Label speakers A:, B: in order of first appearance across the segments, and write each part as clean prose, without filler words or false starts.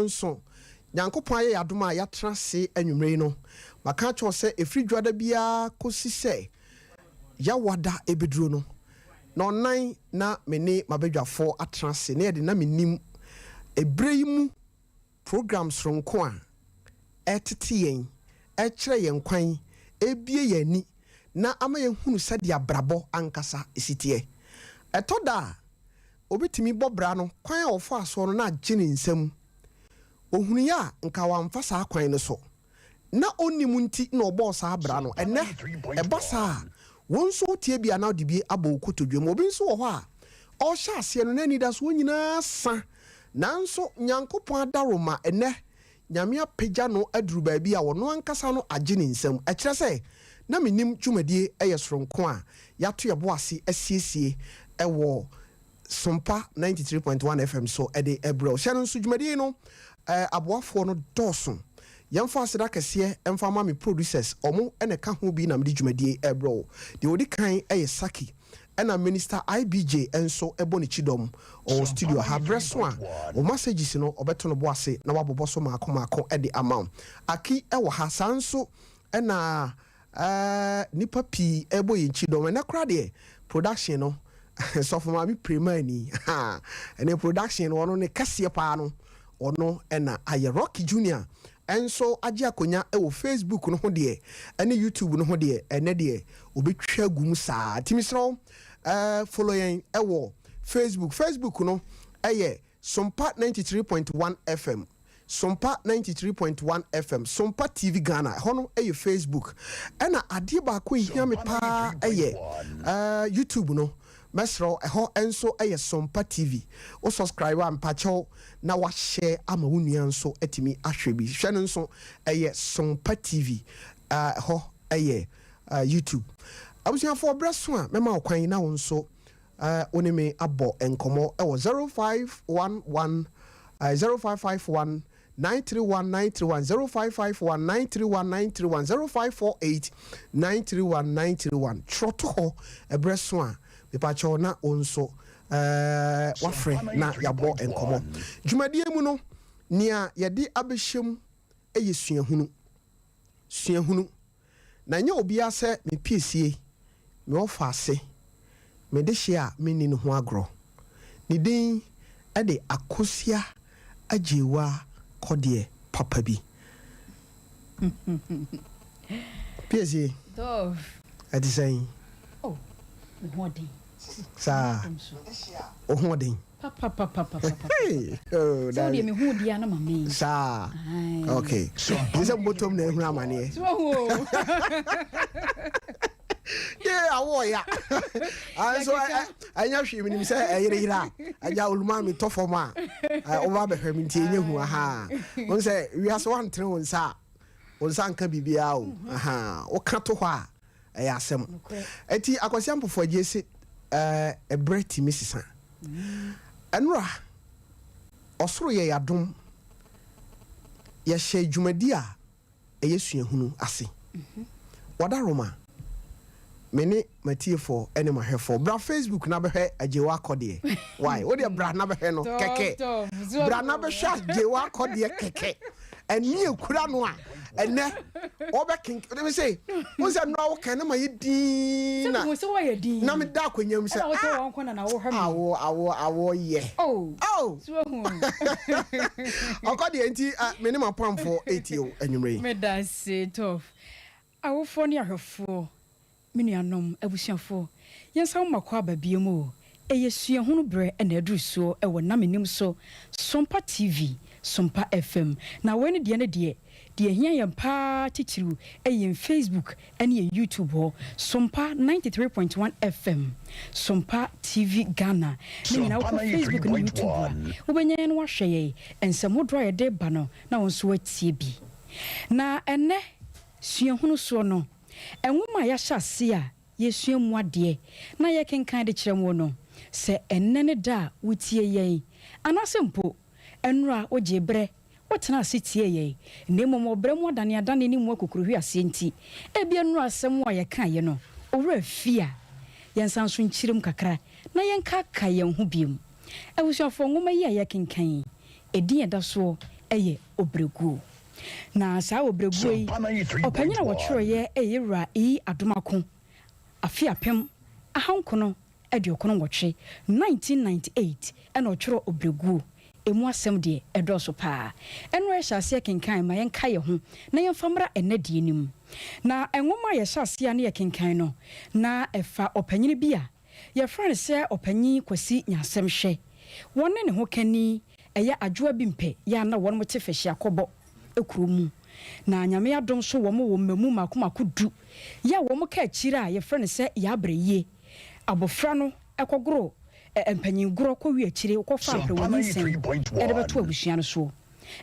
A: Nso Nyankopɔn ayɛ yɛn adom a yɛatena ase anwummere yi no, maka akyerɛ wo sɛ ɛfiri Dwoada biara kɔsi sɛ Yawada ɛbɛduro no, na ɔnan na me ne m'abadwafoɔ atena ase na yɛde na menim ɛberɛ yi mu program soronko a ɛretete yɛn, ɛrekyerɛ yɛn kwan, ɛrebue yɛn ani na ama yɛahunu sɛdeɛ abrabɔ ankasa si teɛ. Ɛtɔ da a, Obi tumi bɔ bra no, kwan a ɔfaa soɔ no na agye ne nsam. Ɔhunuiɛ a, nka wamfa saa kwan no so. Na ɔnnim nti na ɔbɔɔ saa bra no. Ɛnnɛ, ɛba saa a, wo nso woteɛ bi a na wode bi abɔ wo kotodwe mu. Obi nso wɔ hɔ a, ɔrehyɛ aseɛ no, n'anidasoɔ nyinaa sa. Nanso Nyankopɔn adaworoma, ɛnnɛ, Nyame apagya no aduru baabi a ɔno ankasa no agye ne nsam. Ɛkyerɛ sɛ, na mennim dwumadie yɛ soronko a yɛato yɛn bo ase asiesie wɔ Sompa 93.1 FM so de rebrɛ wo. Hyɛ no nso, dwumadie yi no aboafoɔ no dɔɔso. Yɛmfa aseda kɛseɛ mfa ma me producers, wɔn na ɛka ho bi na mede dwumadie yi rebrɛ wo. Deɛ ɔdi kan yɛ Saki. Ɛna Minister IBJ nso bɔ ne kyidɔm. Ɔwɔ studio ha. Berɛ so a, wo messages no ɔbɛto no bo ase na wabobɔ so maako maako de ama wo. Aki wɔ ha. Saa nso na nnipa pii rebɔ yɛn kyidɔm. Ɛnnɛ koraa deɛ, production no, Sɔfo Maame Premani, ɛnɛ production no, ɔno ne kɛseɛ paa no, ɔno na ayɛ. Rocky Junior nso agye akonya wɔ Facebook no ho deɛ ɛne YouTube no ho deɛ, ɛnɛ deɛ ɔbɛtwa agu mu saa. Nti mesrɛ wo, follow yɛn wɔ Facebook. Facebook no ɛyɛ Sompa 93.1 FM, Sompa 93.1 FM, Sompa TV Ghana, ɛhɔ no yɛ Facebook. Ɛna adeɛ baako a ɛhia me paa yɛ YouTube no. Mɛsrɛ wo, ɛhɔ nso yɛ Sompa TV. Wo subscribe a, mpakyɛw na wa share ama wo nua nso atumi ahwɛ bi. Hwɛ no nso, ɛyɛ Sompa TV. Ɛhɔ yɛ YouTube. Abusuafoɔ, berɛ so a mɛma wo kwan na wo nso wo ne me abɔ nkɔmmɔ wɔ 0511 0551 931 931 0551 931 931 0548 931 931 Twerɛ to hɔ ɛberɛ so a, mepakyɛw na wo nso woafrɛ na yɛabɔ nkɔmmɔ. Dwumadie mu no, nea yɛde abɛhyɛ mu yɛ suahunu. Suahunu. Na ɛnyɛ obiara sɛ me piesie, me ɔfaase, me dehye a menni no ho agorɔ. Ne din de Akosua Agyewaa Kɔdeɛ papa bi. Piesie, ɛte sɛn?
B: Oh, me ho ɔden.
A: Saa, wo ho ɔden?
B: Papapapapapa.
A: Hey, oh,
B: Sɛ wodeɛ mehu wo deɛ na ma me.
A: Saa. Okay. Nti sɛ mbɔtɔm na ehunu amaneɛ.
B: So wahu o.
A: Yee awo ɔya. Nso ɛnyɛ hwee menim sɛ ɛyere yere a agya oluma me tɔ fam a woba bɛhwɛ me nti ɛnyɛ hu aha. Wo sɛ wiase wantene wo nsa a wo nsa nka biribiara o. Aha. Woka to hɔ a ɛyɛ asɛm. Enti Akwasi Ampofo Agyei se ɛberɛ tumi sesa. Ɛnora, ɔsoro yɛɛ adom, yɛhyɛɛ dwumadi a ɛyɛ suahunu ase. Wadaroma, me ne m'atiefoɔ ne m'ahwɛfoɔ, bra Facebook na bɛhwɛ Agyewa Akɔdeɛ. Why? Wo deɛ bra na bɛhwɛ no kɛkɛ. Bra na bɛhwɛ Agyewa Akɔdeɛ kɛkɛ. Ɛne ekura no a ɛnɛ ɔbɛkenk ɛdɛm sɛ wo sɛ nnora wo kan na ma yɛ din na na me da akonnwa mu sɛ ah awo awo awo yɛ oh ɔkɔ deɛ nti me ne m'apamfoɔ etie o anwummerɛ yi.
B: Meda ase Toph. Awofoɔ ne ahwɛfoɔ Me nuanom, abusuafoɔ, yɛnsan mo mako aba biom o, ɛyɛ suahunu berɛ na aduru soɔ wɔ Na Menim So, Sompa TV, Sompa FM. Na wei no deɛ ne deɛ, deɛ ɛhia yɛn pa ara titiriw yɛ yɛn Facebook ne yɛn YouTube hɔ, Sompa 93.1 FM, Sompa TV Ghana. Ne nyinaa wokɔ Facebook ne YouTube a, wobɛnya yɛn na woahwɛ yɛn, nsɛm hodoɔ a yɛde reba no na wo nso woatie bi. Na ɛnnɛ suahunu soɔ no, Nwoma a yɛahyɛ ase a yɛresua mu adeɛ na yɛrekenkan de kyerɛ mo no, sɛ ɛnnɛ ne da a wotie yɛn, anaasɛ mpo nnora wogyee berɛ wotenaa ase tiee yɛn, na mmom wɔ berɛ mu adaneadane ne mu akokuruhweaseɛ nti, ebia nnora asɛm a yɛkaeɛ no, wo werɛ afi a, yɛnsan nso nkyerɛ mu kakra na yɛnkaakae yɛn ho bio. Abusuafoɔ, nwoma yi a yɛrekenkan yi, edin a ɛda soɔ yɛ Obrɛguo. Na saa Obrɛguo yi, ɔpanyin a wɔtwerɛeɛ yɛ Yɛwura E. Adomako, afe 1998, 1998, ɛna ɔtwerɛ Obrɛguo. Ɛmu asɛm deɛ, ɛdɔɔso paa. Ɛno a yɛhyɛ aseɛ kenkan ma yɛnka yɛn ho na yɛmfa mmra ɛnnɛ deɛ no mu. Na nwoma a yɛhyɛ aseɛ a ne yɛkenkan no, na ɛfa ɔpanyini bi a yɛfrɛ no sɛ Ɔpanyin Kwasi Nyansɛmhwɛ. Wɔne ne ho kani ɛyɛ Adwoa Bimpɛ yɛ a na wɔnom te Fahyiakɔbɔ kuro mu. Na Nyame adom so wɔn wɔ mmamu mako mako du yɛ a wɔn ka akyire a yɛfrɛ no sɛ Yaabrɛyie. Abɔfra no kɔgoro mpanyin gorɔ kɔwie akyire kɔfa mperewa nyinsɛn de bɛto abusua no soɔ.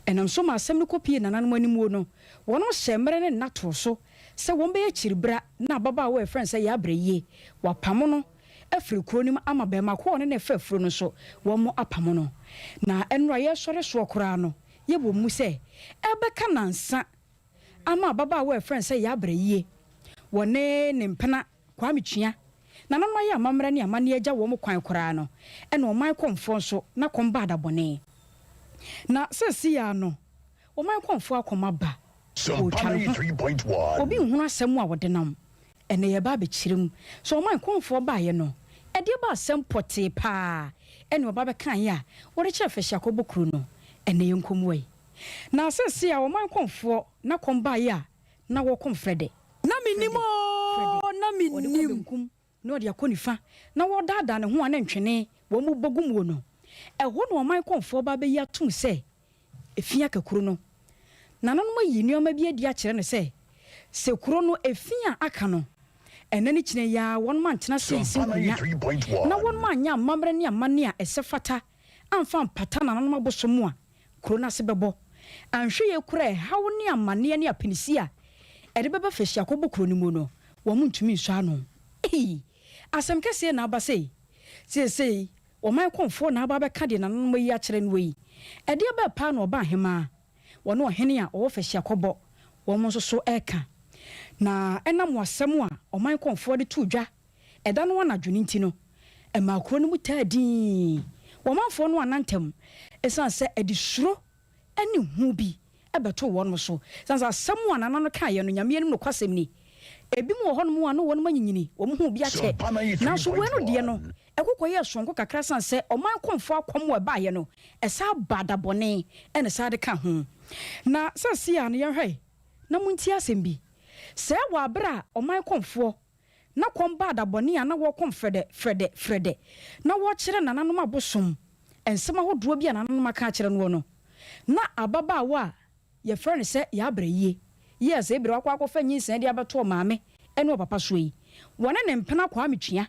B: Ɛnam so ma asɛm no kɔpie nananom animuo no, wɔnom hyɛɛ mmerɛ ne nna too so sɛ wɔbɛyɛ kyiribra na ababaawa a wɔfrɛ no sɛ Yaabrɛyie, wɔapamo no afiri kuro no mu ama barima ko a ɔne no refa afuro no nso, wɔapamo no. Na nnora yɛresɔre soɔ koraa no, yɛbɔ mu sɛ ɛrebɛka nnansa ama ababaawa a wɔfrɛ no sɛ Yaabrɛyie, wɔne ne mpena Kwame Twea, nananom ayɛ amammerɛ ne amanneɛ agya wɔn kwan koraa no, ɛna ɔman kɔmfoɔ nso, n'akɔm ba adabɔne. Na seesei ara no, ɔman kɔmfoɔ akɔm aba, ɔretwa ne ho. Obi nhunu asɛm a ɔde nam. Ɛnnɛ yɛreba abɛkyerɛ mu. Sɛ ɔman kɔmfoɔ baeɛ no, ɛdeɛ ba asɛm pɔtee paa ɛna ɔba bɛkaeɛ a wɔde kyerɛ Fɛhyiakɔbɔ kuro no. Ɛnnɛ yɛnkɔmmua yi. Na seesei a ɔman kɔmfoɔ n'akɔm baeɛ a na wɔkɔm frɛdɛ.
C: Na mennim oo, na
B: Ɔde kɔ
C: mennim.
B: benkum na ɔde akɔ nifa, na wɔredaadaa ne ho a na ntwene wɔn mu bɔ gu muo no, ɛhɔ na ɔman kɔmfoɔ ba bɛyi atom sɛ efi aka kuro no. Nananom ayi nneɛma bi adi akyerɛ no sɛ, sɛ kuro no efi a aka no, ɛnnɛ ne kyena yi ara wɔnom antena ase ansi nkonya na wɔnom anyɛ amammerɛ ne amanne a ɛsɛ fata amfa ampata nananom abosom a, kuro no ase bɛbɔ. Anhwɛ yie koraa a ɛhaw ne amanneɛ ne apinisi a ɛde bɛba Fahyiakɔbɔ kuro no mu no, wɔn ntumi nsɔ ano. Ei! Asɛm kɛseɛ na aba sei. Seesei ɔman kɔmfoɔ na aba abɛka deɛ nananom ayi akyerɛ noɔ yi. Ɛdeɛ bɛn paa na ɔbaahemaa, wɔne ɔhene a ɔwɔ Fahyiakɔbɔ, wɔn nso so reka? Na ɛnam asɛm a ɔman kɔmfoɔ de too dwa Ɛda no anadwo no nti no, ɛmaa kuro no mu taa dinn wɔ ɔmanfoɔ no anna ntam, ɛsiane sɛ ɛde suro ne hu bi bɛtoo wɔn so. Ɛsiane sɛ asɛm a nana no kaeɛ no, Nyame anim nokwasɛm ni, ebinom wɔ hɔnom a na wɔnom anyinyini, wɔn ho bi akyɛ, nanso wei no deɛ no, ɛkɔ kɔyɛɛ soronko kakra ɛsiane sɛ ɔman kɔmfoɔ akɔm a ɛbaeɛ no, ɛsan baa da bɔne na ɛsan de ka ho. Na seesei ara no, yɛnhwɛ na montie asɛm bi, Sɛɛ wɔ aberɛ a ɔman kɔmfoɔ Na kɔm baa da bɔne a na wɔkɔm frɛdɛ, frɛdɛ, frɛdɛ, na wɔkyerɛ nananom abosom nsɛm ahodoɔ bi a nananom aka akyerɛ noɔ no. Na ababaawa a yɛfrɛ no sɛ Yaabrayie yi a sɛ ebia wakɔ akɔfa nyinsɛn de abɛto ɔmaame ne ɔpapa soɔ yi, wɔne ne mpena Kwame Twea,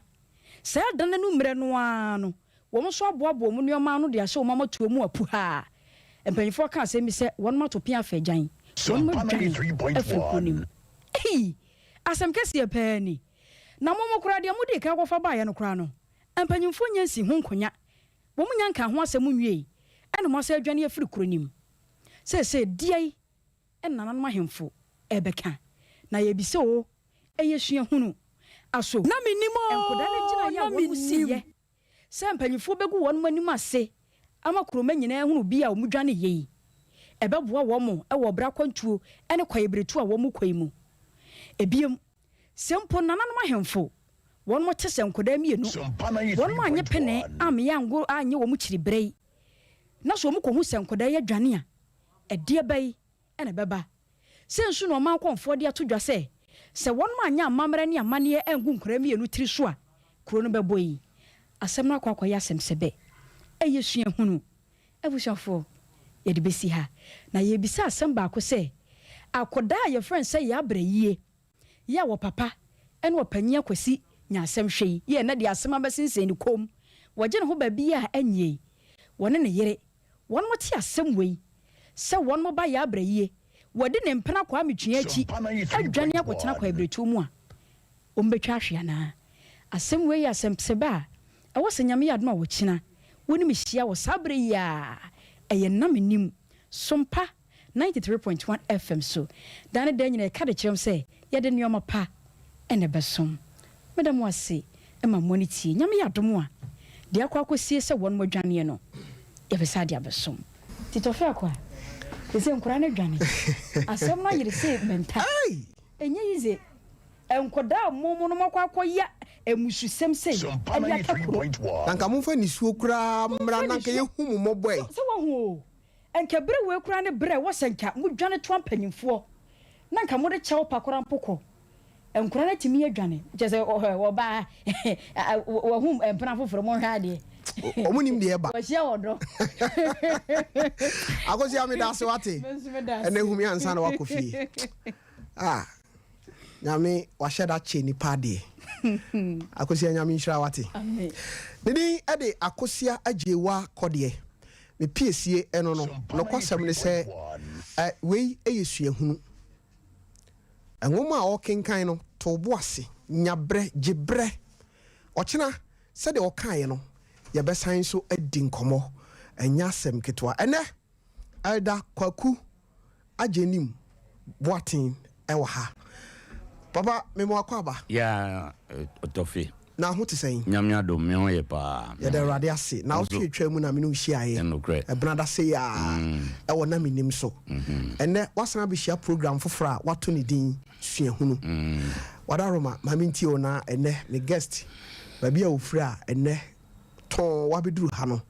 B: saa da no anummerɛ no ara no, Wɔn nso aboaboa wɔn nneɛma ano de ahyɛ wɔn amatoɔ mu apuhaa. Mpanimfoɔ ka asɛm bi sɛ, Wɔnom ato pea afa agyan, wɔnom adwane afiri kuro no mu. Ei! Asɛm kɛseɛ paa ni. Na mo mo koraa, deɛ modii kan kɔfa baeɛ no koraa no, mpanimfoɔ nnya nsii ho nkonya. Wɔn nnya nkaa ho asɛm nwiei, ɛna moasan adwane afiri kuro no mu. Seesei deɛn na nananom ahemfo rebɛka? Na yɛrebisa oo, ɛyɛ suahunu. Aso
C: Na mennim
B: nkwadaa no
C: oo,
B: gyinaeɛ
C: na
B: a wɔn
C: mennim.
B: siiɛ Sɛ mpanyimfoɔ bɛgu wɔn anim ase ama kuromma nyinaa ahunu bi a wɔdwane yɛ yi, ɛbɛboa wɔn wɔ ɔbra akwantuo ne kwaeɛbiretuo a wɔkɔ yi mu. Ebiem, sɛ mpo nananom ahemfo, wɔn te sɛ nkwadaa mmienu, wɔn annye pene ammeyɛ ango annye wɔn kyiri berɛ yi, na sɛ wɔkɔhu sɛ nkwadaa yi adwane a, ɛdeɛ bɛn na ɛbɛba? Sei nso na ɔman kɔmfoɔ de ato dwa sɛ, sɛ wɔnom anyɛ amammerɛ ne amanneɛ angu nkwadaa mmienu tiri so a, kuro no bɛbɔ yi. Asɛm no akɔ akɔyɛ asɛm sɛbɛ. Ɛyɛ suahunu. Abusuafoɔ, yɛde bɛsi ha. Na yɛrebisa asɛm baako sɛ, akwadaa a yɛfrɛ no sɛ Yaabrayie yi a ɔpapa ne ɔpanyin Akwasi nya asɛm hwɛ yi, yɛ ɛnnɛ deɛ asɛm abɛsensɛn ne kɔn mu, wɔgye ne ho baabiara a ɛnyɛ yi, wɔne ne yere Wɔnom te asɛm wei sɛ wɔnom ba Yaa Brayie, wadi ne mpena Kwame Twea akyi adwane akɔtena Kwaebiretuo mu a, wɔn bɛtwa ahwe anaa? Asɛm wei yɛ asɛm psɛbɛ a ɛwɔ sɛ Nyame yɛ adom a ɔkyena wo ne me hyia wɔ saa berɛ yi ara, ɛyɛ nna mennim, Sompa 93.1 FM so. Daa ne daa nyinaa yɛka de kyerɛ mo sɛ yɛde nnoɔma pa na ɛbɛsom. Meda mo ase ma mo ani tie. Nyame yɛ adom a, deɛ akɔ akɔsie sɛ wɔnom adwaneɛ no, yɛbɛsan de abɛsom. Nti Tɔfe Akwa, Sɛ nkwadaa no adwane. Asɛm no ayere sɛ mɛnta. Ɛnyɛ yize. Nkwadaa a mo mo no moakɔ akɔyɛ amususɛm sei de aka kuro.
A: Na nka momfa nisuo koraa mmra na nka yɛhu mo mmɔbɔ ɛ.
B: Sɛ wahu o. Nka bere wei koraa ne bere a ɛwɔ sɛ nka modwane toa mpanyimfoɔ na nka mode kyɛw pa koraa mpo kɔ. Nkwadaa no atumi adwane. Kyerɛ sɛ ɔbaa wahu mpena foforɔ, monhwɛ adeɛ.
A: Wɔn nim deɛ ɛba.
B: Wɔahyia ɔdɔ.
A: Akosua meda ase wate. Ɛnɛ hu me ansa na wakɔ fie. Ah, Nyame wahyɛ da kyɛ nipa adeɛ. Akosua Nyame nhyira wate. Ne din ɛde Akosua Agyewa Kɔdeɛ. Me piesie ɛno no, nokwasɛm ne sɛ wei yɛ suahunu. Nwoma a ɔrekenkan no, to wo bo ase, nya berɛ, gye berɛ. Ɔkyena, sɛdeɛ ɔkaeɛ no, yɛbɛsan nso adi nkɔmmɔ. Ɛnyɛ asɛm ketewa. Ɛnnɛ, Elder Kwaku Agyenim Boateng wɔ ha. Papa, mema wo akwaaba.
D: Yeah, Ɔtɔfe.
A: Na ho te sɛn?
D: Nyame adom, me ho yɛ paa.
A: Yɛda Awurade ase. Naawɔtwe atwaa mu na me ne wo hyiaeɛ.
D: Ɛnokorɛ.
A: Ɛbenada sei ara, ɛwɔ Na Mennim so. Ɛnnɛ, woasan abɛhyia program foforɔ a woato ne din Suahunu. Wadaroma, ma mentie wo na ɛnnɛ me guest, baabi a ɔfiri a ɛnnɛ tɔnn wabɛduru ha no,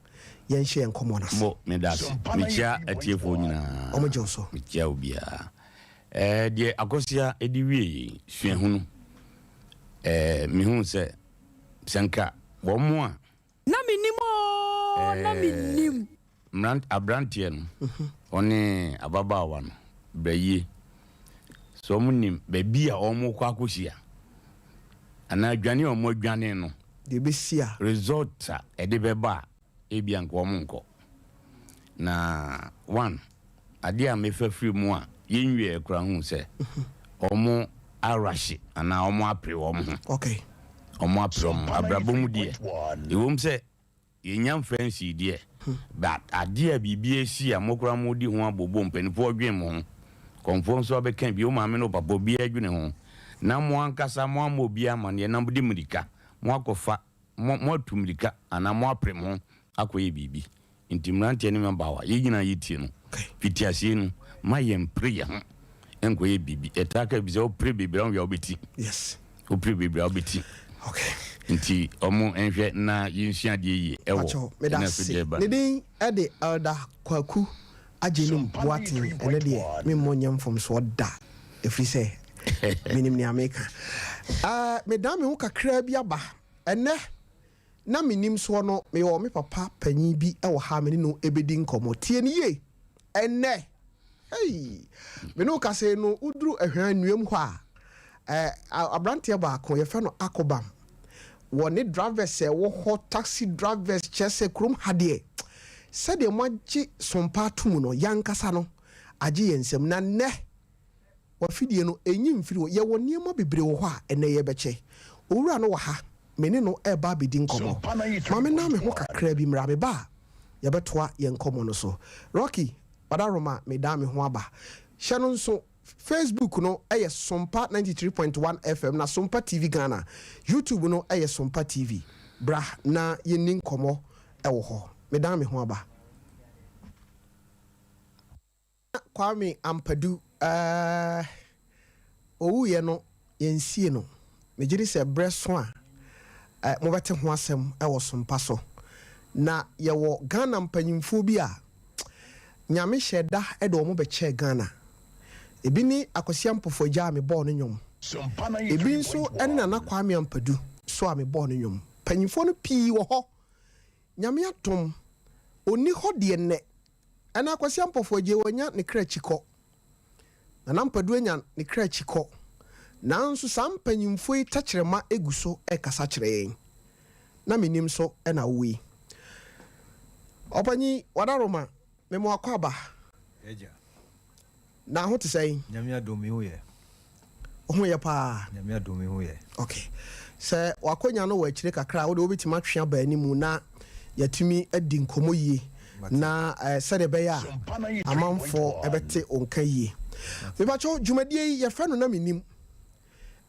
A: yɛnhyɛ yɛn nkɔmmɔ no ase.
D: Mo, meda ase. Mekyia atiefoɔ nyinaa.
A: Wɔgye wo so.
D: Mekyia obiara. Ɛɛ, deɛ Akosua de wie yi, suahunu. Ɛɛ, mehuu sɛ, sɛ nka wɔn a.
C: Na mennim oo, na mennim.
D: Mmerant, aberanteɛ no, ɔne ababaawa no, brayie, sɛ wɔn nim baabi a wɔrekɔ akɔhyia, anaa dwane a wɔadwane no,
A: Deɛ ɛbɛsi a.
D: result a ɛde bɛba a, ebia nka wɔn nkɔ. Na one, adeɛ a mefa firi mu a yɛnwieɛ koraa hu sɛ wɔn arahye anaa wɔn apere wɔn ho. Wɔn apere wɔn ho. Abrabɔ mu deɛ, ɛwom sɛ yɛnya mfa nsii deɛ, but adeɛ a biribi asi a mo koraa modi ho abobo, mpanimfoɔ dwen mo ho, kɔmfoɔ nso abɛka bi, wo maame ne wo papa obiara dwene ho, na mo ankasa mo ammɔ obiara amaneɛ na mode mmirika moakɔfa mo moatu mmirika anaa moapere mo ho akɔyɛ biribi. Nti mmeranteɛ ne mmabaawa, yɛn nyinaa yɛtie no. Fitiaseɛ no, ma yɛmpere yɛn ho nkɔyɛ biribi. Yɛtaa ka bi sɛ wopere bebree a wohwɛ a wobɛti.
A: Yes.
D: Wopere bebree a wobɛti.
A: Okay.
D: Nti ɔmo nhwɛ na yɛnsua adeɛ yie ɛwɔ
A: Pacho, meda
D: ɛna
A: ase.
D: afidie ba
A: Ne
D: no.
A: din de Elder Kwaku Agyenim Boateng. Ɛno deɛ memmɔ nyɛ mfomsoɔ da, ɛfiri sɛ menim nea meka. Eh, medan me ho kakraa bi aba. Ɛnnɛ, na mennim soɔ no, mewɔ me papa panyin bi wɔ ha a me ne no bɛdi nkɔmmɔ. Tie no yie. Ɛnnɛ, hei, me ne wo kasa yi no, woduru Ahwea Nnuam hɔ a, eh, aberanteɛ baako, yɛfrɛ no Akobam. Wɔ ne drivers a ɛwɔ hɔ, taxi drivers, kyerɛ sɛ kurom ha deɛ, sɛdeɛ moagye sompa ato mu no, yɛn ankasa no, agye yɛn nsam. Na nnɛ, W'afidie no, ɛnyi mfiri hɔ. Yɛwɔ nneɛma bebree wɔ hɔ a ɛnnɛ yɛrebɛkyɛ. Owura no wɔ ha, me ne no reba abɛdi nkɔmmɔ. Ma menna me ho kakra bi mmra. Meba a, yɛbɛtoa yɛn nkɔmmɔ no so. Rocky, Wadaroma, medan me ho aba. Hyɛ no nso, Facebook no yɛ Sompa 93.1 FM na Sompa TV Ghana. YouTube no yɛ Sompa TV. Bra na yɛnni nkɔmmɔ wɔ hɔ. Medan me ho aba. Kwame Ampadu eh, owuiɛ no yɛnsie no. Megye di sɛ berɛ so a eh, mobɛte ho asɛm wɔ sompa so. Na yɛwɔ Ghana mpanyimfoɔ bi a Nyame hyɛɛ da de wɔn bɛkyɛɛ Ghana. Ebi ne Akwasi Ampofo Agya a mebɔɔ no nnwom. Ebi nso ne Nana Kwame Ampadu so a mebɔɔ no nnwom. Mpanyimfoɔ no pii wɔ hɔ. Nyame adom, ɔnni hɔ deɛ nnɛ. Ɛna Akwasi Ampofo Adjei wanya ne kra akyi kɔ. Nana Ampadu anya ne kra akyi kɔ. Nanso saa mpanyimfoɔ yi tɛkyerɛma gu so rekasa kyerɛ yɛn. Na mennim so na wowɔ yi. Ɔpanyin Wadaroma, mema wo akwaaba.
E: Agya.
A: Na ho te sɛn?
E: Nyame adom me ho yɛ.
A: Wo ho yɛ paa?
E: Nyame adom me ho yɛ.
A: Ok. Sɛ w'akonya no wɔ akyire kakra a, wode wobɛtumi atwe aba anim na yɛatumi adi nkɔmmɔ yie na sɛdeɛ ɛbɛyɛ a amanfoɔ bɛte wo nka yie. Mepakyɛw, dwumadie yi yɛfrɛ no Na Mennim.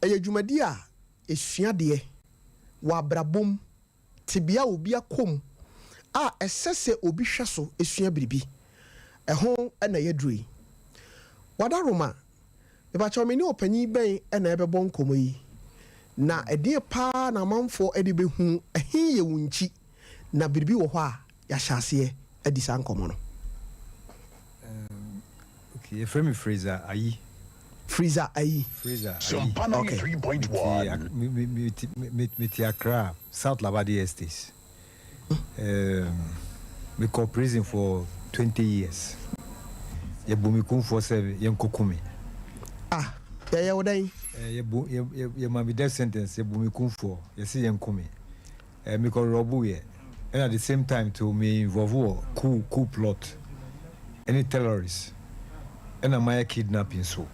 A: Ɛyɛ dwumadie a ɛsua adeɛ wɔ abrabɔ mu tebea a obi akɔ mu a ɛsɛ sɛ obi hwɛ so sua biribi. Ɛho na yɛaduru yi. Wadaroma, mepakyɛw me ne ɔpanyin bɛn na ɛbɛbɔ nkɔmmɔ yi? Na ɛdeɛn paa na amanfoɔ de bɛhu ɛhe yɛ wo nkyi? Na biribi wɔ hɔ a yɛahyɛ aseɛ adi saa nkɔmmɔ no.
E: Okay, yɛfrɛ me Fraser Ayi.
A: Fraser Ayi.
E: Fraser Ayi.
A: Okay.
E: Mete Accra, South Labadi Estates. Mekɔ prison for 20 years. Yɛbu me kumfoɔ sɛ yɛnkɔku me.
A: Ah, yɛyɛ wo dɛn?
E: Yɛbu yɛma me death sentence, yɛbu me kumfoɔ, yɛse yɛnku me. Mekɔ rob yɛ. And at the same time to me involve wɔ coup plot ɛne terrorist ɛna mayɛ kidnapping so.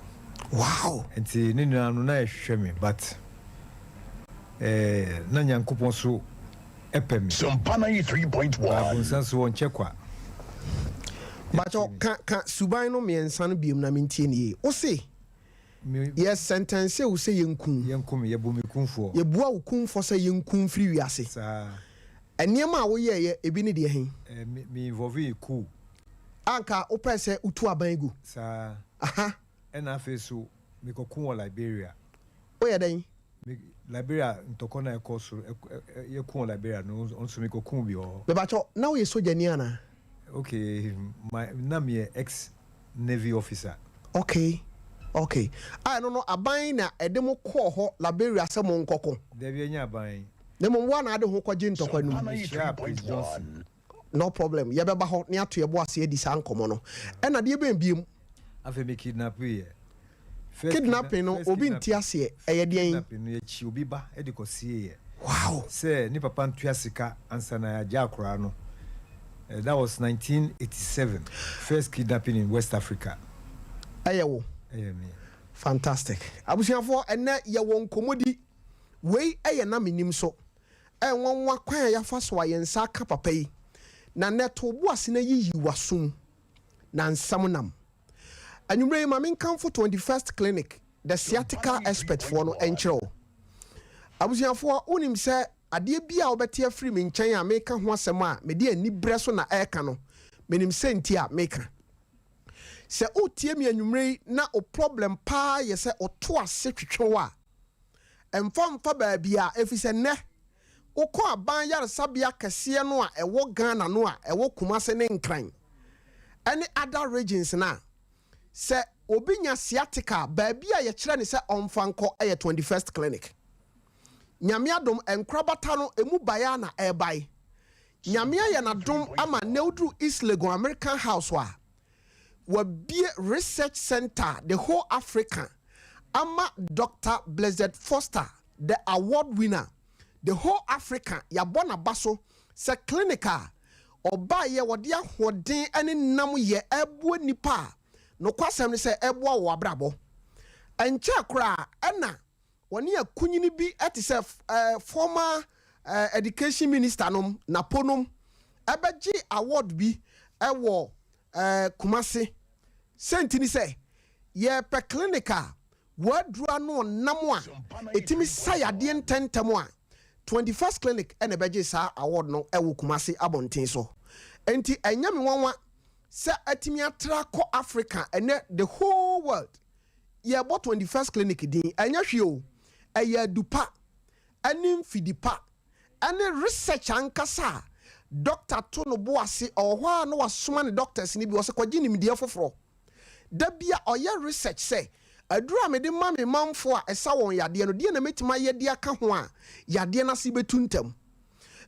E: Nti ne nyinaa no na yɛhwehwɛ me, but na Nyankopɔn so ɛpɛ me.
F: Sompa 93.1.
E: Abonsan so wɔnkyɛ kwa.
A: Bakyɛ ka suban no mmiɛnsa no biom na mentie ne yie. Wo se yɛ sentence wo sɛ yɛnku.
E: Yɛnku me, yɛbu me kumfoɔ.
A: Yɛbua wo kumfoɔ sɛ yɛnku mfiri wiase.
E: Saa.
A: Nneɛma a woyɛɛyɛ ebi ne deɛ he?
E: Me involve yɛ coup.
A: Anka wopɛ sɛ wotu aban gu.
E: Saa.
A: Aha.
E: Ɛna afei so mekɔko wɔ Liberia.
A: Woyɛ dɛn?
E: Liberia ntɔkɔ na ɛkɔ so yɛko wɔ Liberia no nso mekɔko bi wɔ hɔ.
A: Mebakyɛ na woyɛ sogyani anaa?
E: Okay, na meyɛ ex navy officer.
A: Okay. A ɛno no aban na ɛde mo kɔɔ hɔ Liberia sɛ mo nkɔko?
E: Dabi, ɛnyɛ aban.
A: Na mmom woa na ade ho kɔgye ntɔkwa no mu?
E: Mehyia Prince Johnson.
A: No problem, yɛbɛba hɔ ne ato yɛbo ase adi saa nkɔmmɔ no. Ɛna deɛ bɛn biem?
E: Afei me kidnap yɛ.
A: Kidnapping no obi nte aseɛ, ɛyɛ deɛn?
E: Kidnapping no yɛkyi obi ba de kɔsie yɛ. Sɛ ne papa ntua sika ansa na yɛagye akoraa no. That was 1987, first kidnapping in West Africa.
A: Ɛyɛ wo?
E: Ɛyɛ me.
A: Fantastic. Abusuafoɔ, ɛnɛ yɛwɔ nkɔmmɔdi. Wei ɛyɛ na menim so. Ɛnwanwa kwan a yɛafa so a yɛn nsa aka papa yi. Na nnɛ to bo ase na yiyi w'asom na nsɛm nam. Anwummerɛ yi ma menkamfo 21st Clinic, the sciatica expert foɔ no nkyerɛ wo. Abusuafoɔ, wonim sɛ adeɛ bi a wobɛte afiri me nkyɛn a meka ho asɛm a mede aniberɛ so na ɛreka no, menim sɛ nti a meka. Sɛ wotie me anwummerɛ yi na wo problem paa yɛ sɛ ɔto ase twetwe wo a, ɛmfa mfa baabi a ɛfiri sɛ nnɛ wokɔ aban yaresabea kɛseɛ no a ɛwɔ Ghana no a ɛwɔ Kumase ne Nkran ɛne other regions no a, sɛ obi nya sciatica, baabi a yɛkyerɛ ne sɛ ɔmfa nkɔ ɛyɛ 21st Clinic. Nyame adom, nkorabata no emu baeɛ na ɛrebae. Nyame ayɛ n'adom ama nnɛ woduru East Legon American House a wabie research center the whole Africa ama Dr Blessed Foster, the award winner, the whole Africa. Yɛabɔ n'aba so sɛ clinic a ɔbaayɛ wɔde ahoɔden ne nam yɛ ɛboa nipa a nokwasɛm ne sɛ ɛboa wɔ abrabɔ. Ɛnkyɛ koraa ɛna wɔne akunyini bi te sɛ former education minister nom Napo nom ɛbɛgye award bi ɛwɔ Kumase. Sɛnti ni sɛ yɛpɛ clinic a wɔaduru ano nam a ɛtumi sa yadeɛ ntɛntɛm a, 21st Clinic ɛna ɛbɛgye saa award no ɛwɔ Kumase abɔnten so. Nti ɛnyɛ me nwanwa sɛ atumi atra kɔ Africa. Ɛnɛ the whole world yɛbɔ 21st Clinic din. Ɛnyɛ hwee o, ɛyɛ adupa ɛne mfidi pa ɛne research ankasa a doctor to no bo ase. Ɔwɔ hɔ a na wasoma ne doctors ni bi wɔsɛ kɔgye nimdeɛ foforɔ da bi a ɔyɛ research sɛ aduru a mede ma me manfo a ɛsa wɔn yadeɛ no deɛ na mɛtumi ayɛ de aka ho a yadeɛ no ase bɛtu ntɛm.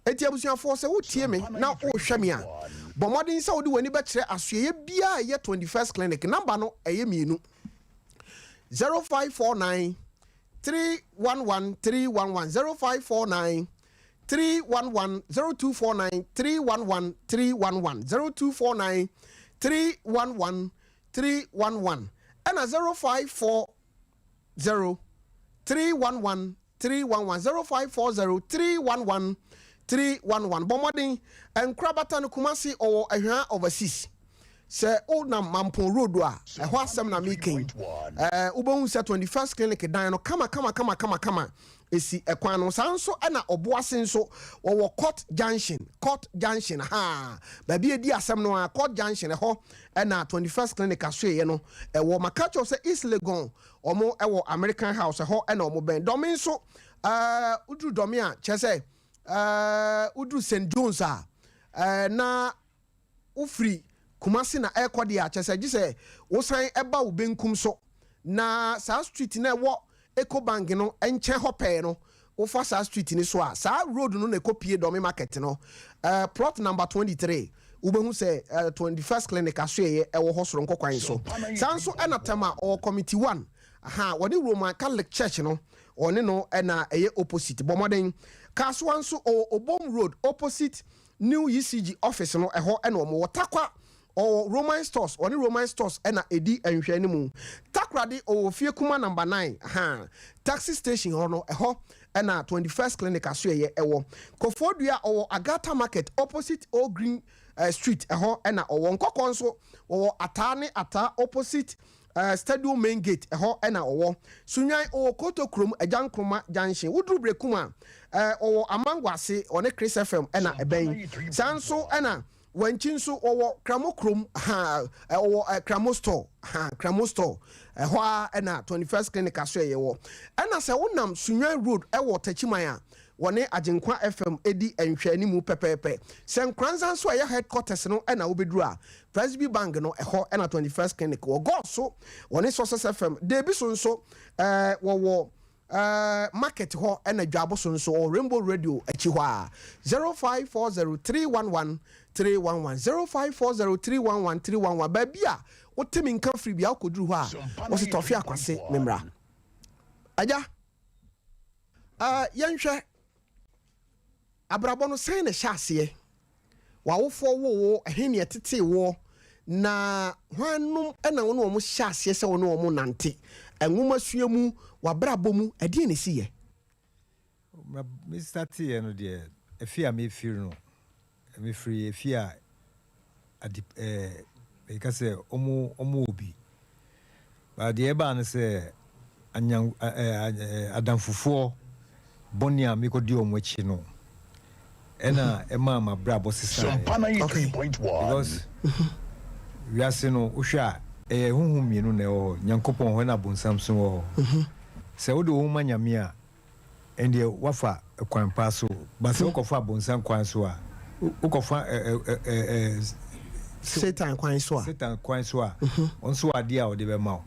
A: Eti abusuafoɔ, sɛ wotie me na wohwɛ me a, bɔ mmɔden sɛ wode w'ani bɛkyerɛ asoɛyɛ biara a ɛyɛ 21st Clinic. Number no ɛyɛ mmienu: 0549 311 311, 0549 311, 0249 311 311, 0249 311 311, ɛna 0540 311 311, 0540 311 311. Bɔ mmɔden nkorabata no Kumase ɔwɔ Ahwea Overseas. Sɛ wonam Mampɔn Road a, ɛhɔ asɛm na meka yi, wobɛhu sɛ 21st Clinic dan no kama kama kama kama kama. Esi ɛkwan no saa nso ɛna Ɔboase nso wɔwɔ Court Junction, Court Junction haa baabi edi asɛm no a, Court Junction ɛhɔ ɛna 21st Clinic asoeɛ no ɛwɔ. Maka kyerɛw sɛ East Legon, ɔmo ɛwɔ American House, ɛhɔ ɛna ɔmo bɛn. Dɔme nso, woduru Dɔme a, kyerɛ sɛ woduru St John's a, na wofiri Kumasi na ɛrekɔ deɛ a, kyerɛ sɛ gye sɛ wosan ɛba wo benkum so na saa street na ɛwɔ Ecobank no nkyɛn hɔ pɛɛ no, wofa saa street ni so a, saa road no na ɛkɔ pie Dɔme market no, plot number 23, wobɛhu sɛ 21st Clinic asoɛyɛ ɛwɔ hɔ soro nkɔkwan so. Saa nso ɛna Tɛm a ɔwɔ Committee One aha, wɔne Roman Catholic Church no, ɔne no ɛna ɛyɛ opposite. Bɔ mmɔden. Kasoa nso ɔwɔ Obom Road, opposite new ECG office no, ɛhɔ ɛna ɔmo wɔ. Takwa ɔwɔ Roman Stores, ɔne Roman Stores ɛna ɛdi nhwɛ no mu. Takoradi ɔwɔ Fie Kuma number 9 ha, taxi station hɔ no, ɛhɔ ɛna 21st Clinic asoɛyɛ ɛwɔ. Koforidua ɔwɔ Agata Market, opposite Old Green Street, ɛhɔ ɛna ɔwɔ. Nkɔkɔ nso wɔwɔ Ataa ne Ataa, opposite stadium main gate, ɛhɔ ɛna ɔwɔ. Sunwan ɔwɔ Koto Kurom, Agya Nkroma Junction. Woduru Brekum a, ɔwɔ Amango ase, ɔne Chris FM ɛna ɛbɛn. Saa nso ɛna Wankyi nso wɔwɔ Kramo kurom ha, ɔwɔ Kramo Store ha, Kramo Store ɛhɔ a ɛna 21st Clinic aso ɛyɛ wɔ. Ɛna sɛ wonam Sunwan Road ɛwɔ Takyiman a, wɔne Agyenkwa FM edi nhwɛanimu pɛpɛɛpɛ. Sɛ Nkoranza nso a ɛyɛ headquarters no ɛna wobɛduru a, Presby Bank no, ɛhɔ ɛna 21st Clinic wɔ. God so wɔne Success FM deebi so nso wɔwɔ market hɔ. Ɛna Dwabo so nso ɔwɔ Rainbow Radio akyi hɔ a, 0540311311, 0540311311. Baabi a wote mi nka firi bia, wokɔduru hɔ a, wɔsi Tɔfe Akwase memra agya. Yɛnhwɛ abrabɔ no sɛn na ɛhyɛ aseɛ. W'awofoɔ wo ɛhe ne ɛtetee woɔ, na hwannom ɛna wo ne wɔn hyɛ aseɛ sɛ wo ne wɔn nante nwoma sua mu? W'abrabɔ mu, ɛdeɛn na ɛsi yɛ?
E: Me starteɛ no deɛ, efi a mefiri no, mefiri efi a ade meka sɛ ɔmo wɔ bi ba deɛ, ɛbaa no sɛ anyan ɛɛ ɛɛ adamfofoɔ bɔne a mekɔdi ɔmo akyi no ɛna ɛmaa m'abrabɔ sesaeɛ. Because wiase no, wohwɛ a, ɛyɛ honhom mmienu na ɛwɔ hɔ, Nyankopɔn hɔ ɛna bonsam so wɔ hɔ. Sɛ wode wo ho ma Nyame a, ɛndeɛ wafa kwan pa so, ba sɛ wokɔfa bonsam kwan so a, wokɔfa ɛ ɛ
A: Satan kwan so a,
E: Satan kwan so a, ɔnso adeɛ a ɔde bɛma wo.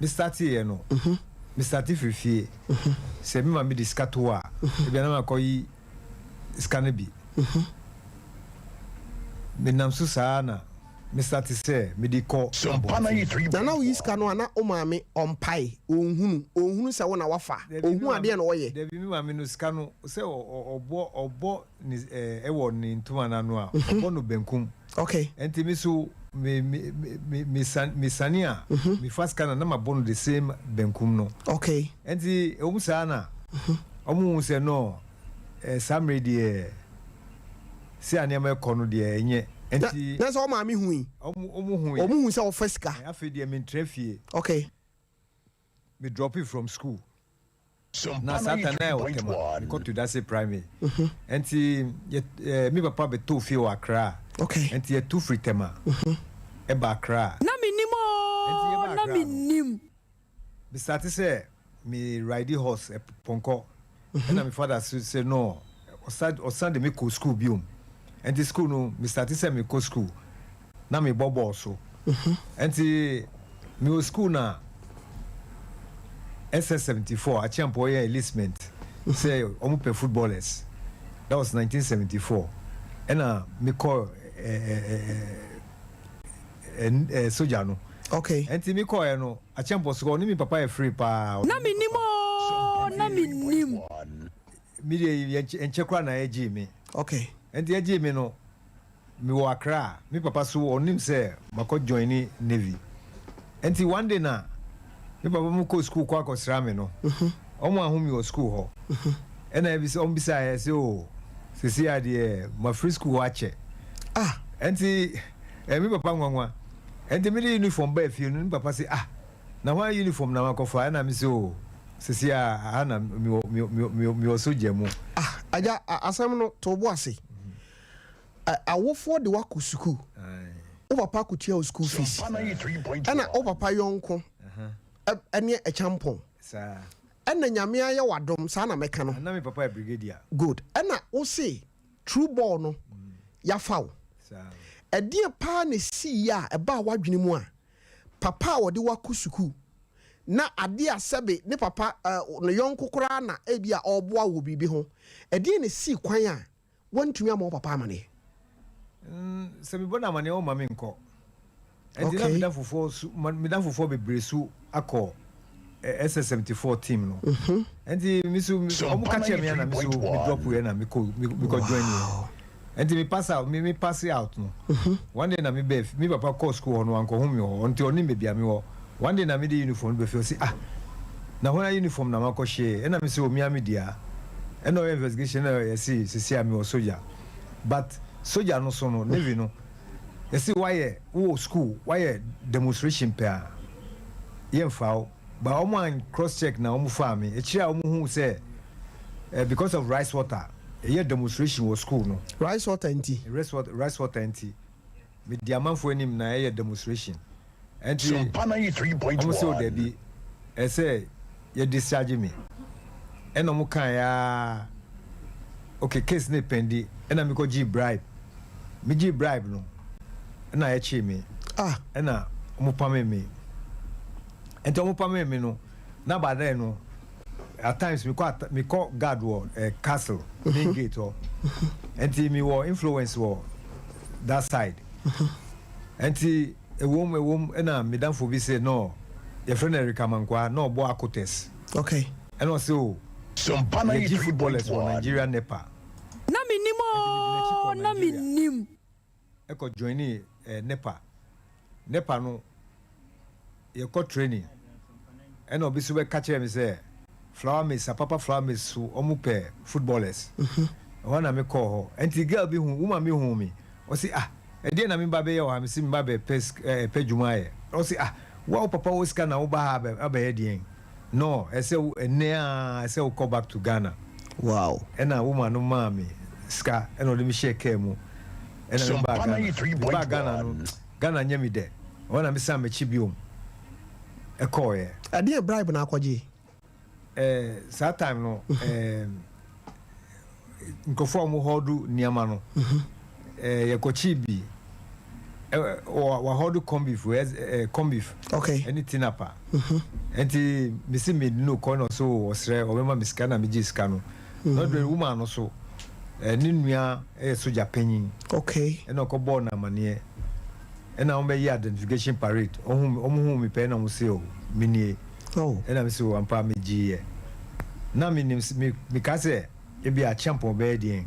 E: Me starteɛ no, me starte firi fie sɛ me ma me de sika to a, ebi anam akɔyi sika no bi. Menam so saa na me starte sɛ mede kɔ abɔnten.
A: Na woyi sika no a, na wo maame ɔmpae, ɔnhunu sɛ wo na wafa? Ɔhu adeɛ na ɔyɛ?
E: Dabi, me maame no, sika no sɛ ɔbɔ ne ɛwɔ ne ntoma n'ano a, ɔbɔ no benkum. Nti mi so me me me me san me sani a, me fa sika na ma bɔ no the same benkum no. Nti ɛwɔ saa na ɔmo hu sɛ no saa mmere deɛ si a nneɛma ɛkɔ no deɛ ɛnyɛ. Nti
A: na sɛ wo maame hu yi?
E: Ɔmo hu yi.
A: Ɔmo hu sɛ ɔfa sika.
E: Afei deɛ me ntra fie. Me drop it from school na saa ta na ɛwɔ Tɛma, mekɔ Dase Primary. Nti yɛ me papa bɛtɔ fie wɔ Accra. Nti yɛtu firi Tɛma ɛba Accra.
C: Na menim o, na menim.
E: Me start sɛ me ride horse, pɔnkɔ, ɛna me father so sɛ no, ɔsan de me kɔ school biom. Nti school no, me start sɛ me kɔ school na me bɔ bɔɔl so. Nti me wɔ school na SS 74 Acheampong yɛ enlistment sɛ ɔmo pɛ footballers. That was 1974. Ɛna me kɔ ɛɛ ɛɛ soja no. Nti me kɔ yɛ no, Acheampong so ɔne mi papa yɛ free paa.
C: Na menim o, na menim.
E: Mi deɛ, nkyɛ koraa na ɛgye mi. Nti ɛgye mi no, mi wɔ Accra, mi papa so ɔnim sɛ makɔ join ne navy. Nti one day na mi papa mu kɔ school kɔ akɔsra mi no, ɔmo ahu mi wɔ school hɔ. Ɛna ebi sɛ ɔmo bisa yɛ sɛ, o sisi adeɛ ma firi school hɔ akyɛ. Nti mi papa nwanwa. Nti mi de uniform ba efie no, mi papa sɛ, "Ah, na hwan uniform na makɔfa?" Ɛna mi sɛ, "O." Sisi a aha na mewɔ mewɔ mewɔ sogya mu.
A: Ah agya asɛm no to wo bo ase. Awofoɔ de wo akɔ sukuu. Wo papa akɔtua wo school fees. Ɛna wo papa yɔnko ɛne Ɛkyampɔn. Ɛna Nyame ayɛ wo adom saa na mɛka no.
E: Na me papa yɛ brigadier.
A: Good. Ɛna wo se true ball no yafa wo. Ɛdeɛn paa na ɛsiiɛ a ɛbaa w'adwene mu a papa a ɔde wo akɔ sukuu na adeɛ a sɛbe ne papa ne yɔnko koraa na ebia ɔreboa wo wɔ biribi ho, ɛdeɛn na ɛsii kwan a woantumi ammɔ wo papa amaneɛ?
E: Sɛ mebɔ no amaneɛ ɔmma menkɔ. Ɛnti na me damfofoɔ su me damfofoɔ bebree su akɔ SS 74 team no. Ɛnti me so ɔmo ka kyerɛ me a na me so me drop yɛ na me kɔ me kɔ join yɛ. Ɛnti me pass out me me pass out no. One day na me bɛɛ me papa kɔɔ school hɔ no wankɔ hu me wɔ hɔ nti ɔnim baabi a me wɔ. One day na me de uniform no bɛ fie ɔse ah na hwan uniform na makɔ hyɛ yi ɛna me se o me ara me dea. Ɛna ɔyɛ investigation ɛna yɛse sisi a me wɔ soja but soja no so no navy no. Yɛse wayɛ wowɔ school wayɛ demonstration pɛ a yɛnfa wo but ɔmo an cross check na ɔmo faa me akyire a ɔmo huu sɛ eh because of rice water yɛyɛ demonstration wɔ school no.
A: Rice water nti.
E: Rice water rice water nti me di amanfoɔ anim na yɛyɛ demonstration ɛnti ɔmo se o dabi ɛsɛ yɛ discharge me ɛna ɔmo kaeɛ aa ok case no pɛndi ɛna me kɔ gyee bribe me gyee bribe no ɛna yɛkyee me
A: Ah.
E: ɛna ɔmo pamee me ɛnti ɔmo pamee me no na by then no at times me kɔ at me kɔ guard wɔ eh, castle main gate hɔ ɛnti me wɔ influence wɔ that side ɛnti Ɛwom, ɛwom, ɛna me damfo bi se no yɛfrɛ no Eric Amankwaa, na ɔbɔ Akotes.
A: Okay.
E: Ɛna ɔse o, yɛgye footballers wɔ Nigeria NEPA.
C: Na mennim
E: Ɛnti mede n'akyi
C: oo,
E: kɔɔ
C: na
E: Nigeria.
C: mennim.
E: Ɛkɔ joinee eh, NEPA. NEPA no, yɛkɔ training. Ɛna obi nso bɛka kyerɛɛ me sɛ Flower Maze, Apapa Flower Maze so wɔn pɛ footballers. Ɛhɔ na me kɔɔ hɔ. Ɛnti girl bi hu, woman bi huu me. Ɔse ah, ɛdeɛn na me ba bɛyɛ wɔ ha? Me se me ba bɛ pɛ sik ɛɛ pɛ dwuma ayɛ. Ɔse ah, wo a wo papa wɔ sika na wo ba ha abɛ abɛyɛ deɛn? No, ɛsɛ wo ɛnnɛ ara ɛsɛ wo kɔ back to Ghana.
A: Wow.
E: Ɛna woman no maa me sika ɛna ɔde me hyɛɛ car mu ɛna me baa Ghana. Me baa Ghana no, Ghana nyɛ me dɛ. Ɛhɔ na me san m'akyi biom ɛkɔɔeɛ.
A: Ɛdeɛn bribe na akɔgye?
E: Eh, saa time no eh, nkurɔfoɔ a wɔn hɔɔdo nneɛma no eh, yɛkɔkyee bi eh, wɔ wɔahɔɔdo corn beef wɔ eh, corn beef
A: Okay.
E: ɛne tinapa nti mesi me no kɔ na ɔsɛ o ɔsrɛ ɔbɛma me sika na megye sika no na ɔdɔ woman no so eh, ne nua yɛ sogya panyin
A: Okay.
E: ɛna ɔkɔbɔɔ no amaneɛ Ɛna wɔn bɛyɛ identification parade, wɔn huu me pɛ ɛna wɔn se oh me nie, ɛna me se oh ampa me gyeeɛ. Na me nim me me kaa sɛ ebia Acheampong bɛyɛ deɛn?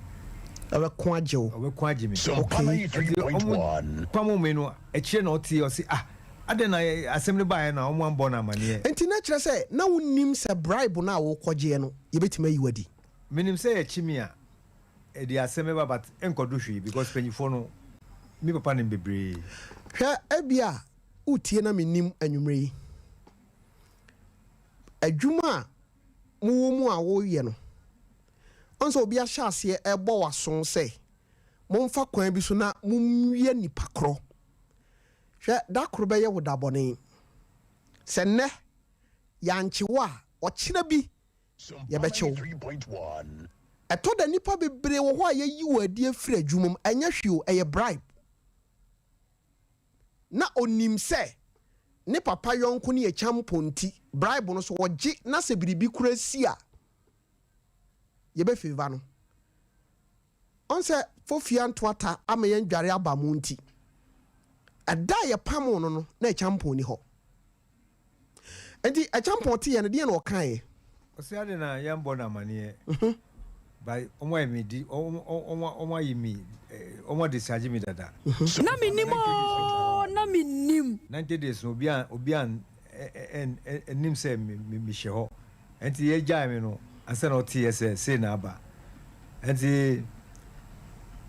A: Ɔbɛko agye wo.
E: Ɔbɛko agye me.
A: Okay.
E: Ɛnti wɔn pamoo me no akyire na ɔteɛ ɔse ah adɛn na asɛm no baeɛ na wɔn ambɔ no amaneɛ.
A: Ɛnti na kyerɛ sɛ na wo nim sɛ bribe no a wo kɔgyeɛ no yɛbɛtumi ayi wo adi?
E: Me nim sɛ yɛkye me a Ɛde asɛm bɛba but ɛnkɔdo hwee because panyinfoɔ no me papa nim bebree.
A: Hwɛ ebia woretie na mennim anwummerɛ yi. Adwuma a mowɔ mu a woreyɛ no, ɔn sɛ obi ahyɛ aseɛ ɛrebɔ w'aso sɛ momfa kwan bi so na monwia nipa korɔ. Hwɛ da koro bɛyɛ wo da bɔne. Sɛ nnɛ yɛankye wo a, ɔkyena bi yɛbɛkye wo. Ɛtɔ da nnipa bebree wɔ hɔ a yɛayi wɔn adi afiri adwuma mu, ɛnyɛ hwee o, ɛyɛ bribe. Na ɔnim sɛ ne papa yɔnko no yɛ kyampɔn nti, bribe no so ɔgye na sɛ biribi koraa si a, yɛbɛ favour no. Ɔn sɛ Fofia ntoata ama yɛn dware aba mu nti, ɛda a yɛpamoo no no, na Akyampɔn nni hɔ. Nti Akyampɔn teeɛ no, deɛn na ɔkaeɛ?
E: Ɔse adɛn na yɛnbɔ no amaneɛ but ɔmo ayɛ me di ɔmo ayi me ɔmo adischarge me dada.
C: Na mennim oo, na mennim.
E: 90 days no obiara obiara nnim sɛ mehyɛ hɔ. Ɛnti yɛgyae me no ansa na ɔteeɛ sɛ sei na aba. Ɛnti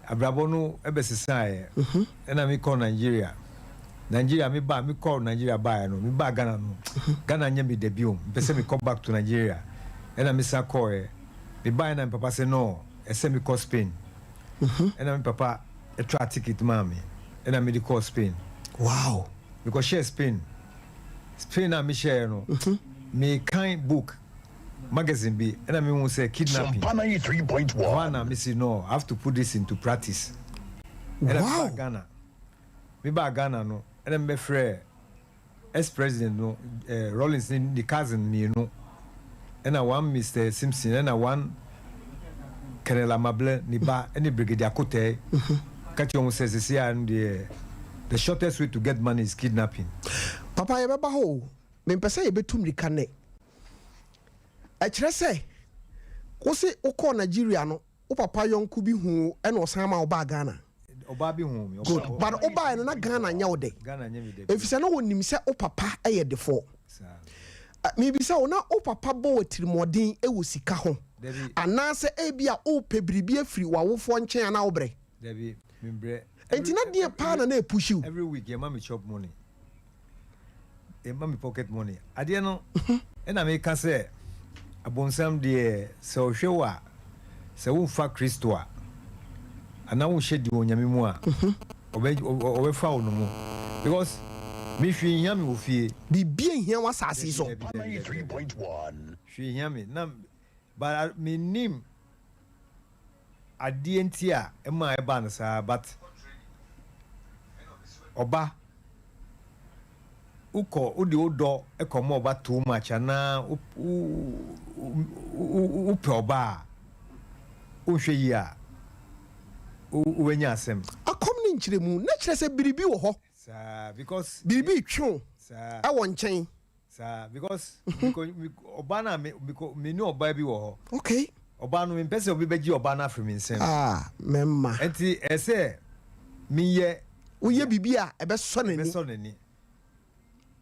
E: abrabɔ no bɛsesaeɛ. Ɛna me kɔɔ Nigeria. Nigeria me ba, me kɔ Nigeria baeɛ no, me baa Ghana no, Ghana nyɛ me dɛ biom, mepɛ sɛ me kɔ back to Nigeria, ɛna me san kɔɔɛ, me baeɛ na me papa sɛ no, ɛsɛ me kɔ Spain, ɛna me papa twaa ticket maa me, ɛna me de kɔɔ Spain. Me kɔ hyɛɛ Spain, Spain a me hyɛɛ no, me kan book, magazine bi, ɛna me hu sɛ kidnapping, ɛhɔ a na me si no, I have to put this into practice, ɛna me baa Ghana. Me baa Ghana no ɛna me bɛfrɛɛ ex president no eh, Rawlings ne ne cousin mienu ɛna one Mister Simpson ɛna one Colonel Amable ne ba ɛne Brigadier Kotei ka kyerɛ wɔn sɛ sesei ara no deɛ the shortest way to get money is kidnapping.
A: Papa yɛbɛba hɔ o, mempɛ sɛ yɛbɛtu mmirika nnɛ. Ɛkyerɛ sɛ wose wokɔɔ Nigeria no Wo papa yɔnko bi huu wo ɛna ɔsan ma wo baa Ghana?
E: Ɔbaa bi huu me.
A: Good. But wo baeɛ no na Ghana nyɛ wo dɛ?
E: Ghana nyɛ me dɛ.
A: Efisɛ na wɔnim sɛ wo papa yɛ defoɔ.
E: Saa.
A: Mebisa wo, na wo papa bɔ wo atirimuɔden wɔ sika ho?
E: Dabi.
A: Anaasɛ ebia wopɛ biribi afiri w'awofoɔ nkyɛn anaa wobrɛ?
E: Dabi, membrɛ.
A: Enti na deɛn paa na na ɛpushi wo?
E: Every week yɛma me chop money. Yɛma me pocket money. Adeɛ no ɛna meka sɛ abonsam deɛ sɛ ɔhwɛ wo a, sɛ womfa Kristo a, anaa wonhyɛ di wɔ Nyame mu a, ɔbɛ ɔbɛfa wo no mu. Because me hwee nhia me wɔ fie.
A: Biribi nhia wo asase yi so.
E: Dabi dabi dabi dabi. Hwee nhia me na but mennim. Adeɛ nti a ɛmaa ɛbaa no saa but ɔba wokɔ wode wo dɔ kɔ ma ɔba too much anaa wo wo wopɛ ɔba a wonhwɛ yie a wobɛnya asɛm.
A: Akɔm ne nkyerɛmu, na kyerɛ sɛ biribi wɔ hɔ.
E: Saa because.
A: Biribi retwe wo
E: Saa.
A: wɔ nkyɛn.
E: Saa because mekɔ me ɔbaa no a me mekɔ me ne ɔbaa bi wɔ hɔ.
A: Okay.
E: Ɔbaa no mempɛ sɛ obi bɛgye ɔbaa no afiri me nsam.
A: Ah mɛma.
E: Nti ɛsɛ sɛ meyɛ.
A: Woyɛ biribi a ɛbɛsɔ n'ani.
E: Ɛbɛsɔ n'ani.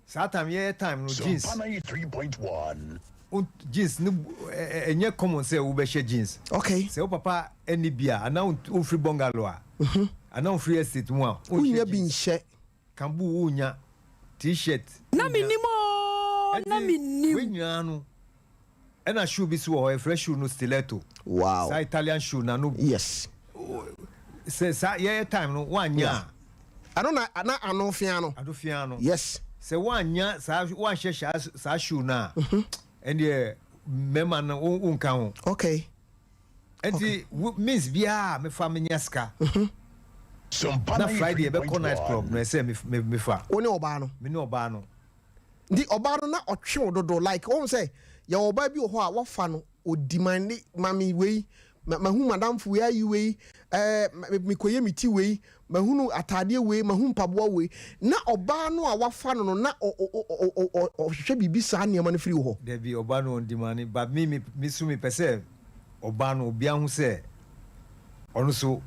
E: Saa time yɛyɛ time no jeans. Jeans no ɛnyɛ common sɛ wobɛhyɛ jeans.
A: Okay.
E: Sɛ wo papa ɛni bi a anaa wofiri bungalow a anaa wofiri estate mu a
A: wonhyɛ jeans. Wonnya bi nhyɛ.
E: Kambu wonnya, T-shirt
C: Na
E: wonnya.
C: mennim oo, na
E: Ɛnti
C: mennim.
E: wei nyinaa no ɛna shoe bi so wɔ hɔ yɛfrɛ shoe no stiletto.
A: Wow.
E: Saa Italian shoe na no.
A: Yes.
E: Sɛ saa yɛyɛ time no woannya
A: Yeah.
E: a.
A: Ɛno na na ano fea no.
E: Ano fea no.
A: Yes.
E: Sɛ woannya saa woanhyɛ saa shoe no a ɛndeɛ mmarima no wonka ho.
A: Okay.
E: Nti means biara a mefa menya sika. Na Friday yɛbɛkɔ night club no ɛsɛ mefa.
A: Wo ne ɔbaa no?
E: Me ne ɔbaa no.
A: Nti ɔbaa no na ɔtwe wo dodo like wohu sɛ yɛwɔ ɔbaa bi wɔ hɔ a wafa no ɔdi mane mame wei mahu madamfo wei ayi wei ɛɛ mekɔyɛ me ti wei Mahunu ataadeɛ wei, mahu mpaboa wei. Na ɔbaa no a wafa no no, na ɔhwehwɛ biribi saa nneɛma no firi wo hɔ.
E: Dabi, ɔbaa no ɔndimane, but me me me so mepɛ sɛ ɔbaa no obiara hu sɛ ɔno so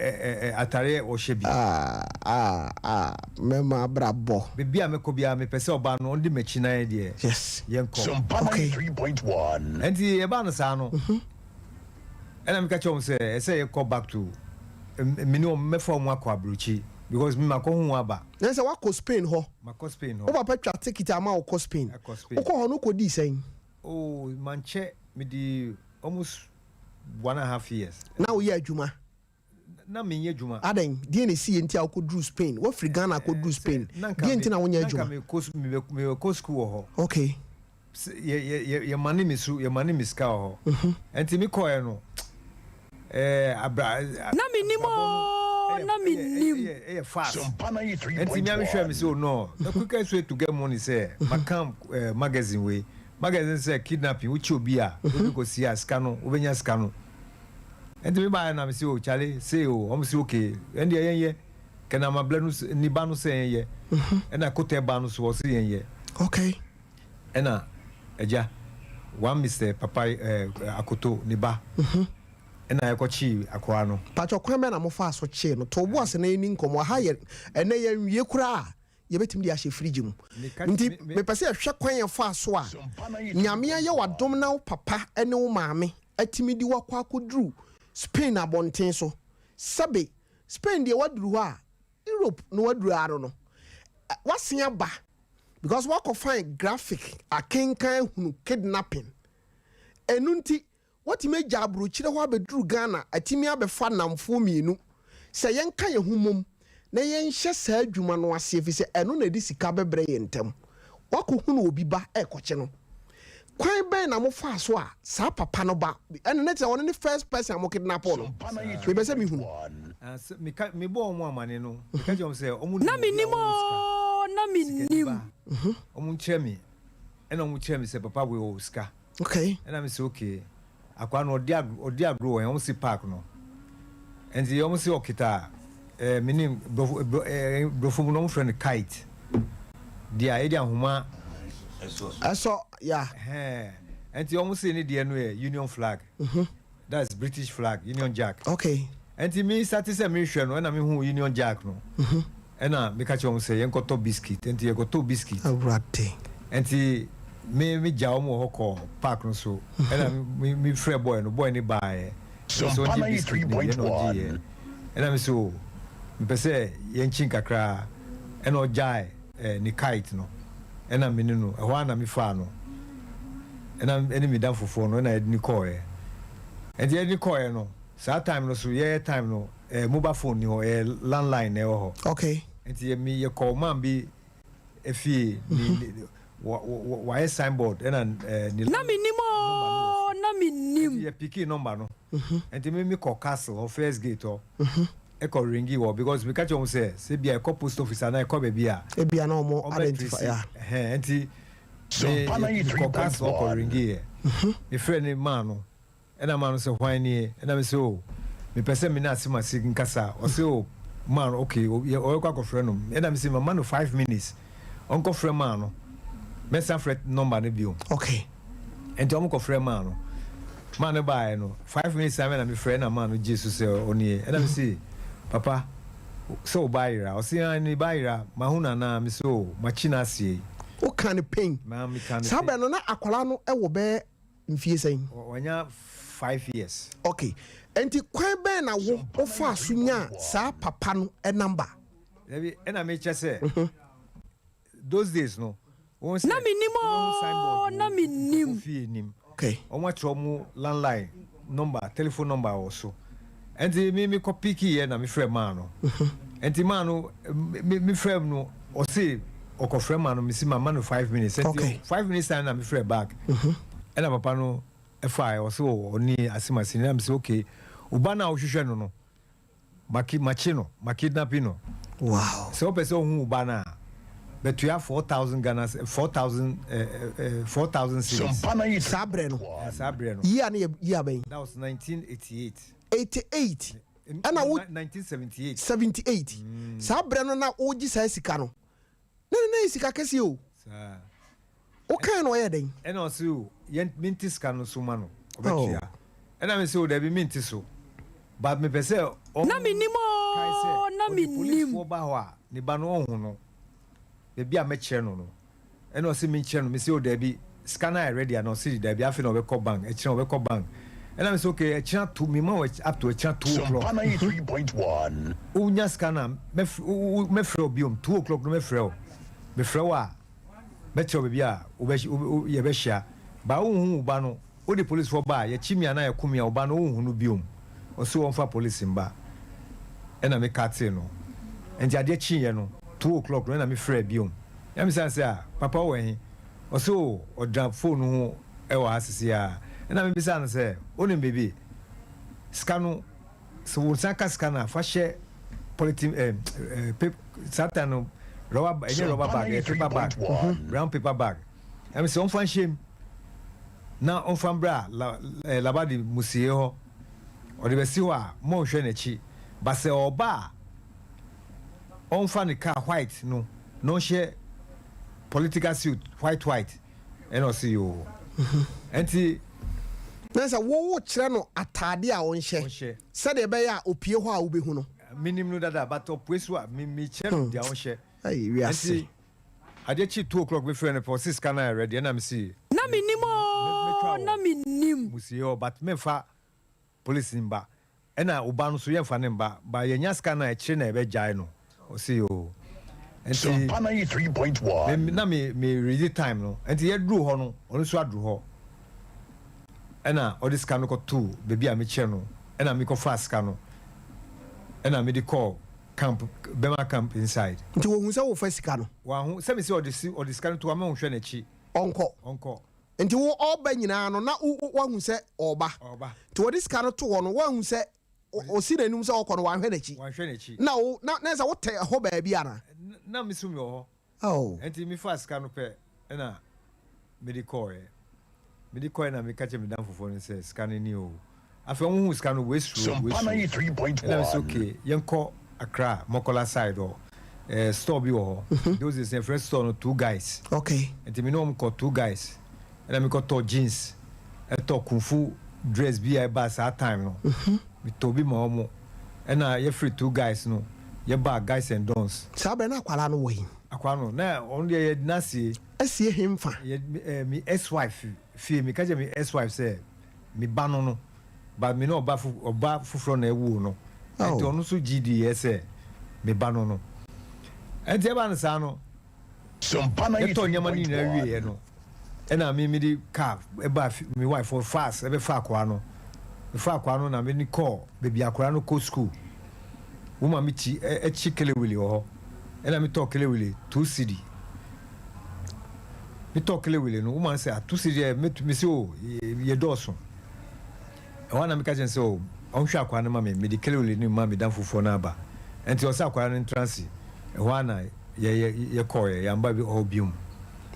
E: ɛ ɛ ɛ ataadeɛ ɔhyɛ bi.
A: Ah ah ah mɛma abrabɔ.
E: Baabi a mɛkɔ biara mepɛ sɛ ɔbaa no ɔndi m'akyi na yɛn deɛ
A: Yes.
E: yɛnkɔ.
A: Okay.
E: Ɛnti ɛbaa no saa no. Ɛna meka kyerɛ wɔn sɛ ɛsɛ yɛkɔ back to me ne wɔn mɛfa wɔn akɔ aburokyi because me makɔ ho wɔn aba.
A: Na sɛ wakɔ Spain hɔ.
E: Makɔ Spain hɔ.
A: Wo papa twa ticket ama wo kɔ Spain.
E: Akɔ Spain.
A: Wokɔ hɔ no wokɔ dii sɛn?
E: Oh mankyɛ me di almost 1.5 years.
A: Na woyɛ adwuma?
E: Na menyɛ adwuma.
A: Adɛn, deɛn na ɛsiiɛ nti a wokɔduruu Spain? Woafiri Ghana akɔduru Spain, deɛn nti na wonyɛ adwuma?
E: Na nka mekɔ sukuu wɔ hɔ.
A: Okay.
E: Yɛmane me su, yɛmane me sika wɔ hɔ. Ɛnti mekɔɛ no, abra,
C: Na mennim oo, na mennim.
E: Ɛyɛ fast. Ɛnti me a mehwɛɛ me sɛ, oh no, the quickest way to get money sɛ maka magazine wei. Magazine sɛ kidnapping, wokye obi a, wode kɔsie a, sika no, wobɛnya sika no. Ɛnti me baeɛ na me se oh chale sei oh ɔmo se okay ɛndeɛ yɛn yɛ kɛ na mablɛ no ne ba no sɛ yɛn yɛ ɛna kotɛ ba no so ɔse yɛn yɛ.
A: Okay.
E: Ɛna agya one Mister papa eh, akoto ne ba ɛna yɛkɔ kyee akoa no.
A: Pakyɛ kwan bɛn na mo faa so kyee no? To wo bo ase na yɛnni nkɔmmɔ. Aha yɛ ɛnɛ yɛnwie koraa a yɛbɛtumi de ahyɛ fridge mu. Nti mepɛ sɛ yɛhwɛ kwan yɛfaa so a Nyame ayɛ wo adom na wo papa ne wo maame atumi de wo akɔ akɔduru Spain abɔnten so. Sɛbe, Spain deɛ woaduru hɔ a, Europe na woaduru ara no no. Wasen aba because wakɔ find graphic akenkan hunu kidnapping. Ɛnu nti watumi agya aburokyire hɔ abɛduru Ghana, atumi abɛfa namfoɔ mmienu sɛ yɛnka yɛn ho mom na yɛnhyɛ saa adwuma no ase, ɛfiri sɛ ɛno na ɛde sika bɛbrɛ yɛn ntam. Wakɔhunu obi ba ɛkɔkye no. Kwan bɛn na mofaa so a saa papa no ba ɛne ne kyerɛ ɔno ne first person a mo kidnap no? Mebɛ sɛ mehunu.
E: Ah, sɛ meka mebɔ wɔn amane no, meka kyerɛ wɔn sɛ wɔn
C: Na
E: nim obi a
C: mennim
E: wɔwɔ sika
C: oo, na
E: sikani
C: mennim.
E: ba. Wɔn kyerɛ me, ɛna wɔn kyerɛ me sɛ papa wei wɔ sika. Ɛna me sɛ okay, akwadaa no ɔdi agorɔ wɔ yɛn, wɔn si park no. Nti wɔn si ɔkita menim brɔfo brɔfo mu no wɔn frɛ no kite. Deɛ a yɛde ahoma
A: ɛsɔ ya.
E: Ɛhɛn. Nti wɔn si ne deɛ no yɛ Union flag. That's British flag, Union Jack. Nti mi start sɛ mehwɛ no, ɛna mehu Union Jack no. Ɛna meka kyerɛ wɔn sɛ yɛnkɔtɔ biscuit. Nti yɛkɔtɔ biscuit.
A: Awurade.
E: Nti me gya wɔn wɔ hɔ kɔ park no so. Ɛna me frɛ boy no, boy no baeɛ. Sɛ ɔgye biscuit no bi, ɛna ɔgye yɛ. Ɛna me so mepɛ sɛ yɛnkyi kakra, ɛna ɔgyae ne kite no. Ɛna me ne no ɛhɔ a na mefaa no. Ɛna ɛne me dan fofoɔ no, ɛna yɛde ne kɔɔɛ. Nti yɛde ne kɔɔɛ no, saa time no so yɛyɛ time no mobile phone ni hɔ, ɛyɛ landline na ɛwɔ hɔ. Nti yɛ mi yɛkɔ man bi efie ne wa wa wayɛ signboard, ɛna ne
C: Na mennim
E: number no wɔ
C: oo,
E: so.
C: Na mennim.
E: Nti yɛ pick number no. Nti mi kɔ castle hɔ, first gate hɔ, ɛkɔ ringi hɔ because mi ka kyerɛ wɔn sɛ bia ɛkɔ post office anaa ɛkɔ baabi a
A: ebia na ɔmo
E: ɔmo bɛ
A: identify
E: trace.
A: Ya.
E: Ɛhɛn, nti mi kɔ castle hɔ kɔ ringi yɛ. Mi frɛ ne maa no, ɛna maa no sɛ hwan nie? Ɛna mi sɛ o, mepɛ sɛ mi ne asemase nkasa. Ɔsɛ o, maa no okay, ɔyɛkɔ akɔfrɛ no. Ɛna mi sɛ mama no 5 minutes ɔnkɔfrɛ maa no, mɛsan frɛ number no bio. Nti ɔmo kɔfrɛ maa no, maa no baeɛ no, 5 minutes time ɛna mefrɛ, ɛna maa no gye so sɛ ɔnie. Ɛna me se papa, sɛ wo ba yera? Ɔse ah, ne ba yera, mahu no anaa? Me sɛ o, makyi no aseɛ yi.
A: Woka ne pain.
E: Maa meka no
A: saa
E: pain.
A: berɛ no na akwalaa no ɛwɔ bɛyɛ mfie sɛn?
E: Wanya 5 years.
A: Okay, nti kwan bɛn na wo wofaa so nyaa saa papa no number?
E: Dabi, ɛna mekyɛ sɛ those days no wɔn sɛ
C: Na mennim
E: wobɛhu
C: oo,
E: signboard
C: na
E: wɔ
C: mennim.
E: nkurɔfoɔ fie nim. Wɔn atwerɛ wɔn landline number, telephone number wɔ so. Nti mi kɔ pick yɛ na mi frɛ maa no. Nti maa no mi frɛ no, ɔse ɔkɔfrɛ maa no. Mi si ma ma no 5 minutes. Nti 5 minutes time na mi frɛ back, ɛna papa no ɛfa ɔse o, ɔne asemase. Na mi sɛ okay, ɔba no a ɔhwehwɛ no, maki makyi no, ma kidnap no. Sɛ wopɛ sɛ wohu wo ba no a, bɛtua 4,000 Ghana, 4,000 4,000 cedis.
A: Saa berɛ no?
E: Saa berɛ no.
A: Yia ne yɛ yia bɛn?
E: That was 1988.
A: 88 ɛna wo
E: 1978.
A: 78. Saa berɛ no na wogye saa sika no na ne yɛ sika kɛseɛ o.
E: Saa.
A: Wokae no, ɔyɛ dɛn?
E: Ɛna ɔse o, yɛn mente sika no so ma no, ɔbɛtua. Ɛna me sɛ o, dabi, mente so, but mepɛ sɛ ɔmo
C: Na mennim
E: kae sɛ
C: oo, na
E: ɔde
C: mennim.
E: policefoɔ ba hɔ a, ne ba no ɔnhu no baabi a mɛkyerɛ no. Ɛna ɔse menkyerɛ no. Mesɛ o, dabi, sika no ayɛ ready ana? Ɔse dabi, afei na ɔbɛkɔ bank, ɛkyerɛ ɔbɛkɔ bank. Ɛna mesɛ okay, ɛkyerɛ to mema wɔ up to ɛkyerɛ 2 o'clock. Wonya sika no a, mɛfrɛ wo biom 2 o'clock no. Mɛfrɛ wo, mefrɛ wo a, mɛkyerɛ wo baabi a yɛbɛhyia ba. Wonhu wo ba no, wode policefoɔ ba a, yɛkyi me anaa yɛko me a, wo ba no wonhu no biom. Ɔse wɔmfa police mba. Ɛna meka tee no. Nti adeɛ kyeeɛ no 2 o'clock no, ɛna mefrɛ biom. Na mesane sɛ a, papa wɔ he? Ɔse o, ɔdra phone no ho ɛwɔ ha sisi a. Ɛna mebisa no sɛ wonim biribi, sika no, sɛ wo nsa ka sika no a, fa hyɛ polythene ɛɛ ɛɛ saa time no rubber, ɛnyɛ rubber bag, ɛyɛ paper bag, brown paper bag. Ɛmi sɛ ɔmfa nhyɛ mu na ɔmfa mbra la Labadi musie hɔ. Ɔde bɛsi hɔ a, mo nhwɛ n'akyi ba. Sɛ ɔba a, ɔmfa ne car white no na ɔnhyɛ political suit white white. Ɛna ɔsi yoo. Ɛnti
A: Na sɛ wowo kyerɛ no ataade a ɔnhyɛ
E: ɔnhyɛ
A: sɛdeɛ ɛbɛyɛ a opie hɔ a wobɛhu no.
E: Minim no dada, but ɔpue so a, mi kyerɛ no deɛ ɔnhyɛ.
A: Ayi wiase.
E: Nti adeɛ kyi 2 o'clock mefrɛ no pɛ, ɔsi sika no ayɛ ready. Ɛna mi si
C: Na mennim oo, na mennim.
E: Musie hɔ, but memfa police mba, ɛna ɔba no so yɛmfa ne mba ba. Yɛnya sika no a, ɛkyerɛ na yɛbɛgyae no. Ɔsi yoo. Nti
F: Sompa 93.1.
E: Me na me me ready time no. Nti yɛduru hɔ no, ɔno nso aduru hɔ. Ɛna ɔde sika no kɔtoo baabi a mekyerɛ no. Ɛna mekɔfaa sika no. Ɛna mede kɔɔ camp, Burma camp inside.
A: Nti wɔhu sɛ wofa sika no?
E: Wanhu. Sɛ mese ɔde si ɔde sika no to hɔ ama ɔnhwɛ n'akyi.
A: Ɔnkɔ.
E: Ɔnkɔ.
A: Nti wo ɔreba nyinaa no na wo wo wahu sɛ ɔreba.
E: Ɔreba.
A: Nti wɔde sika no to hɔ no woanhu sɛ ɔsi n'anim sɛ ɔkɔ no wanhwɛ n'akyi.
E: Wanhwɛ n'akyi.
A: Na wo na na sɛ wotɛ ɛhɔ baabi anaa?
E: Na me so mewɔ hɔ.
A: Oh.
E: Nti mefaa sika no pɛ ɛna mede kɔɔɛ. Mede kɔɔɛ na meka kyerɛ me damfofoɔ no sɛ sika no ni o. Afei wɔn huu sika no wei suro wei
F: Sompa
E: suro. Ɛna mese
F: 93.1.
E: okay yɛnkɔ Accra Mɔkɔla side hɔ. Eh, store bi wɔ hɔ. Those days yɛfrɛ store no Two Guys.
A: Okay.
E: Nti me ne wɔn kɔ Two Guys. Ɛna mekɔ tɔ jeans, ɛtɔ kung-fu dress bi a ɛbaa saa time no. Metɔ bi ma wɔn. Ɛna yɛfiri Two Guys no, yɛbaa Guys and Dons.
A: Saa berɛ no akwadaa no wɔ he?
E: Akwadaa no, na ɔno deɛ yɛde no asie.
A: Asie henfa?
E: Yɛ, eh, me ex-wife fie. Meka kyerɛ me ex-wife sɛ me ba no no, but me ne ɔba fo, ɔba foforɔ na ɛwoo no. Ɛnti
A: Oh.
E: ɔno nso gye diiɛ sɛ me ba no no. Ɛnti ɛbaa no saa no,
F: Sompa
E: yɛtɔɔ nneɛma no nyinaa
F: 93.1.
E: wieeɛ no, ɛna me mede car ɛbaa fi, me wife hɔ fast ɛbɛfa akwadaa no. Mefaa akwadaa no na mede no kɔɔ baabi a akwadaa no kɔ school. Wo maame kyi, ɛ, ɛkyi kelewele wɔ hɔ. Ɛna metɔɔ kelewele 2 cedi. Metɔɔ kelewele no, wo maame sɛ, ah, 2 cedi ɛ, mɛtu, mese o, yɛ dɔɔso. Ɛhɔ ara na meka kyerɛ no sɛ, o, ɔnhwɛ akwadaa no ma me, mede kelewele no rema me damfofoɔ no aba. Ɛnti ɔsɛ akwadaa no ntra ase. Ɛhɔ ara na yɛ, yɛ, yɛkɔeɛ, yɛamba bi hɔ biom.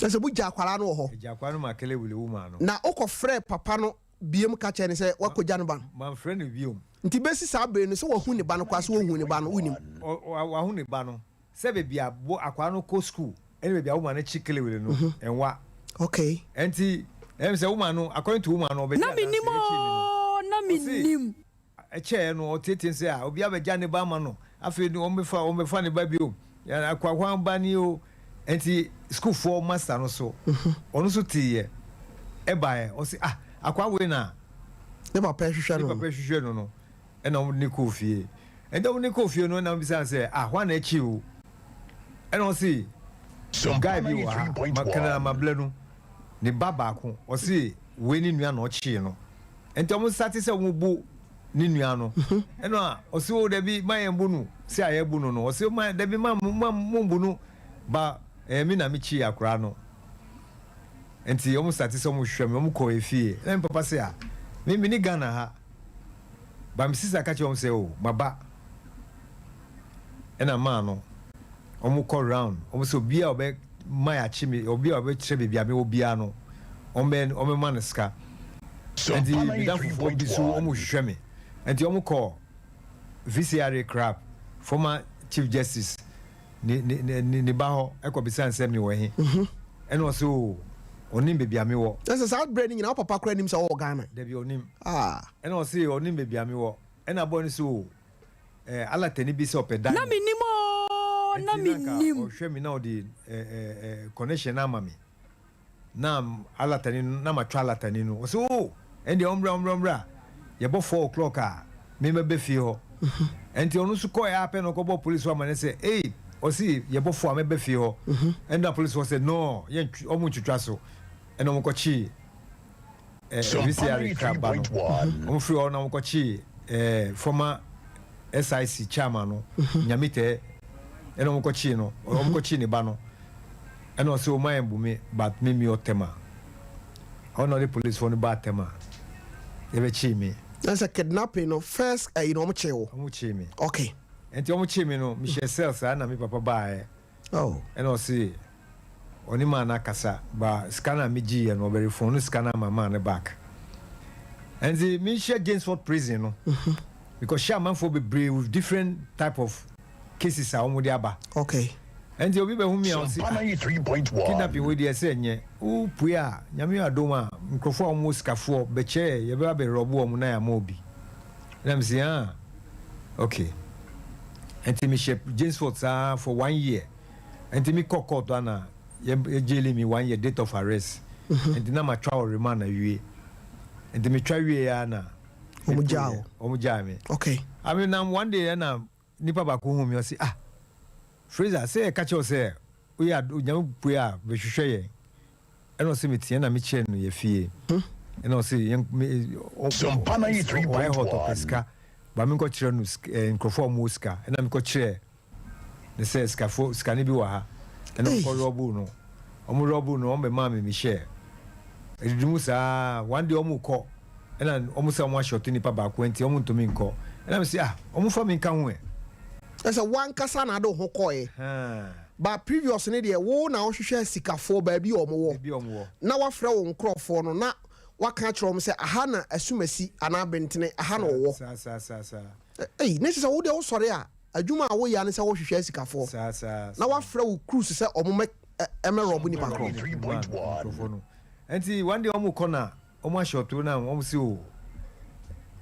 A: Na sɛ mogya akwadaa no wɔ hɔ?
E: Yɛgyaa akwadaa no maa kelewele wo maa no.
A: Na wokɔfrɛɛ papa no biom ka kyerɛɛ no sɛ woakɔgya ne ba no?
E: Mamfrɛ no biom.
A: Nti bɛsi saa bere no, sɛ wahu ne ba no koraa, sɛ ɔnhuu ne ba no, wonnim?
E: Ɔ, ɔ, wahu ne ba no. Sɛ baabi a bo, akwadaa no kɔ sukuu ne baabi a wo ma no kye kelewele no, ɛnwa.
A: Okay.
E: Ɛnti, ɛyɛ me sɛ wo ma no, according to wo ma no, ɔbɛdi
C: Na
E: adanseɛ
C: mennim
E: ɛkyee me no.
C: oo, na
E: Ɔse,
C: mennim.
E: ɛkyɛɛ no, ɔteateam sɛ, ah, obi abɛgya ne ba ama no, afei no, wɔmmɛfa, wɔmmɛfa ne ba bio. Yɛ, akoa hwan ba ni o? Ɛnti, sukuufoɔ master no so, ɔno nso teeɛ, ɛbaeɛ, ɔse, ah, akoa wei na.
A: Ne papa rehwehwɛ
E: Ne
A: no
E: papa
A: no.
E: rehwehwɛ no no, ɛna wɔde no kɔɔ fie. Ɛnti wɔde no kɔɔ fie no, ɛna wɔbisa no sɛ, ah, hwan na akyi wo? Ɛna ɔse, guy bi wɔ ha, makana mablɛ no, ne ba baako, ɔse wei ne nua na ɔkyee no. Ɛnti wɔn sate sɛ wɔn bu ne nua no. Ɛna ɔse, o dabi, ma yɛn bu no, sɛ a yɛbu no no. Ɔse, ma dabi, ma ma mo bu no, ba ɛyɛ me na mekyee akwaraa no. Ɛnti wɔn sate sɛ wɔn hwehwɛ me, wɔn kɔɔ efie. Ɛna me papa se, ah, me me ne Ghana ha. Ba me sister ka kyerɛ wɔn sɛ, o, maba. Ɛna maa no wɔn kɔ round, wɔn sɛ obiara a ɔbɛ ma yɛakye me, obiara a ɔbɛkyerɛ baabi a mewɔ biara no, wɔn bɛ wɔn bɛma no sika. Ɛnti
F: Sompa
E: me damfofoɔ bi so wɔn
F: 93.1.
E: hwehwɛ me, ɛnti wɔn kɔ VCRA Crab, former chief justice ne ne ne ne ba hɔ ɛkɔ bisa no sɛ mewɔ he, ɛna ɔsɛ o ɔnim baabi a mewɔ.
A: Na sɛ saa berɛ no nyinaa wo papa koraa nim sɛ wowɔ Ghana?
E: Dabi ɔnim.
A: Ah.
E: Ɛna ɔse ɔnim baabi a mewɔ, ɛna boy no sɛ o eh, alatani bi sɛ ɔpɛ
C: Na
E: diamond.
C: mennim oo, na
E: Ɛnti na nka
C: mennim.
E: ɔhwɛ me na ɔde eh, eh, eh, connection no ama me. Na alatani no, na matwa alatani no. Ɔse oh, ɛndeɛ ɔmmra, ɔmmra, ɔmmra. Yɛbɔ 4 o'clock a, me mɛba fie hɔ. Ɛnti ɔno nso kɔɛ ara pɛ na ɔkɔbɔɔ police hɔ amanneɛ sɛ, ei, ɔse yɛbɔ 4 a mɛba fie hɔ. Ɛnna police hɔ sɛ no, yɛntw, ɔmo ntwitwa so. Ɛnna ɔmo kɔkyee eh,
F: Sompa
E: VCR kra ba no.
F: 93.1.
E: Ɔmo firi hɔ na ɔmo kɔkyee eh, former SIC chairman no, Nyamitɛ, ɛna ɔmo kɔkyee no, ɔmo kɔkyee ne ba no. Ɛna ɔse ɔmo ayɛ mbu me, but me mi ɔtɛm a. Ɔna ɔde policefoɔ no baa tɛm a, yɛbɛkyee me.
A: Na sɛ kidnapping no first ɛyi no ɔmo kyee wo?
E: Ɔmo kyee me.
A: Okay.
E: Ɛnti ɔmo kyee me no, mehyɛ cell saa na me papa baeɛ.
A: Oh.
E: Ɛna ɔse ɔne maa no akasa, ba sika no a megyeeɛ no, ɔbɛ refund no sika no ama maa no back. Ɛnti mehyɛ James Ford prison no, mekɔhyɛ amanfoɔ bebree with different type of cases a wɔn de aba.
A: Okay.
E: Ɛnti obi bɛhu mi a ɔse,
F: Sompa
E: ah,
F: 93.1.
E: kidnapping wei deɛ sɛ ɛnyɛ, wopue a, Nyame adom a, nkurɔfoɔ a wɔwɔ sikafoɔ bɛkyɛ yɛbɛba bɛrɔbo wɔn na yɛama obi. Ɛna mese, ah, okay. Ɛnti mehyɛ James Ford saa for one year. Ɛnti mekɔ court ana yɛ yɛ me one year date of arrest. Ɛnti na matwa wɔ remand awie. Ɛnti metwa wie ya na
A: Wɔn gyaa wo?
E: Wɔn gyaa me.
A: Okay.
E: I mean, nam one day ɛna nipa baako hu mi, ɔsi, ah, Fraser, sɛ yɛka kyerɛ wo sɛ woyɛ ad Onyame pue a bɛhwehwɛ yɛn. Ɛna ɔse meteɛ na mekyerɛ no yɛ fie. Ɛna ɔse yɛn me ɔ
F: Sompa
E: ɔayɛ hot ɔpɛ
F: 93.1.
E: sika ba menkɔ kyerɛ no sik ɛɛ nkorɔfoɔ a wɔwɔ sika. Ɛna mekɔ kyerɛɛ no sɛ sikafoɔ sikani bi wɔ ha. Ɛna
A: Ei.
E: ɔkɔ rɔboo no. Wɔn rɔboo no wɔn bɛmaa me me share. Ɛdidi mu saa one day wɔn rekɔ ɛna wɔn sɛ wɔn ahyɔto nipa baako nti wɔn ntumi nkɔ. Ɛna mese ah wɔn nfa me nka ho ɛ.
A: Ɛsɛ wankasa na ade wo ho kɔɛ.
E: Haa.
A: But previous no deɛ wo na wohwehwɛ asikafoɔ baabi a wɔn wɔ
E: Baabi a wɔn wɔ.
A: na wafrɛ wo nkorɔfoɔ no na waka akyerɛ wɔn sɛ aha na asumasi anaa bentene aha na
E: Saa
A: ɔwɔ.
E: saa saa saa saa.
A: Ei ne kyerɛ sɛ wo deɛ wosɔre a adwuma a woyɛ ne sɛ wohwehwɛ asikafoɔ
E: Saa saa
A: na
E: saa.
A: wafrɛ wo crews sɛ wɔn mɛ ɛmɛ rɔbo nipa korɔ.
E: Mma nkorɔfoɔ no. Nti one day wɔn rekɔ na Wɔn ahyɛ ɔtoro na wɔn se o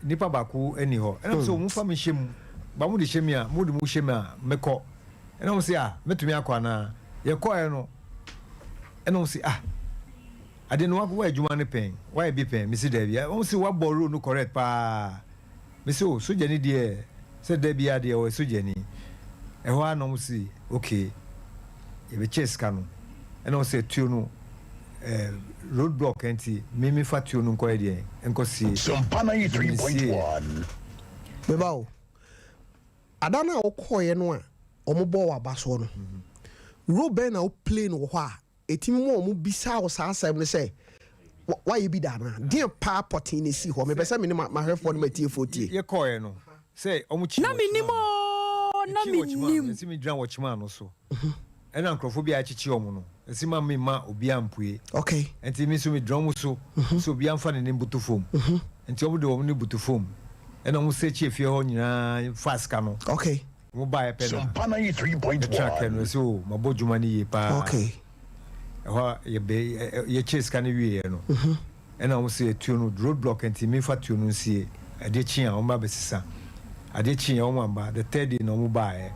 E: nipa baako nni hɔ ɛna mo se o mo fa me hyɛ mu ba mo de hyɛ mi a mo de mo hyɛ mi a mɛkɔ ɛna wɔn se ah mɛtumi akɔ anaa yɛ kɔɛ no ɛna wɔn se ah adeɛ no wayɛ adwuma no pɛn wayɛ bi pɛn mesi daabi wɔn se wabɔ role no correct paa. Me se oh sogyani deɛ sɛ da biara deɛ ɔyɛ sogyani. Ɛhɔ ara na wɔn se okay yɛbɛkyɛ sika no ɛna wɔn sɛ tuo no eh, road block nti me me fa tuo no nkɔyɛ deɛ nkɔ sie.
F: Sompa
E: Nti me sie.
F: 93.1.
A: Meba o, ada no a wokɔeɛ no a wɔbɔɔ w'abasoɔ no, role bɛn na wo play no wɔ hɔ a Ɛtumi ma wɔn bisa wo saa asɛm no sɛ, Woayɛ bi da anaa? Deɛn paa pɔtee na ɛsii hɔ? Mepɛ sɛ me ne m'ahwɛfoɔ ne m'atiefoɔ tie.
E: Yɛkɔeɛ no, sɛ wɔn kyi
C: Na mennim
E: watchman no,
C: oo, na
E: yɛkyi watchman no,
C: mennim.
E: yɛsi me gyina watchman no so, ɛna nkurɔfoɔ bi a yɛakyekye wɔn no, yɛsi ma me mma obiara mpue.
A: Okay.
E: Nti me nso me gyina wɔn so, sɛ obiara mfa n'ani mbutu fam. Nti wɔn de wɔn ani butu fam, ɛna wɔn search efie hɔ nyinaa faa sika no.
A: Okay.
E: Mo baeɛ pɛ na
F: Sompa
E: yɛtraa kaa
F: 93.1.
E: no, ɛsɛ o mabɔ dwuma no yie paa.
A: Okay.
E: Ɛhɔ a yɛbɛ yɛkyɛɛ sika no wieɛ no, ɛna wɔn sɛ tuo no road block nti memfa tuo no nsie. Adeɛ kye a wɔn ba bɛsesa. Adeɛ kyeeɛ wɔn amba, the third day na wɔn baeɛ.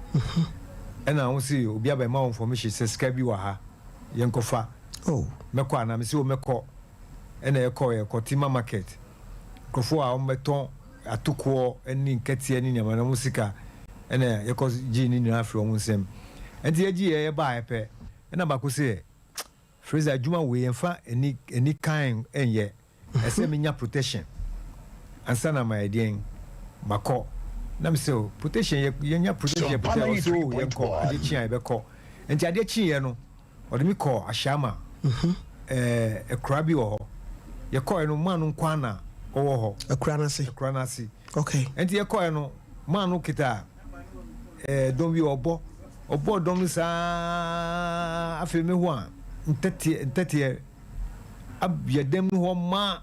E: Ɛna wɔn sɛ obi abɛma wɔn information sɛ sika bi wɔ ha, yɛnkɔfa.
A: Oh.
E: Mɛkɔ anaa? Mese o mɛkɔ. Ɛna yɛkɔeɛ, yɛkɔ Tema market. Nkurɔfoɔ a wɔbɛtɔn atokoɔ ne nkɛteɛ ne nneɛma no, wɔn sika ɛna yɛkɔ gyee ne nyinaa firi wɔn nsam. Ɛnti yɛgyeeɛ yɛbaeɛ pɛ, ɛna baako sɛ, Fraser adwuma wei yɛmfa ani ani kann nyɛ, ɛsɛ menya protection ansa na mayɛ deɛn makɔ. Na mesɛ o protection yɛ yɛnya protection yɛ
F: Sompa
E: protection, ɔsɛ o yɛnkɔ, adeɛ
F: 93.1.
E: kye a yɛbɛkɔ. Ɛnti adeɛ kyeeɛ no, Ɔde me kɔɔ Ashama, ɛɛ akuraa bi wɔ hɔ. Yɛkɔeɛ no, man no nko ara na ɔwɔ hɔ.
A: Akuraa no ase?
E: Akuraa no ase.
A: Okay.
E: Ɛnti yɛkɔeɛ no, man no kita ɛɛ dɔm bi, ɔbɔ. Ɔbɔɔ dɔm no saa afei mehu a, ntɛteɛ ntɛteɛ abue dɛm no hɔ ma.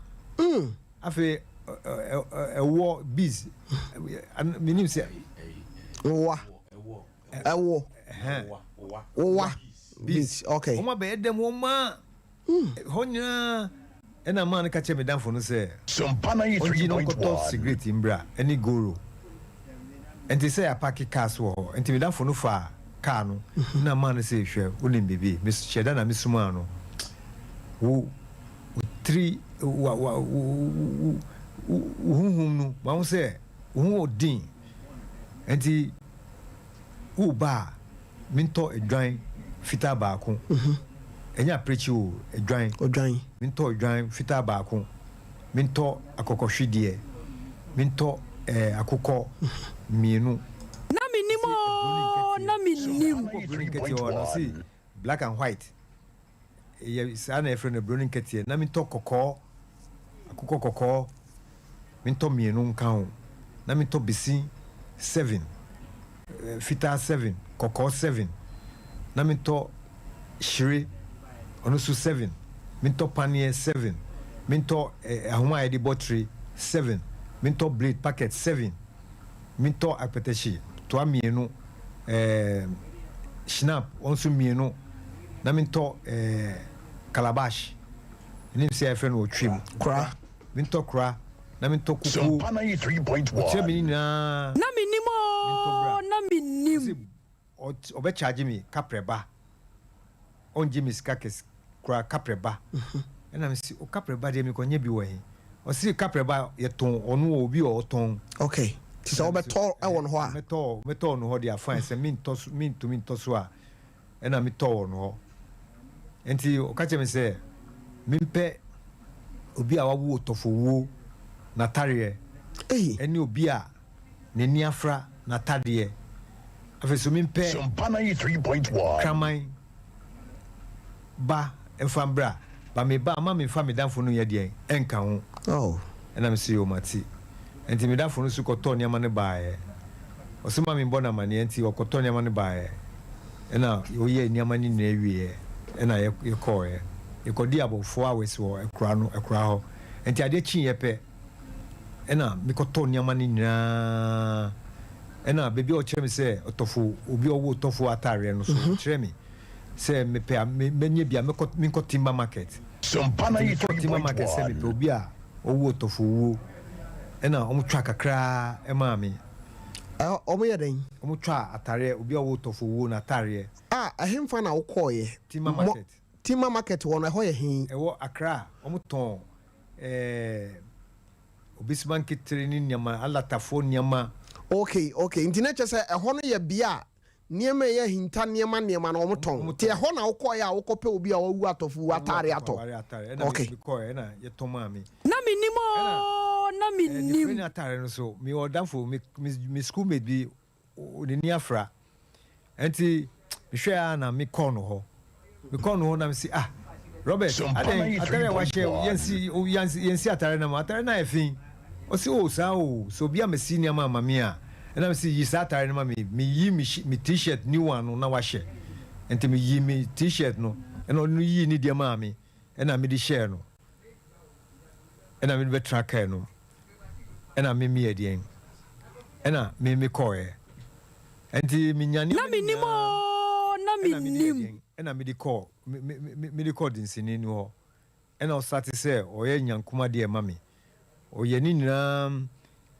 E: Afei ɛwoɔ, bees, menim sɛ.
A: Nwowa. Ɛwɔ. Wowa. Bees. Okay.
E: Wɔn abɛyɛ dɛm wɔn maa hɔ nyinaa ɛna maa no ka kyerɛ me danfo no sɛ ɔngye na ɔnkɔtɔ cigarette mbra ɛne goro. Ɛnti sɛ yɛapake cars wɔ hɔ ɛnti me danfo no faa car no ɛna maa no sɛ hwɛ wonim biribi mehyɛ da na mesumaa no wo wo tiri wa wa wo wo wo honhom no mahu sɛ wo ho ɔden ɛnti Woreba a, mentɔ odwan fitaa baako. Ɛnyɛ apirakyi o, odwan.
A: Odwan.
E: Mentɔ odwan fitaa baako. Mentɔ akokɔhwedeɛ. Mentɔ eh, akokɔ mmienu.
C: Na mennim
E: Ɔse aburo ne
C: oo,
E: nkateɛ.
C: na mennim.
E: Akokɔ aburo ne nkateɛ wɔ hɔ no, ɔse black and white. Yɛ saa na yɛfrɛ no aburo ne nkateɛ. Na mentɔ kɔkɔɔ, akokɔ kɔkɔɔ. Mentɔ mmienu nka ho na mentɔ besi seven, fitaa seven, kɔkɔɔ seven, na mentɔ hyire ɔno nso seven, mentɔ paneɛ seven, mentɔ ahoma a yɛde bɔ tire seven, mentɔ blade packet seven, mentɔ akpɛtɛhye toa mmienu, ɛɛ schnapp ɔno nso mmienu, na mentɔ ɛɛ calabash, menim sɛ yɛfrɛ no wɔ Twi mu.
A: Kora.
E: Mentɔ kora na mentɔ kukuo.
F: Sompa
E: Ɔkyerɛ me ne
F: 93.1.
E: nyinaa
C: Na mennim
E: mentɔ bra.
C: oo, na mennim.
E: Ɔse ɔbɛ charge me kaprɛ ba ɔngye me sika kɛse koraa kaprɛ ba ɛna mese o kaprɛ ba deɛ mekɔ nya bi wɔ he ɔse kaprɛ ba yɛtɔn ɔno wɔ obi a ɔtɔn.
A: Okay. Nti sɛ wobɛtɔ wɔ no hɔ a.
E: Mɛtɔ mɛtɔ wɔ no hɔ deɛ fine, sɛ mentɔ so mentumi ntɔ so a ɛna metɔ wɔ no hɔ. Nti ɔka kyerɛ me sɛ mempɛ obi a wawo otɔfowuo n'atareɛ ɛne obi a n'ani afra n'atadeɛ. Afei so mempɛ
F: Sompa 93.1.
E: kraman ba mfa mbra, ba meba a ma memfa me damfo no nyɛ deɛn ɛnka ho.
A: Oh.
E: Ɛna mese yoo mate. Nti me damfo no nso kɔtɔɔ nneɛma no baeɛ. Ɔse ma membɔ no amaneɛ nti ɔkɔtɔɔ nneɛma no baeɛ. Ɛna ɔyɛɛ nneɛma no nyinaa wieɛ ɛna yɛkɔeɛ. Yɛkɔdii about 4 hours wɔ akura no akura hɔ. Nti adeɛ kyeeɛ pɛ ɛna mekɔtɔɔ nneɛma no nyinaa. Ɛna baabi a ɔkyerɛ me sɛ ɔtɔfo obi a ɔwɔ ɔtɔfo ataareɛ no so ɔkyerɛ me sɛ mepɛ a mɛnyɛ bi a mɛkɔ menkɔ Timber Market.
F: Sompa
E: Nti mekɔɔ Timber Market sɛ mepɛ
F: 93.1.
E: obi a ɔwɔ ɔtɔfo wuo ɛna ɔmo twa kakraa ɛmaa me.
A: Ɔmo yɛ dɛn?
E: Ɔmo twa ataareɛ, obi a ɔwɔ ɔtɔfo wuo n'ataareɛ.
A: A ɛhemfa na wokɔɔyɛ?
E: Timber Market.
A: Timber Market wɔ no, ɛhɔ yɛ he?
E: Ɛwɔ Accra. Ɔmo tɔn obesima nketere ne nneɛma alatafoɔ nneɛma.
A: Okay, nti na kyerɛ sɛ ɛhɔ no yɛ bea a nneɛma ɛyɛ ahinta nneɛma nneɛma na ɔmo tɔn.
E: Ɔmo
A: nti
E: tɔn.
A: Ɛhɔ na wokɔɔyɛ a wokɔpɛ obi a wawu atɔfo wu ataare atɔ?
E: Atare ɛna mekɔɛ ɛna yɛtɔn maa me.
C: Na menim o, na
E: Ne
C: menim.
E: Atare no so mewɔ damfo me school mate bi n'ani afra nti mehwɛ a na mekɔɔ no hɔ na mesi, "Ah, Robert,
F: Sompa
E: adɛn, atare a wahyɛ
F: 93.1.
E: yɛnsi atare no ma atare no ayɛ fi." Ɔsi, "O saa o, sɛ obi a mesi nneɛma ama me a." Ɛna mesi, "Yi saa atare no ma me." Meyi me T-shirt new one no na wahyɛ, nti meyi me T-shirt no ɛna ɔno yii ne deɛ maa me ɛna mede hyɛɛ no ɛna mede bɛtena kaa no ɛna me meyɛ deɛn ɛna me mekɔɔɛ nti menya
C: Na
E: nneɛma no
C: menim
E: nyinaa
C: o, na
E: ɛna mede yɛ
C: menim.
E: deɛn ɛna mede kɔɔ me me me mede kɔɔ dinsini no hɔ ɛna ɔsate sɛ ɔyɛ nyankoma deɛ ma me. Ɔyɛ ne nyinaa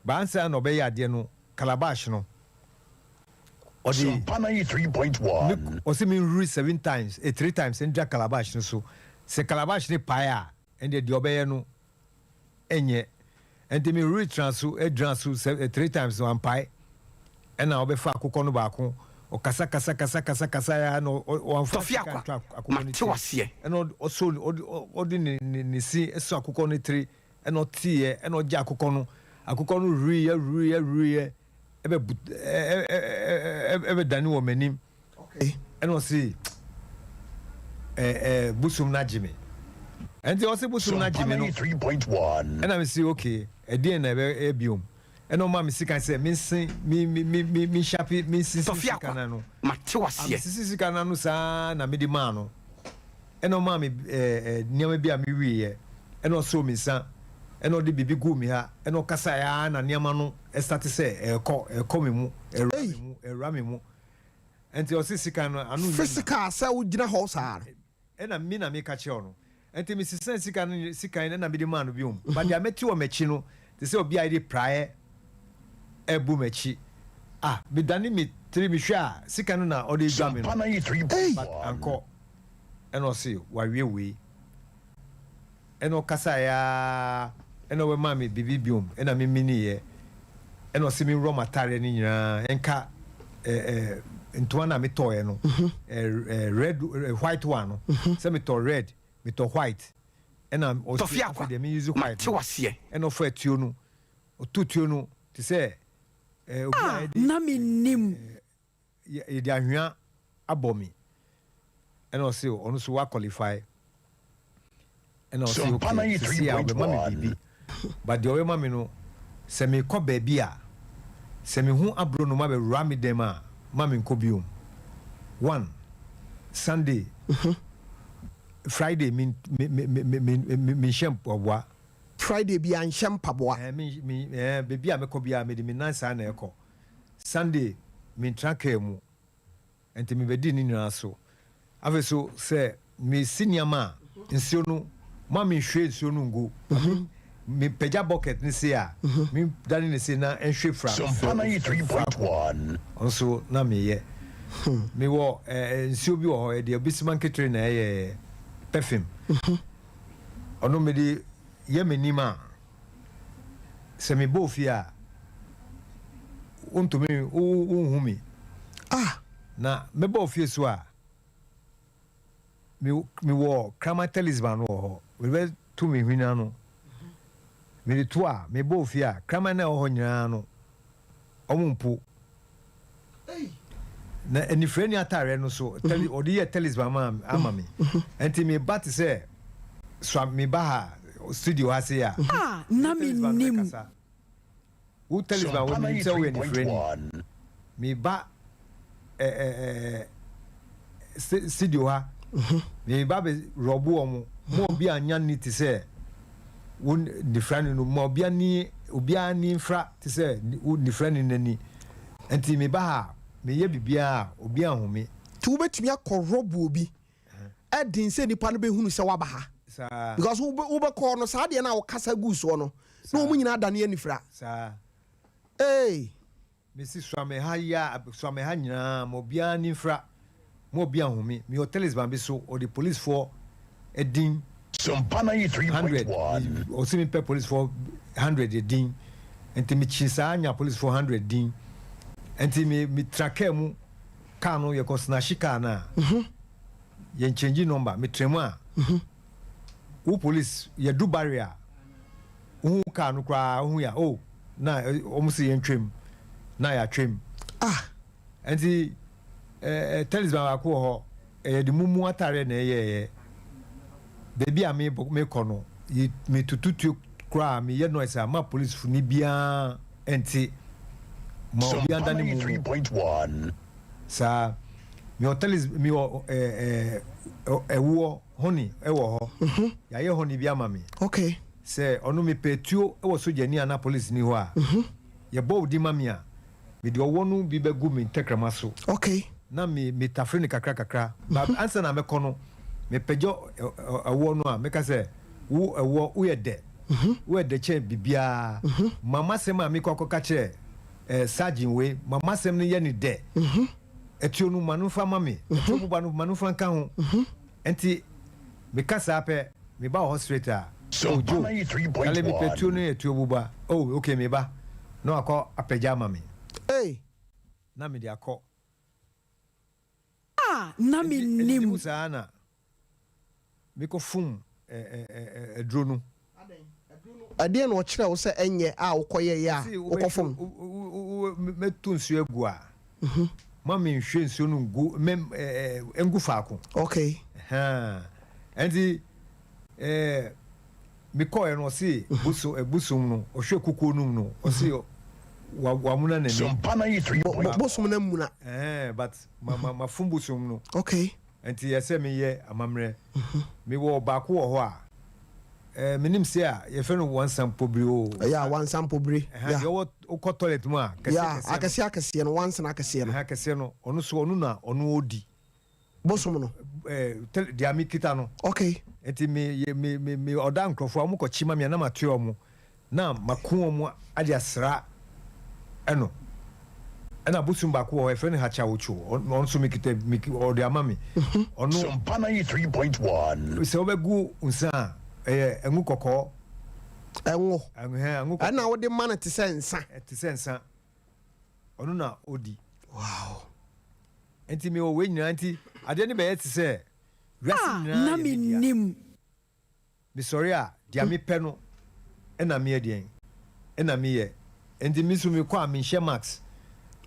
E: baansa na ɔbɛyɛ adeɛ no calabash no ɔde
F: Sompa 93.1.
E: Ɔsɛ menhuri seven times, three times ndwa calabash no so. Sɛ calabash ne pae a, ɛndeɛ deɛ ɔbɛyɛ no ɛnyɛ. Nti mehuri tena so adwina so three times no ampae. Ɛna ɔbɛfa akokɔ no baako, ɔkasa kasa kasa kasa kasa ya na ɔamfa
G: Tɔfi
E: sika
G: akwa.
E: nto akokɔ no
G: Mate
E: tiri.
G: waseɛ.
E: Ɛna ɔsɔ ɔde ne si ɛsɔ akokɔ no tiri ɛna ɔteeɛ ɛna ɔgye akokɔ no. Akokɔ no huriiɛ huriiɛ huriiɛ ɛbɛ bu ɛ ɛ ɛ ɛ ɛbɛ dane wɔ m'anim. Ɛna ɔsi ɛ ɛ bosom no agye me. Ɛnti ɔsi bosom no
F: Sompa
E: agye me no
F: 93.1.
E: ɛna mi si, "Okay, ɛdeɛn na ɛbɛ ɛbiom?" Ɛna ɔma mi sika sɛ mi nse mi mi mi mi mi nhyɛpe mi nsisi
G: Tɔfi
E: sika
G: akwa.
E: na no
G: Mate waseɛ.
E: Sisi sika na no saa na mi de maa no. Ɛna ɔma mi ɛɛ ɛ nneɛma bi a mi wi yɛ ɛna ɔsɔ mi nsa ɛna ɔde biribi gu mi ha ɛna ɔkasa ya na nneɛma no ɛsate sɛ ɛɛkɔ mi mu, ɛwura mi mu, ɛwura mi mu. Nti ɔsi sika no ano nyɛ na.
A: Physical sɛ wogyina hɔ saa no?
E: Ɛna mi na mi ka kyerɛ no nti mi sisan sika no, sika yi ɛna mi de maa no biom, but deɛ mɛte wɔ m'akyi no te sɛ obi a yɛde praeɛ ɛbu m'akyi. Ah, mi dane mi tiri mi hwɛ a, sika no na ɔde dwa mi no.
F: Sompa 93.1.
E: But ankɔ. Ɛna ɔsi wawie wei ɛna ɔkasa yaa ɛna ɔbɛma mi bibi biom ɛna mi mini yɛ ɛna ɔsi mi wurɔ m'ataareɛ no nyinaa ɛnka ɛɛ ɛɛ ntoma na mi tɔɔ yɛ no, ɛɛ ɛɛ red, white one no, sɛ mi tɔ red, mi tɔ white, ɛna ɔsi
G: Tɔfi akwa.
E: afei deɛ mi use white
G: Mate
E: no
G: waseɛ.
E: ɛna ɔfɔ ɛtuo no, ɔtu tuo no te sɛ obi a
C: Ah,
E: yɛde
C: na menim.
E: Yɛde ahwea abɔ mi. Ɛna ɔsi ɔno nso wa qualify. Ɛna ɔsi
F: Sompa
E: okay, sisi a ɔbɛma mi
F: 93.1.
E: biribi, but deɛ ɔbɛma mi no, sɛ mekɔ baabi a sɛ mehu aburo no ma bɛwura mi dɛm a, ma mi nkɔ biom. One Sunday, Friday mi mi mi mi mi mi mi nhyɛ mpaboa.
A: Friday bi anhyɛ mpaboa?
E: Mi mi beebi a mekɔ biara mede mi nan saa na ɛkɔ. Sunday mi ntena kaa mu nti mi bɛdi ne nyinaa so. Afei so sɛ mesi nneɛma a nsuo no ma mi nhwie nsuo no ngu, mi pagya bucket ne se a mi dane ne se na nhwie fra.
F: Sompa 93.1.
E: Nso na meyɛ mewɔ nsuo bi wɔ hɔ, yɛde obisima nketere na ɛyɛ perfume. Ɔno mede yɛ m'anim a sɛ mebɔ ofie a Wontumi, wo, wonhu me.
A: Ah.
E: Na mɛba wo fie so a, me, mewɔ kraman talisman no wɔ hɔ. Mede bɛto me hwene ano. Mede to a, meba wo fie a, kraman no a ɛwɔ hɔ nyinaa no, wɔmpo. Na anifirani ataareɛ no so, tali, ɔde yɛ talisman ma, ama me. Nti meba te sɛ, sua, meba ha, studio ha sei a,
C: A, na
E: talisman no
C: mennim.
E: bɛkasa. Wo talisman wɔ menim sɛ woyɛ nifirani. Me ba eh, studio ha, me ba bɛ rɔbo wɔn, ma obi anya ni te sɛ wo nifirani no, ma obi ani, obiara ani mfra te sɛ wo nifirani n'ani. Nti me ba ha, meyɛ biribiara a, obi anhu me.
A: Nti wobɛtumi akɔ rɔbo obi ɛden sɛ nipa no bɛhunu sɛ waba ha.
E: Saa.
A: Because wobɛkɔ no saa deɛ no a wokasa gu soɔ no, na wɔn nyinaa dane anifira.
E: Saa.
A: Ee.
E: Mesi sua me ha yi a, sua me ha nyinaa, ma obiara ani mfira, ma obi anhu me. Meyɛ talisman bi so, ɔde policefoɔ din
F: Sompa
E: 100,
F: 93.1.
E: ɔsi mepɛ policefoɔ 100 din, nti mekyi saa nya policefoɔ 100 din. Nti me metra kaa mu, kaa no yɛkɔ snatch kaa no a, yɛn change number, metra mu a, wo police yɛdu barrier, wohu kaa no koraa, wohu ya, oh, na wɔn si yɛn twam, na yɛatwam.
A: Ah.
E: Nti talisman baako wɔ hɔ, ɛyɛ de mumu ataareɛ na ɛyɛɛyɛ. Baabi a mekɔ no, metutu tuo koraa, meyɛ noise a, ma police ni biara nte. Ma obi
F: Sompa
E: andane mu.
F: 93.1.
E: Saa, mewɔ talisman, mewɔ ɛwoɔ honey ɛwɔ hɔ. Yɛayɛ honey bi ama me.
A: Okay.
E: Sɛ ɔno mepɛ tuo ɛwɔ sogyani anaa police ni hɔ a, yɛbɔ wo din ma me a, mede ɔwɔ no bi bɛgu me ntɛkrɛma so.
A: Okay.
E: Na me metafere no kakra kakra. Ba ansa na mɛkɔ no, mepɛgya ɛwoɔ no a, meka sɛ, wo ɛwoɔ, woyɛ dɛ. Woyɛ dɛ kyɛn biribiara. Ma m'asɛm a mekɔ akɔka kyerɛ sergeant wei, ma m'asɛm no yɛ ne dɛ. Atuo no, ma no mfa ma me. Atuo boba no, ma no mfa nka ho. Nti, meka saa pɛ, meba wɔ hɔ straight a, oh
F: Sompa
E: Joe, kale mepɛ tuo
F: 93.1.
E: no yɛ tuo boba. Oh, okay, meba. Na wakɔ apagya ama me.
A: Hey.
E: Na mede akɔ.
C: A, na
E: Nti, ɛdidi
C: mennim.
E: mu saa na mekɔfom aduro no.
A: Ɛdeɛn na ɔkyerɛ wo sɛ ɛnyɛ a wokɔyɛeɛ a
E: Ɔse
A: wokɔfom?
E: mɛto nsuo agu a, ma menhwie nsuo no ngu, ngu faako.
A: Okay.
E: Nti, mekɔɛ no ɔse bosom no, ɔhwɛ kukuo no mu no, ɔse wamuna n'ani.
F: Sompa 93.1.
A: Bosom no amuna.
E: But mafom bosom no.
A: Okay.
E: Nti ɛsɛ meyɛ amammerɛ. Mewɔ baako wɔ hɔ a, menim sɛ a yɛfrɛ no wansampobiri o.
A: Yeah, wansampobiri.
E: Yeah. Deɛ ɔwɔ wokɔ toilet mu a, kɛseɛ
A: Yeah,
E: kɛseɛ no.
A: akɛseɛ akɛseɛ no, wansana akɛseɛ no.
E: Kɛseɛ no, ɔno so ɔno na ɔno ɔdi.
A: Bosom no.
E: Deɛ mekita no.
A: Okay.
E: Nti me me me me ɔda nkurɔfoɔ a wɔn kɔ kyi ma me a na ma toa wɔn na ma ko wɔn ade asra ɛno. Ɛna bosom baako wɔ hɔ yɛfrɛ no hakyawokyo, ɔno nso mekita ɔde ama me. Ɔno
F: Sompa 93.1.
E: sɛ wobɛgu nsa a ɛyɛ ɛngo kɔkɔɔ.
A: Ɛngo.
E: Ɛngo kɔkɔɔ.
A: Ɛna wode ma no te sɛ nsa.
E: Te sɛ nsa. Ɔno na ɔdi.
A: Wow.
E: Nti mewɔ wei nyinaa nti adeɛ no bɛyɛ te sɛ wiase
C: A,
E: nyinaa
C: na
E: yɛ me dea.
C: mennim.
E: Mesɔre a deɛ mepɛ no ɛna meyɛ deɛn ɛna meyɛ. Nti me nso mekɔ a menhyɛ mask.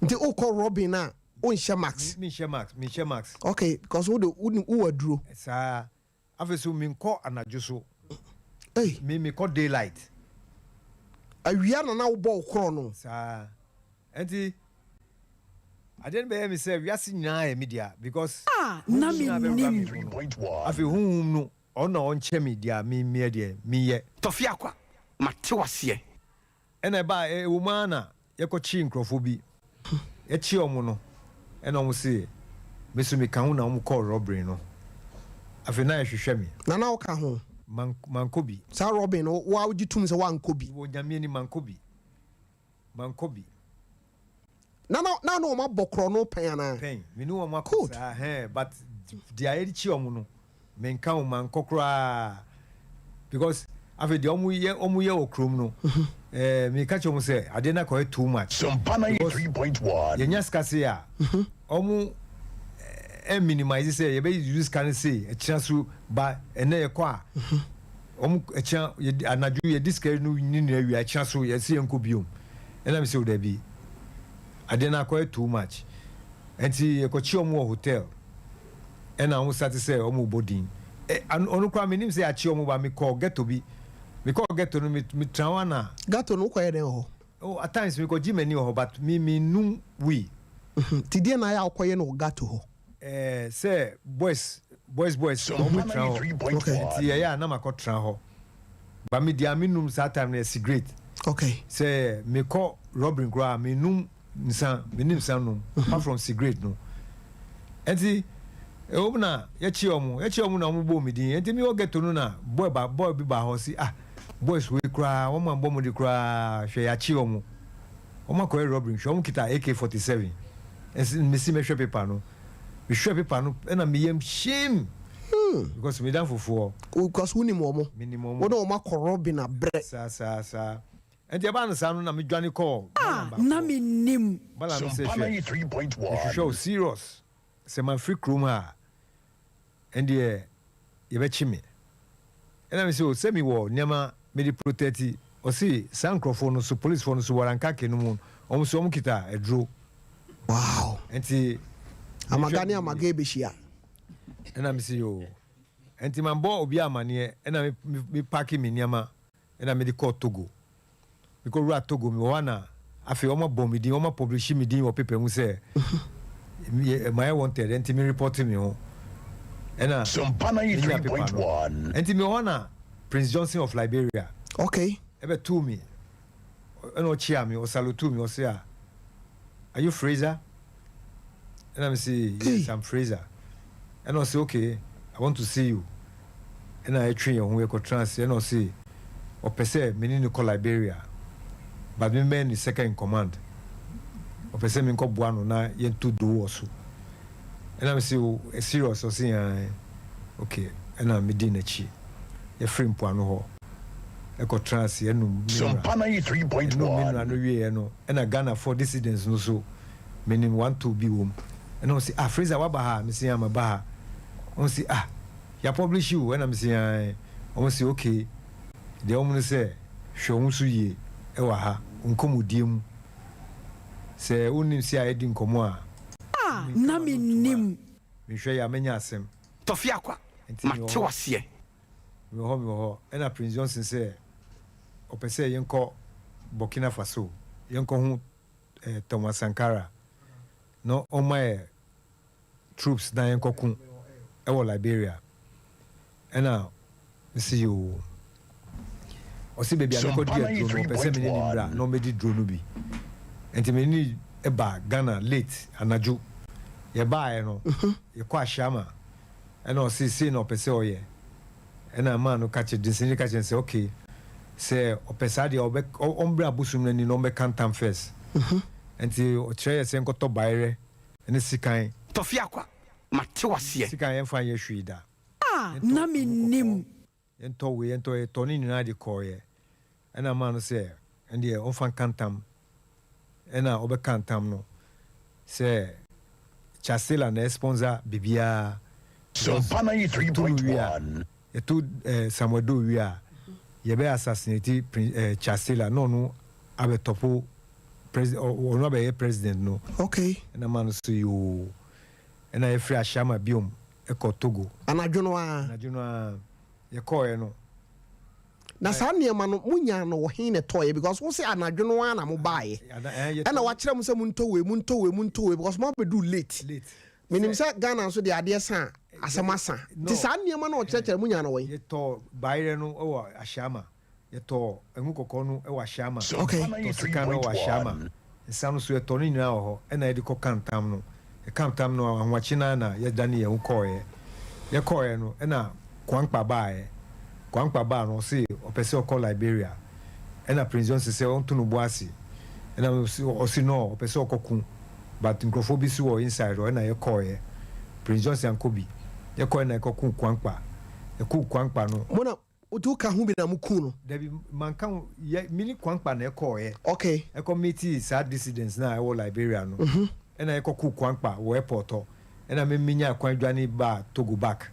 A: Nti wokɔ Robin a wonhyɛ mask?
E: Menhyɛ mask, menhyɛ mask.
A: Okay, because wode wowɔ aduro.
E: Saa. Afei so menkɔ anadwo so.
A: Hey.
E: Me mekɔ daylight.
A: Awia na na wobɔ wo korɔ no.
E: Saa. Nti adeɛ no bɛyɛ me sɛ wiase nyinaa yɛ me dea because
C: A, na
E: honhom no a bɛwura me
C: mennim.
E: mu no, afei honhom no ɔno na ɔnkyɛ me deɛ me meyɛ deɛ meyɛ.
G: Tɔfe Akwa, mate wo aseɛ.
E: Ɛna ɛbaa ɛwɔ mu ara na yɛkɔkyee nkurɔfoɔ bi. Yɛkyee wɔn no, ɛna wɔn se me nso meka ho na wɔn kɔɔ robbery no. Afei na yɛhwehwɛ me.
A: Na na woka ho?
E: Mankɔ bi.
A: Saa robbery no, wo ara wogye tom sɛ woankɔ bi?
E: Wɔ Nyame anim, mankɔ bi. Mankɔ bi.
A: Na na na ne wɔn abɔ korɔno pɛn anaa?
E: Pɛn. Me ne wɔn akɔ
A: Good.
E: saa, hɛn, but deɛ yɛde kye wɔn no, menka ho, mankɔ koraa. Because afei deɛ wɔn yɛ, wɔn yɛ wɔ kurom no, Meka kyerɛ wɔn sɛ adeɛ no akɔyɛ too much.
F: Sompa
E: Because
F: 93.1.
E: yɛnya sika sei a, wɔn minimize sɛ yɛbɛ use sika no sei, ɛkyena so ba ɛnɛ yɛkɔ a, wɔn ɛkyena yɛdi anadwo yɛdi sika no ne nyinaa wie a, ɛkyena so yɛsi yɛnkɔ biom. Ɛna mi sɛ o dabi, adeɛ no akɔyɛ too much. Nti yɛkɔkye wɔn wɔ hotel, ɛna wɔn start sɛ wɔn bɔ din. Ɔno koraa menim sɛ yɛakye wɔn ba mekɔɔ ghetto bi. Mekɔɔ ghetto no me tena hɔ ana.
A: Ghetto no wokɔyɛ dɛn wɔ hɔ?
E: Oh, at times mekɔgye m'ani wɔ hɔ but me menum wii.
A: Nti deɛ na ayɛ a wokɔyɛ no wɔ ghetto hɔ?
E: Sɛ boys boys boys wɔn
F: Sompa
E: bɛtena hɔ.
F: 93.1.
E: Nti ɛyɛ a na makɔtena hɔ. But me deɛ a menum saa time no yɛ cigarette. Sɛ mekɔ robbery koraa a menum nsa, menim nsa nom apart from cigarette no. Nti ɛwɔ mu na yɛkye wɔn, yɛkye wɔn na wɔn bɔɔ me din. Nti mewɔ ghetto no na boy ba boy bi baa hɔ si ah boys wei koraa wɔn ambɔ mo de koraa hwɛ yɛakye wɔn. Wɔn akɔyɛ robbery hwɛ wɔn kita AK-47. Nti mesi mɛhwɛ paper no. Mehwɛ paper no ɛna me yam hyem. Because me danfofoɔ.
A: Because wonim wɔn.
E: Menim wɔn.
A: Wo ne wɔn akɔ robbing abrɛ.
E: Saa saa saa. Nti ɛbaa no saa no na medwane kɔɔ
C: A
E: Balaam baako
C: na
E: hɔ.
C: mennim.
E: Balaam sɛ
F: Sompa
E: hwɛ,
F: 93.1.
E: mehwehwɛ wo serious, sɛ mamfiri kurom ha a, ɛndeɛ yɛbɛkye me. Ɛna mese o, sɛ mewɔ nneɛma mede protect, ɔse saa nkurɔfoɔ no so, policefoɔ no so, Warankake no mu no, wɔn nso wɔn kita aduro. Nti
A: Amaga
E: mehwɛ
A: ne amaga ɛbɛhyia.
E: Ɛna mese yoo. Nti mambɔ obiara amaneɛ, ɛna me, me, me paake me nneɛma, ɛna mede kɔɔ Togo. Mekɔwuraa Togo, mewɔ hɔ a na afei wɔabɔ me din, wɔapublishi me din wɔ paper mu sɛ mayɛ wanted, ɛnti me report me ho. Ɛna
F: Sompa
E: menya paper no.
F: 93.1.
E: Ɛnti mewɔ hɔ a na Prince Johnson of Liberia ɛbɛtoo me, ɛna ɔkyea me, ɔsalutuu me, ɔse ah, are you Fraser? Ɛna mese yes, I'm Fraser. Ɛna ɔse okay, I want to see you. Ɛna yɛtwe yɛn ho yɛkɔtena ase, ɛna ɔse ɔpɛ sɛ me ne no kɔ Liberia, but me mɛyɛ ne second in command. Ɔpɛ sɛ menkɔboa no na yɛnto do wɔ so. Ɛna mese o, serious? Ɔse ae. Okay, ɛna medii n'akyi. Yɛfiri mpoano hɔ ɛkɔtena ase ɛnum mineral.
F: Sompa
E: Ɛnum mineral
F: 93.1.
E: no wieɛ no, ɛna Ghanafoɔ dissidents no so menim one two bi wɔ mu. Ɛna ɔse ah Fraser waba ha? Mese ah maba ha. Ɔse ah yɛapublish wo? Ɛna mese ae. Ɔmo se okay, deɛ ɛwɔ mu ne sɛ hwɛ wo ho so yie ɛwɔ ha, nkɔmmɔdie mu. Sɛ wonnim se a yɛdi nkɔmmɔ a,
C: A na
E: menka m'ano ntom a,
C: mennim.
E: mehwɛ yi a mɛnya asɛm.
G: Tɔfe Akwa,
E: Nti mewɔ
G: mate
E: hɔ.
G: waseɛ.
E: Mewɔ hɔ, mewɔ hɔ. Ɛna Prince Johnson sɛ ɔpɛ sɛ yɛnkɔ Burkina Faso, yɛnkɔho Thomas Sankara na ɔmma yɛ troops na yɛnkɔko ɛwɔ Liberia. Ɛna mese yoo. Ɔse baabi a
F: Sompa
E: mekɔdi aduro no, ɔpɛ sɛ me ne no mmra
F: 93.1.
E: na ɔmmɛdi duro no bi. Nti me ne no ba Ghana late anadwo. Yɛbaeɛ no, yɛkɔ Ashaiman. Ɛna ɔse sei na ɔpɛ sɛ ɔyɛ. Ɛna man no ka kyerɛ, dinsini no ka kyerɛ no sɛ okay, sɛ ɔpɛ saa deɛ ɔbɛ, ɔmmra abosom no ani na ɔmmɛka ntam first. Nti ɔkyerɛ yɛ sɛ nkɔtɔ bayerɛ ne sekan.
G: Tɔfe Akwa, mate waseɛ.
E: Sekan yɛmfa nyɛ hwee da.
C: A
E: Yɛntɔ
C: na
E: ngo kɔkɔɔ,
C: mennim.
E: yɛntɔ wei, yɛntɔ wei, yɛtɔ ne nyinaa de kɔeɛ. Ɛna man no sɛ ɛndeɛ ɔmfa nka ntam. Ɛna ɔbɛka ntam no sɛ Chastela na ɛsponsor biribiara. Because
F: Sompa
E: yɛto no wie a,
F: 93.1.
E: yɛto Samuel Doe wie a, yɛbɛ assassinate Chastela na ɔno abɛtɔpo president, ɔno abɛyɛ president no. Ɛna man no so yoo. Ɛna yɛfiri Ashaiman biom kɔ Togo.
A: Anadwo no ara.
E: Anadwo no ara. Yɛkɔɔɛ no.
A: Na saa nneɛma no mo nyaa no wɔ he na ɛtɔɔeɛ because wo se anadwo no ara na mo baeɛ ɛna wakyerɛ mo sɛ mo ntɔ wei mo ntɔ wei mo ntɔ wei because mo abɛduru late. Menim sɛ Ghana nso deɛ adeɛ sa a asɛm asa nti saa nneɛma no a ɔkyerɛkyerɛ mo nyaa no wɔ he?
E: Yɛtɔɔ bayerɛ no wɔ Ashaiman, yɛtɔɔ ngo kɔkɔɔ no wɔ Ashaiman, yɛtɔɔ sika no wɔ Ashaiman, nsa no nso yɛtɔɔ ne nyinaa wɔ hɔ ɛna yɛde kɔ ka ntam no. Yɛka ntam no ahomakye no ara na yɛdane yɛn ho kɔeɛ. Yɛkɔeɛ no ɛna Kwankpa baeɛ. Kwankpa baa no ɔse ɔpɛ sɛ ɔkɔ Liberia. Ɛna Prince Johnson sɛ ɔnto no bo ase. Ɛna ɔse no ɔpɛ sɛ ɔkɔ ko but nkurɔfoɔ bi nso wɔ inside hɔ ɛna yɛkɔeɛ. Prince Johnson ankɔ bi. Yɛkɔeɛ na yɛkɔkoo Kwankpa. Yɛkoo Kwankpa no.
A: Mo na. Wotu woka ho bi na mo ku no?
E: Dabi, manka ho. Yɛ, me ne Kwankpa na ɛkɔɔeɛ.
A: Okay.
E: Ɛkɔ meetii saa dissidents no a ɛwɔ Liberia no. Ɛna yɛkɔ kuu Kwankpa wɔ airport hɔ. Ɛna me menyaa kwan dwane baa Togo back.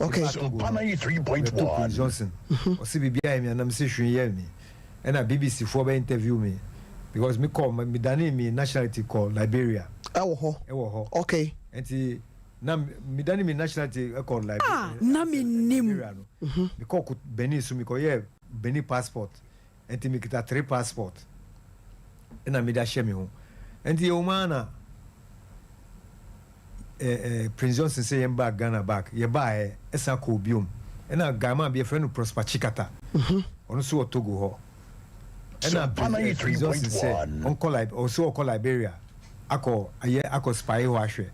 A: Okay.
E: Mebaa Togo no, mebɛtoo Prince Johnson. Ɔse biribi ayɛ me a na mese hwee nyɛɛ me. Ɛna BBC foɔ bɛ interview me because me kɔɔ, me danee me nationality kɔɔ Liberia.
A: Ɛwɔ hɔ.
E: Ɛwɔ hɔ.
A: Okay.
E: Ɛnti na me dane me nationality kɔɔ Liberia.
C: Ah, na mennim.
E: Liberia no. Mekɔɔ Benin so, mekɔyɛɛ Benin passport. Ɛnti mekita three passport ɛna mede ahyɛ me ho. Ɛnti yɛwɔ mu ara na eh, eh, Prince Johnson sɛ yɛn ba Ghana back. Yɛbaeɛ, ɛsan kɔɔ biom. Ɛna guy man bi yɛfrɛ no Prosper Chikata. Ɔno nso wɔ Togo hɔ. Ɛna Prince, eh, Prince Johnson sɛ ɔnkɔ Lib ɔsɛ ɔkɔ Liberia akɔ ayɛ akɔ spy hɔ ahwɛ.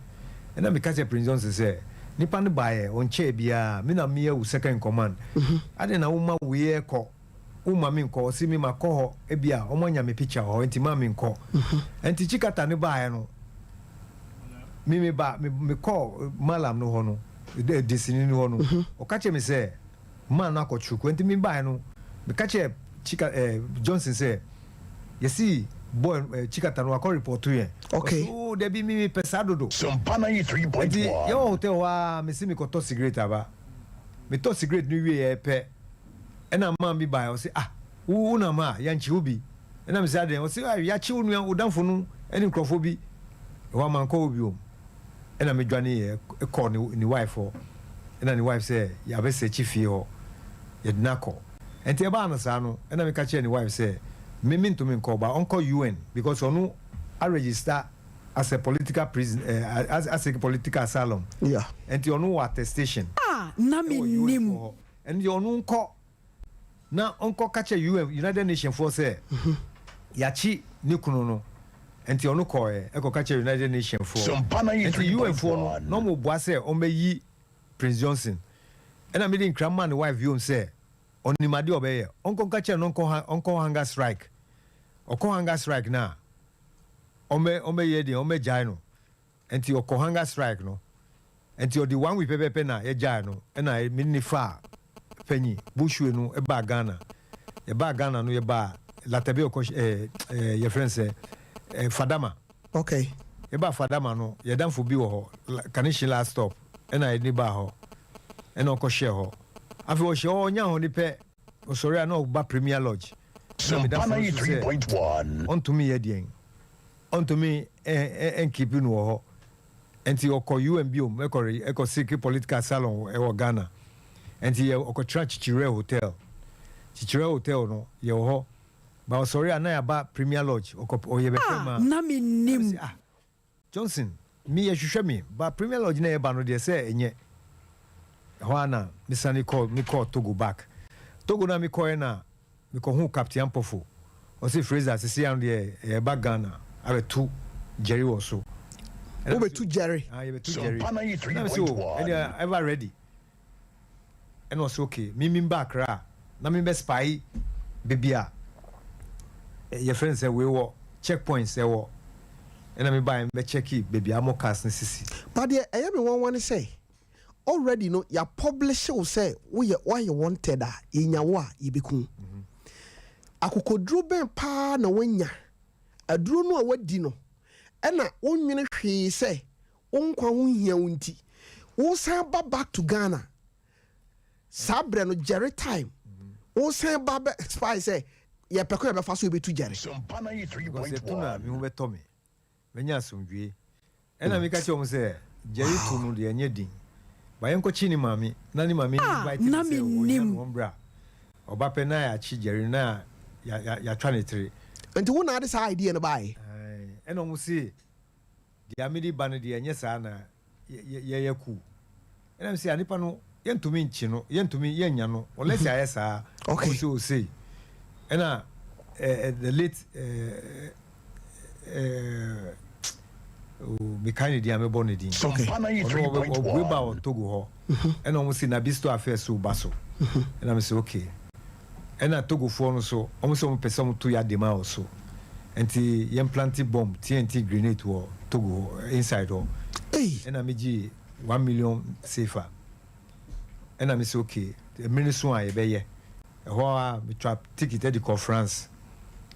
E: Ɛna meka kyerɛ Prince Johnson sɛ nipa no baeɛ ɔnkyɛɛ biara me na meyɛ wo second in command. Adɛn na woma wei ɛkɔ? Womma me nkɔ? Ɔse me makɔ hɔ ebia ɔmo anya me picture wɔ hɔ nti ma me nkɔ. Nti Chikata no baeɛ no me me ba me mekɔɔ Mallam no hɔ no desini no hɔ no ɔka kyerɛ me sɛ man no akɔ Truku nti me baeɛ no meka kyerɛ Chika eh, Johnson sɛ yɛsi boy eh, Chikata no wakɔ report yɛn.
A: Okay.
E: Ɔse oo dabi me mepɛ saa dodo.
F: Sompa 93.1.
E: Nti yɛwɔ hotel hɔ ara mese mekɔtɔ cigarette aba. Metɔ cigarette no wieɛ pɛ Ɛna man bi bae, ɔse, Ah, wo wonam ha a, yɛankye wo bi? Ɛna mese, Adɛn? Ɔse, Ah, yɛakye wo nua, wo damfo no ne nkurɔfoɔ bi. Ɛhɔ ara mankɔ hɔ biom. Ɛna medwaneeɛ kɔɔ ne, ne wife hɔ. Ɛna ne wife sɛ, yɛabɛsɛkye fie hɔ, yɛde no akɔ. Ɛnti ɛbaa no saa no, ɛna meka kyerɛɛ ne wife sɛ, me mentumi nkɔ, but ɔnkɔ UN, because ɔno aregister as a political prison, eh, as, as a political asylum.
A: Yeah.
E: Ɛnti ɔno wɔ attestation.
C: Ah, na
E: Ɛwɔ UN
C: mennim.
E: foɔ hɔ. Ɛno deɛ ɔno nkɔ na ɔnkɔ ka kyerɛ UN, United Nation foɔ sɛ yakye ne kunu no. Ɛnti ɔno kɔɔɛ ɛkɔ ka kyerɛ United Nation foɔ. Ɛnti UN foɔ no na ɔmo boa sɛ ɔmo bɛyi Prince Johnson. Ɛna mede nkra maa ne wife biom sɛ ɔnim adeɛ ɔbɛyɛ. Ɔnkɔ nka kyerɛ no ɔnkɔ ɔnkɔ hunger strike. Ɔkɔ hunger strike no a ɔmɛ ɔmɛyɛ deɛ ɔmɛgyae no. Ɛnti ɔkɔ hunger strike no. Nti ɔde one week pɛpɛpɛ na yɛgyae no ɛna me ne no faa panyi bushway no baa Ghana. Yɛbaa Ghana no yɛbaa Latabe ɔkɔ ɛɛ ɛɛ yɛfrɛ no sɛ ɛɛ Fadama.
A: Okay.
E: Yɛbaa Fadama no yɛn damfo bi wɔ hɔ Kaneshie last stop ɛna yɛde no baa hɔ ɛna ɔkɔ hyɛɛ hɔ. Afei ɔhyɛ hɔ ɔnyaa hɔ ne pɛ ɔsɔre a na ɔba Premier Lodge ɛna me damfo no nso sɛ ɔntumi yɛ deɛn ɔntumi ɛnkeepi no wɔ hɔ. Ɛnti ɔkɔ UN biom ɛkɔ ɛkɔ seek political asylum ɛwɔ Ghana. Ɛnti yɛ ɔkɔ tra Kyikyirɛ hotel. Kyikyirɛ hotel no yɛ wɔ hɔ. Ba ɔsɔre a na yaba Premier Lodge ɔkɔ ɔyɛ bɛhwɛ
C: Ah,
E: ma.
C: na
E: Na
C: me
E: me
C: nim.
E: se ah Johnson me yɛ hwehwɛ me ba Premier Lodge na yɛba no deɛ sɛ ɛnyɛ. Ɛhɔ ara na me sane kɔ me kɔɔ Togo back. Togo no a me kɔɛ na Mekɔhuu Captain Ampofo, ɔse Fraser sesei ano deɛ yɛreba Ghana abɛto Jerry wɔ so. Ɛna mese,
A: Wobɛtu Jerry?
E: Ah, yɛbɛto Jerry. Ɛna mese o, ɛdeɛ ever ready. Ɛna ɔse okay, me mba Accra a, na me bɛ spy baabi a yɛfrɛ no sɛ wei wɔ checkpoints ɛwɔ. Ɛna me baeɛ me bɛ checki baabi a armor cars no sisi.
A: But deɛ ɛyɛ me nwanwa ne sɛ already no ya publish wo sɛ woyɛ woayɛ wanted a yɛnya wo a yɛbɛku wo. Akokoduro bɛn paa na woanya? Aduro no a woadi no ɛna wonnwene hwee sɛ wo nkwa ho nhia wo nti wosan ba back to Ghana saa berɛ no Jerry time wosan ba bɛ spy sɛ yɛpɛ kwan a yɛbɛfa so yɛbɛtu Jerry.
E: Because ɛto no a me ho bɛtɔ me. Mɛnya asomdwoe. Ɛnna meka kyerɛɛ wɔn sɛ, Jerry to no deɛ, ɛnyɛ den. But yɛnkɔkye ne maame na ne maame
C: Ah,
E: invite no
C: na
E: sɛ ɔhia
C: mennim.
E: no ɔmmra. Ɔba pɛ na yɛakye Jerry no na yɛatwa ne tiri.
A: Nti wo na ade saa idea no baeɛ?
E: Ae. Ɛnna wɔse, Deɛ mede ba no deɛ, ɛnyɛ saa na yɛyɛ kuw. Ɛna mese ah nipa no yɛntumi nkye no, yɛntumi yɛnnya no unless yɛayɛ saa.
A: Okay.
E: Ɔmo se osei. Ɛna eh, eh, the late eh, eh, oh, mekae ne din a mɛbɔ ne din.
A: Okay.
E: Ɔno ɔbue ba wɔ Togo hɔ. Ɛna ɔmo se Nabisto affairs so ba so. Ɛna mese okay. Ɛna Togofoɔ no so ɔmo se ɔmo pɛ sɛ ɔmo to Yadema wɔ so. Nti yɛn plante bomb, TNT grenade wɔ Togo hɔ, inside hɔ.
A: Ei!
E: Ɛna me gyee 1 million CFA. Ɛna me se okay, mmere no so a yɛbɛyɛ. Ɛhɔ ara metwa ticket de kɔɔ France.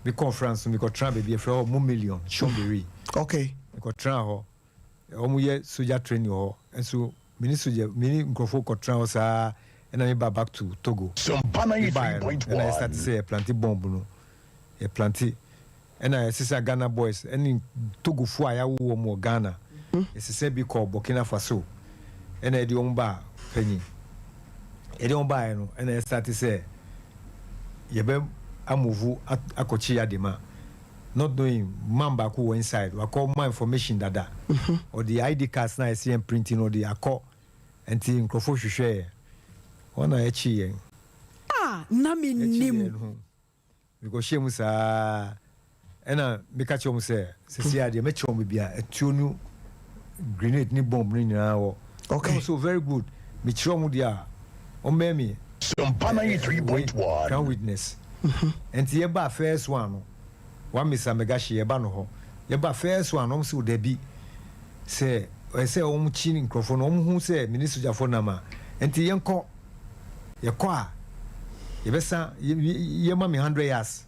E: Mekɔɔ France no, mekɔtraa baabi a yɛfrɛ hɔ Montmélian, Chambéry.
A: Okay.
E: Mekɔtraa hɔ. Wɔyɛ soldier training wɔ hɔ. Nso me ne soldier, me ne nkurɔfoɔ kɔtraa hɔ saa ɛna mebaa back to Togo.
F: Sompa
E: Mebaeɛ no, ɛna yɛstarte
F: 93.1.
E: sɛ yɛplante bomb no. Yɛplante. Ɛna yɛsesa Ghana boys ɛne Togofoɔ a yɛawo wɔn wɔ Ghana. Yɛsesa bi kɔɔ Burkina Faso. Ɛna yɛde wɔn baa Panyin. Yɛde wɔn baeɛ no, ɛna yɛstarte sɛ yɛbɛ amovu akɔkye Yadema. Not knowing, man baako wɔ inside, wakɔ ma information dada. Ɔde ID cards no a yɛse yɛn printi no, ɔde akɔ. Ɛnti nkurɔfoɔ hwehwɛɛ yɛn. Wɔn na yɛkyee yɛn.
C: A na
E: Yɛkyee
C: mennim.
E: yɛn no, Mekɔhyiaa mu saa ara, ɛna meka kyerɛɛ wɔn sɛ, Seesei ara deɛ mɛkyerɛ wɔn baabi a atuo no, grenade ne bomb no nyinaa wɔ.
A: Okay.
E: Ɛna wɔn sɛ, very good. Mekyerɛ wɔn deɛ a, wɔmmɛyɛ me
F: Sompa
E: wei,
F: 93.1.
E: crown witness. Ɛnti yɛbaa first one no, one Mister Megashi, yɛba no hɔ. Yɛba first one no, wɔn sɛ, dabi, sɛ ɛsɛ sɛ wɔkyi nkurɔfoɔ no, wɔhu sɛ me ne sogyafoɔ nam a, ɛnti yɛnkɔ. Yɛkɔ a, yɛbɛsa yɛma me hundred yards.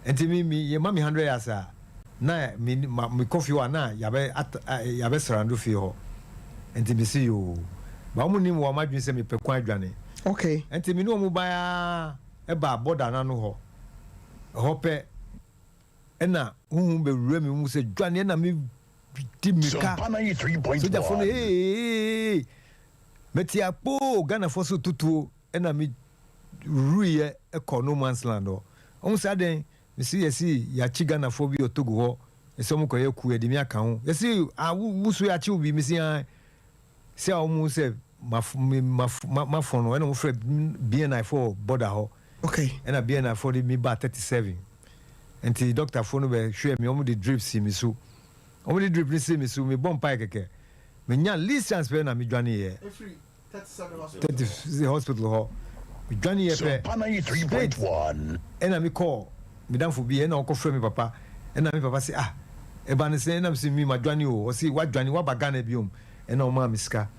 E: Nti me me yɛma me hundred yards a, na me ma mekɔ fie hɔ a na yɛabɛ at yɛabɛ surround fie hɔ. Nti me se yoo. Ba wɔn nim wɔn adwene sɛ mepɛ kwan adwane.
A: Okay.
E: Nti me ne wɔn bae ara ɛbaa border no ano hɔ. Ɛhɔ pɛ ɛna honhom bɛwura me mu sɛ dwane ɛna me di mmirika.
F: Sompa
E: Sogyafo no
F: 93.1.
E: ee. Mete akpoo Ghanafoɔ so totuo ɛna me wuruiɛ kɔ no man's land hɔ. Ɔmo se adɛn? Me se yɛse yakye Ghanafoɔ bi wɔ Togo hɔ sɛ ɔmo kɔyɛ coup yɛde me aka ho. Yɛse ah wo wo so yakye wo bi? Me se aane. Se a ɔmo sɛ maf me maf mafɔn no ɛna ɔmo frɛ BNI foɔ wɔ border hɔ.
A: Okay.
E: Ɛna BNI foɔ de me baa 37. Nti doctor foɔ no bɛ hwɛɛ me ɔmo de drip sii me so. Ɔmo de drip no sii me so me bɔ mpaeɛ kɛkɛ. Me nya least chance pɛ na me dwane yɛ. 37 hospital hɔ. Me dwane yɛ pɛ straight ɛna me kɔɔ me danfo bi ɛna ɔkɔ frɛ me papa ɛna me papa se ah ɛba ne sɛn ɛna me se me ma dwane o ɔse wa dwane wa ba Ghana biom ɛna ɔmaa me sika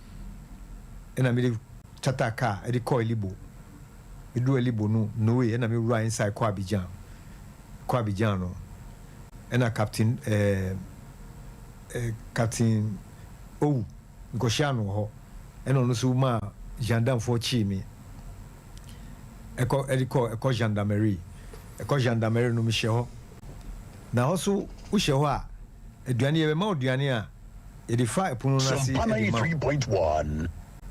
E: ɛna me de chata car ɛde kɔɔ Elibo me duru Elibo no Noe ɛna me wura inside kɔ Abidjan kɔ Abidjan no ɛna captain ɛɛ. Captain Owu, mekɔhyiaa no wɔ hɔ, ɛna ɔno nso maa gendarmefoɔ kyee me ɛkɔ ɛde kɔ ɛkɔ gendarmerie. Ɛkɔ gendarmerie no mehyɛ hɔ. Na hɔ so wohyɛ hɔ a, aduane yɛbɛma wo aduane a, yɛde fa ɛpono no ase
F: Sompa
E: de ma wo.
F: 93.1.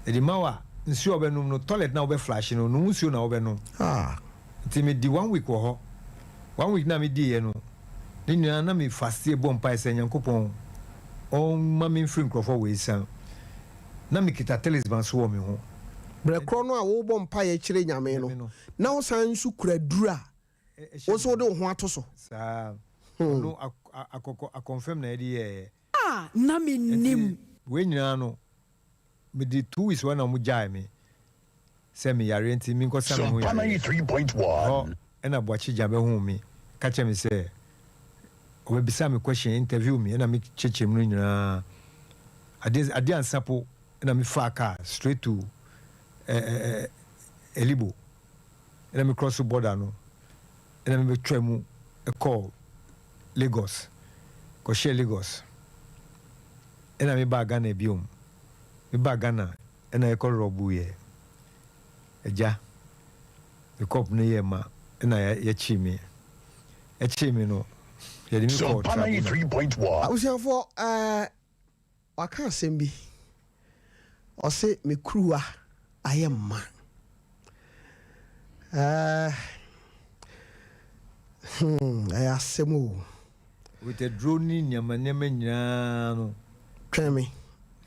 E: Yɛde ma wo a, nsuo a wobɛnom no, toilet no a wobɛ flush no, no nsuo na wobɛnom.
A: Ah.
E: Nti me di one week wɔ hɔ. One week no a me diiɛ no, ne nyinaa na me fasteɛ bɔ mpaeɛ sɛ Nyankopɔn ɔmma me mfiri nkorɔfoɔ wei nsa. Na me kita talisman nso wɔ me ho.
A: Berɛ korɔ no a worebɔ mpaeɛ kyerɛ Nyame no, na wo san nso kura aduru a wo nso wode wo ho ato so.
E: Saa. Ɔno akɔkɔ akɔnfɛm na yɛde yɛɛyɛ.
C: A na me
E: Nti
C: nnim.
E: wei nyinaa no, me de 2 weeks hɔ na wɔn gyae me. sɛ me yareɛ nti menkɔsa me ho
F: Sompa
E: yareɛ.
F: 93.1.
E: Hɔ na Boakye Gyan bɛhuu me ka kyerɛɛ me sɛ ɔbɛbisa me question, interview me ɛna me kyerɛkyerɛ mu no nyinaa. Adeɛ adeɛ ansa po ɛna me faa car straight to eh, eh, eh, Elibo ɛna me cross border no ɛna me bɛtwa mu kɔɔ Lagos kɔhyɛɛ Lagos ɛna me baa Ghana biom. Me baa Ghana Ɛna yɛkɔ rɔbu yɛ agya me cup no yɛ ma ɛna yɛkyee me ɛkyee me no yɛde me kɔɔ
F: Sompa
E: tribunal.
F: 93.1.
A: Abusuafoɔ ɛɛ waka asɛm bi ɔse me kuruwa ayɛ ma ɛɛ hmm ɛyɛ asɛm o.
E: With aduro ne nneɛma nneɛma nyinaa no.
A: Twɛn me,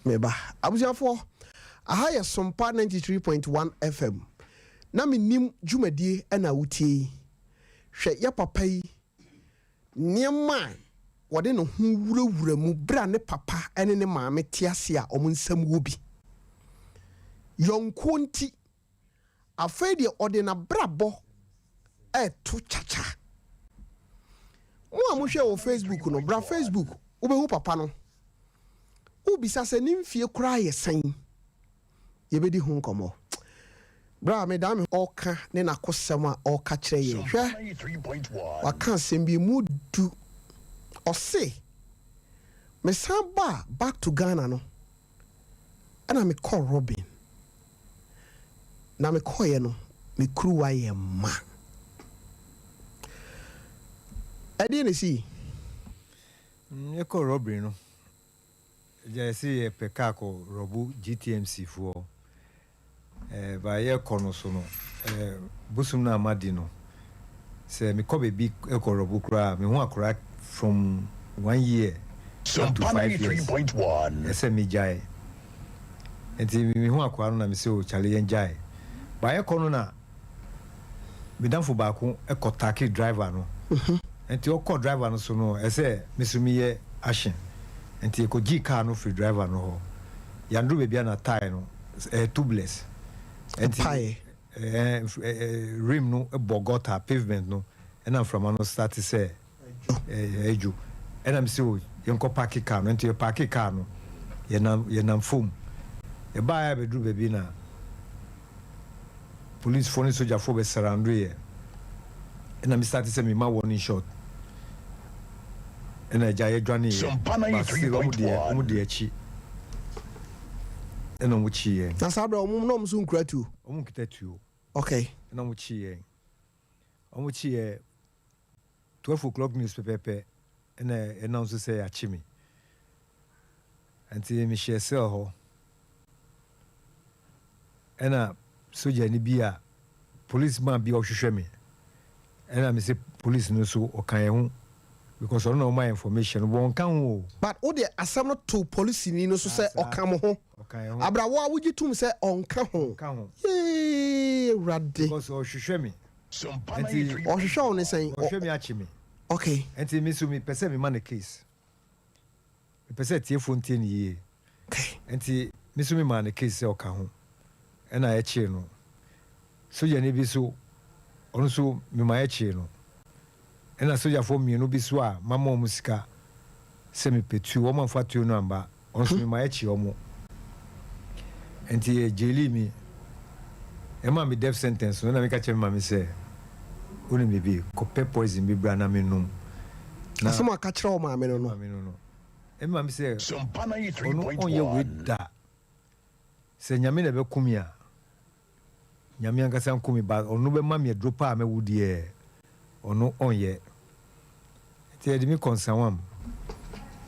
A: meba. Abusuafoɔ, aha yɛ Sompa 93.1 FM. Na mennim dwumadie na wotie yi. Hwɛ yɛ papa yi, nneɛma a wɔde ne ho wurawura mu berɛ a ne papa ne ne maame te ase a wɔn nsam wɔ bi. Yɔnkoɔ nti, Afei deɛ ɔde n'abrabɔ reto kyakya. Mo a mohwɛ wɔ Facebook no, bra Facebook, wobɛhu papa no. Wobisa sɛ ne mfie koraa yɛ sɛn? Yɛbɛdi ho nkɔmmɔ. Berɛ a medaa me ho ɔreka ne n'akosɛm a ɔreka kyerɛ yɛn. Hwɛ, waka asɛm bi emu du. Ɔse, mesan baa back to Ghana no, ɛna mekɔɔ Robin. Na mekɔeɛ no, me kuruwa yɛ ma. Ɛdeɛn na ɛsii?
E: Yɛkɔɔ Robin no, Agya yɛse yɛpɛ car kɔ rɔbo GTMC foɔ eh, ba yɛkɔ no so no eh, bosom no a madi no sɛ mekɔ baabi kɔ rɔbo koraa a mehu akora from one year up to 5 years ɛsɛ megyae nti mehu akora no na mesɛ o chale yɛn gyae ba yɛkɔ no na medamfo baako kɔ take driver no nti ɔkɔ driver no so no ɛsɛ me so meyɛ action nti yɛkɔgyee car no firi driver no hɔ. Yɛanduru baabi a na tyre no ɛyɛ tubeless nti
A: Ɛpaeɛ.
E: ɛɛ rim no bɔ gutter pavement no ɛna mframa no start sɛ ɛdwo ɛna mese o yɛnkɔ parke car no nti yɛ parke car no yɛnam yɛnam fam yɛbaeɛ a bɛduru baabi na Policefoɔ ne sogyafoɔ bɛ surround yɛ ɛna me start sɛ me ma warning shot ɛna agya yɛ dwane yɛ but still ɔmo deɛ ɔmo di akyi ɛna ɔmo kyi yɛn.
A: Na saa berɛ ɔmo na ɔmo nso nkura tuo.
E: Ɔmo nkita tuo.
A: Okay.
E: Ɛna ɔmo kyi yɛn ɔmo kyi yɛ 12 o'clock news pɛpɛɛpɛ ɛna ɛnam so sɛ yɛakye me nti mehyɛ cell hɔ. Ɛna sogyani bi a police man bi a ɔhwehwɛ me ɛna me sɛ police no so ɔka yɛn ho because ɔno na ɔma yɛn information no but ɔnka ho o.
A: But wo deɛ asɛm no to polisini no so sɛ ɔka mo ho.
E: Ɔka yɛn ho.
A: Abra wo a wogye tom sɛ ɔnka ho.
E: Ɔnka ho.
A: Yee Awurade.
E: Because ɔhwehwɛ me nti.
A: Ɔhwehwɛ wo ne sɛn?
E: Ɔhwehwɛ me akye me.
A: Okay.
E: Nti me nso mepɛ sɛ mema no case. Mepɛ sɛ atiefoɔ ntie no yie. Nti me nso memaa no case sɛ ɔka ho. Ɛna yɛkyee no. Sogyani bi nso, ɔno nso mema yɛkyee no. Ɛna sogyafoɔ mmienu bi nso a mama wɔn sika sɛ mepɛ tuo, wɔn amfa tuo no amba, ɔno nso mema yɛkyee wɔn. Nti yɛ jailii me. Ɛmaa me death sentence no, ɛna meka kyerɛ me maame sɛ, Wonim biribi, kɔpɛ poison bi bra na mennom. Na
A: Asɛm a ɔka kyerɛ wo maame no no.
E: Maame no no. Ɛme maame sɛ ɔno ɔnyɛ wei da. Sɛ Nyame na ɛbɛko me a, Nyame ankasa nko me but ɔno bɛma me aduro paa a mɛwu deɛ ɔno ɔnyɛ. Nti yɛde me kɔ Nsawam.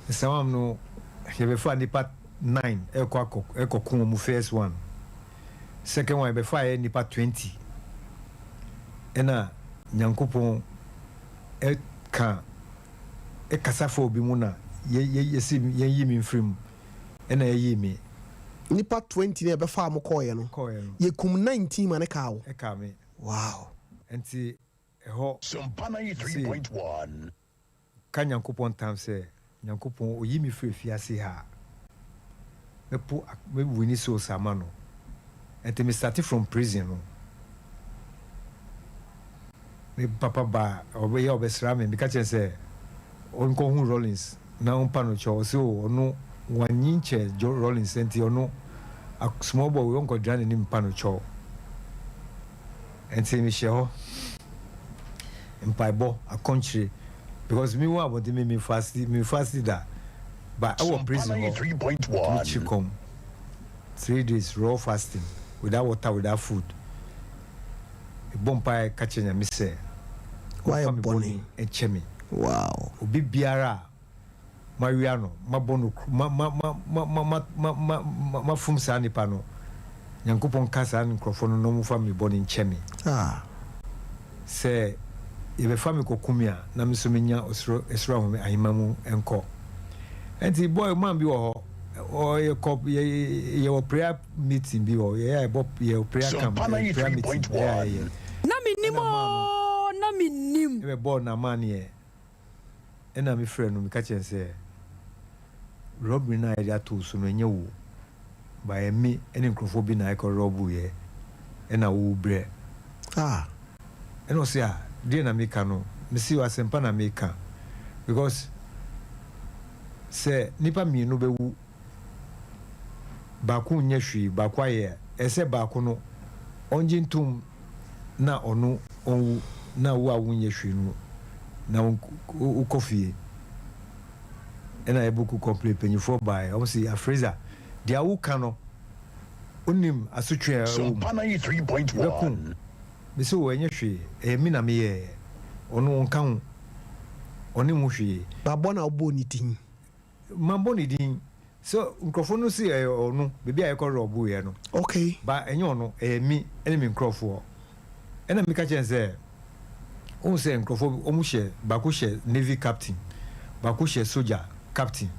E: Nsawam no yɛbɛfaa nnipa nine ɛkɔ akɔ ɛkɔko wɔn first one. Second one yɛbɛfaa yɛ nnipa 20. Ɛna Nyankopɔn ɛka ɛkasa fa obi mu na yɛ yɛ yɛsi yɛnyi me mfiri mu. Ɛna yɛyii me.
A: Nnipa 20 na yɛbɛfaa mo kɔɔeɛ no,
E: Kɔɔeɛ no.
A: yɛkum 19 ma ne kaa wo.
E: Ɛkaa me.
A: Wow.
E: Nti ɛhɔ mese ka Nyankopɔn ntam sɛ, Nyankopɔn oyi me firi afiase ha a, mɛpo mɛ winni souls ama no. Nti me starte from prison no, me papa ba ɔbɛyɛ ɔbɛsra me, meka kyerɛ no sɛ ɔnkɔhu Rawlings na ɔmpa no kyɛw, ɔse oh ɔno wanyin kyɛ Joe Rawlings nti ɔno small boy wei ɔnkɔgyina n'anim mpa no kyɛw. Nti mehyɛ hɔ mpaebɔ akɔnkyire because me wɔ abɔnten me me fast me fast da ba ɛwɔ prison hɔ tumi kyi kɔm 3 days raw fasting without water, without food. Mebɔ mpaeɛ ka kyerɛ Nyame sɛ
A: Wayɛ
E: ɔmfa me
A: bɔne.
E: bɔne nkyɛ me. Obi biara a mawia no, mabɔ no kro, ma ma ma ma ma ma ma ma ma mafom saa nipa no, Nyankopɔn nka saa nkorɔfoɔ no na wɔmfa me bɔne nkyɛ me. Sɛ yɛbɛfa me kɔku me a, na me nso menya ɔsoro ɛsoro ahome ahemman mu nkɔ. Ɛnti boy man bi wɔ hɔ, ɔ yɛkɔ yɛ yɛwɔ prayer meeting bi wɔ yɛyɛ a yɛbɔ yɛwɔ prayer camp yɛ prayer meeting yɛyɛ a yɛyɛ.
C: Na mennim
E: Ɛna maa no.
C: oo, na mennim.
E: Ɛbɛbɔɔ no amanneɛ. Ɛna me frɛ no meka kyerɛ no sɛ robbery no a yɛde ato wo so no ɛnyɛ wo but ɛyɛ me ne nkurɔfoɔ bi na ɛkɔ rob yɛ ɛna wo brɛ. Ɛna ɔse ah deɛ na meka no mese asɛmpa na meka because sɛ nipa mmienu bɛwu baako nyɛ hwee baako ayɛ a ɛsɛ baako no. Ɔngye ntom na ɔno ɔnwu na wo a wonyɛ hwee no na wokɔ fie. Ɛna yɛbɔku complain mpanyinfoɔ baeɛ ɔmo se Afreza deɛ woka no wonim asotwe a ɛwɔ mu
F: Sompa 93.1.
E: yɛbɛko wo. Mese oo ɛnyɛ hwee ɛyɛ me na meyɛɛ ɔno ɔnka ho ɔne ho hwee.
A: Babɔ na wobɔɔ ne din.
E: Mabɔ ne din sɛ nkurɔfoɔ no se ɛyɛ ɔno baabi a yɛkɔ rɔboeɛ no
A: Okay.
E: but ɛnyɛ ɔno ɛyɛ me ne me nkurɔfoɔ ɛna meka kyerɛ no sɛ wohu sɛ nkurɔfoɔ wɔn hyɛ baako hyɛ navy captain baako hyɛ soldier captain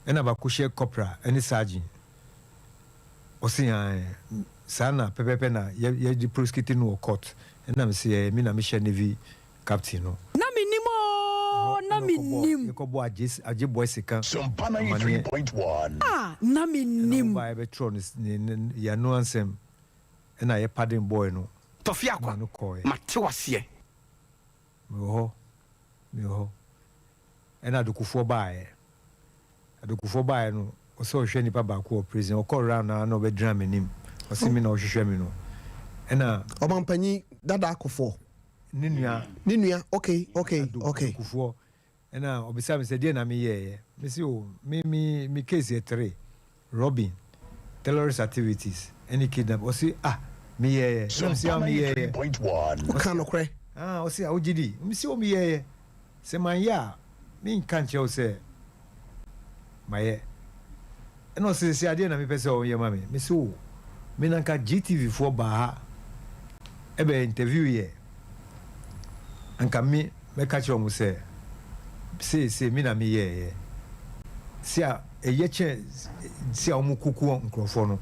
E: ɛna baako hyɛ corporal ɛne sergeant ɔse ae saa na pɛpɛpɛ na yɛde prosecute no wɔ court ɛna mese ɛyɛ me na mehyɛ navy captain no.
C: Na mennim oo,
E: Ɛhɔ
C: na
E: na ɔkɔbɔɔ
C: mennim.
E: yɛkɔbɔɔ Agye Agye Boy Sika
F: Sompa
E: amaneɛ.
F: 93.1.
C: Ah, na
E: Ɛna
C: mennim.
E: ɔbaeɛ bɛtwerɛ ne s ne ne yɛn ano ansɛm ɛna yɛ pardon boy no
G: Tɔfe
E: ma
G: Akwa,
E: no kɔeɛ.
G: mate wo aseɛ.
E: Mewɔ hɔ, mewɔ hɔ. Ɛna Adokofoɔ baeɛ. Adokofoɔ baeɛ no, ɔsɛ ɔhwɛ nipa baako wɔ prison. Ɔkɔ round ara na ɔbɛgyina m'anim. Ɔse me na ɔhwehwɛ me no. Ɛna.
A: Ɔmanpanyin dada Akufoɔ.
E: Ne nua.
A: Ne nua, okay, okay, okay.
E: Adokofoɔ. Ɛna ɔbisaa me sɛ deɛn na meyɛeɛ. Mese oh, me, me, me case yɛ three. Robbing, terrorist activities, ɛne kidnap. Ɔse ah, meyɛeɛ. Ɛna mese ah,
F: Sompa
E: meyɛeɛ.
F: 93.1.
A: Woka nokorɛ.
E: Ah, ɔse ah, wogye di? Mese oh, meyɛeɛ. Sɛ manyɛ a, menka nkyerɛ wo sɛ mayɛ. Ɛna ɔse sɛsɛ adeɛ na mepɛ sɛ ɔyɛ ma me. Mese oh, me na nka GTV foɔ baa ha ɛbɛ interview yɛ, anka me mɛka kyerɛ wɔn sɛ sei sei me na meyɛɛyɛ. Se a ɛyɛ kyɛn se a wɔn kuku nkorɔfoɔ no.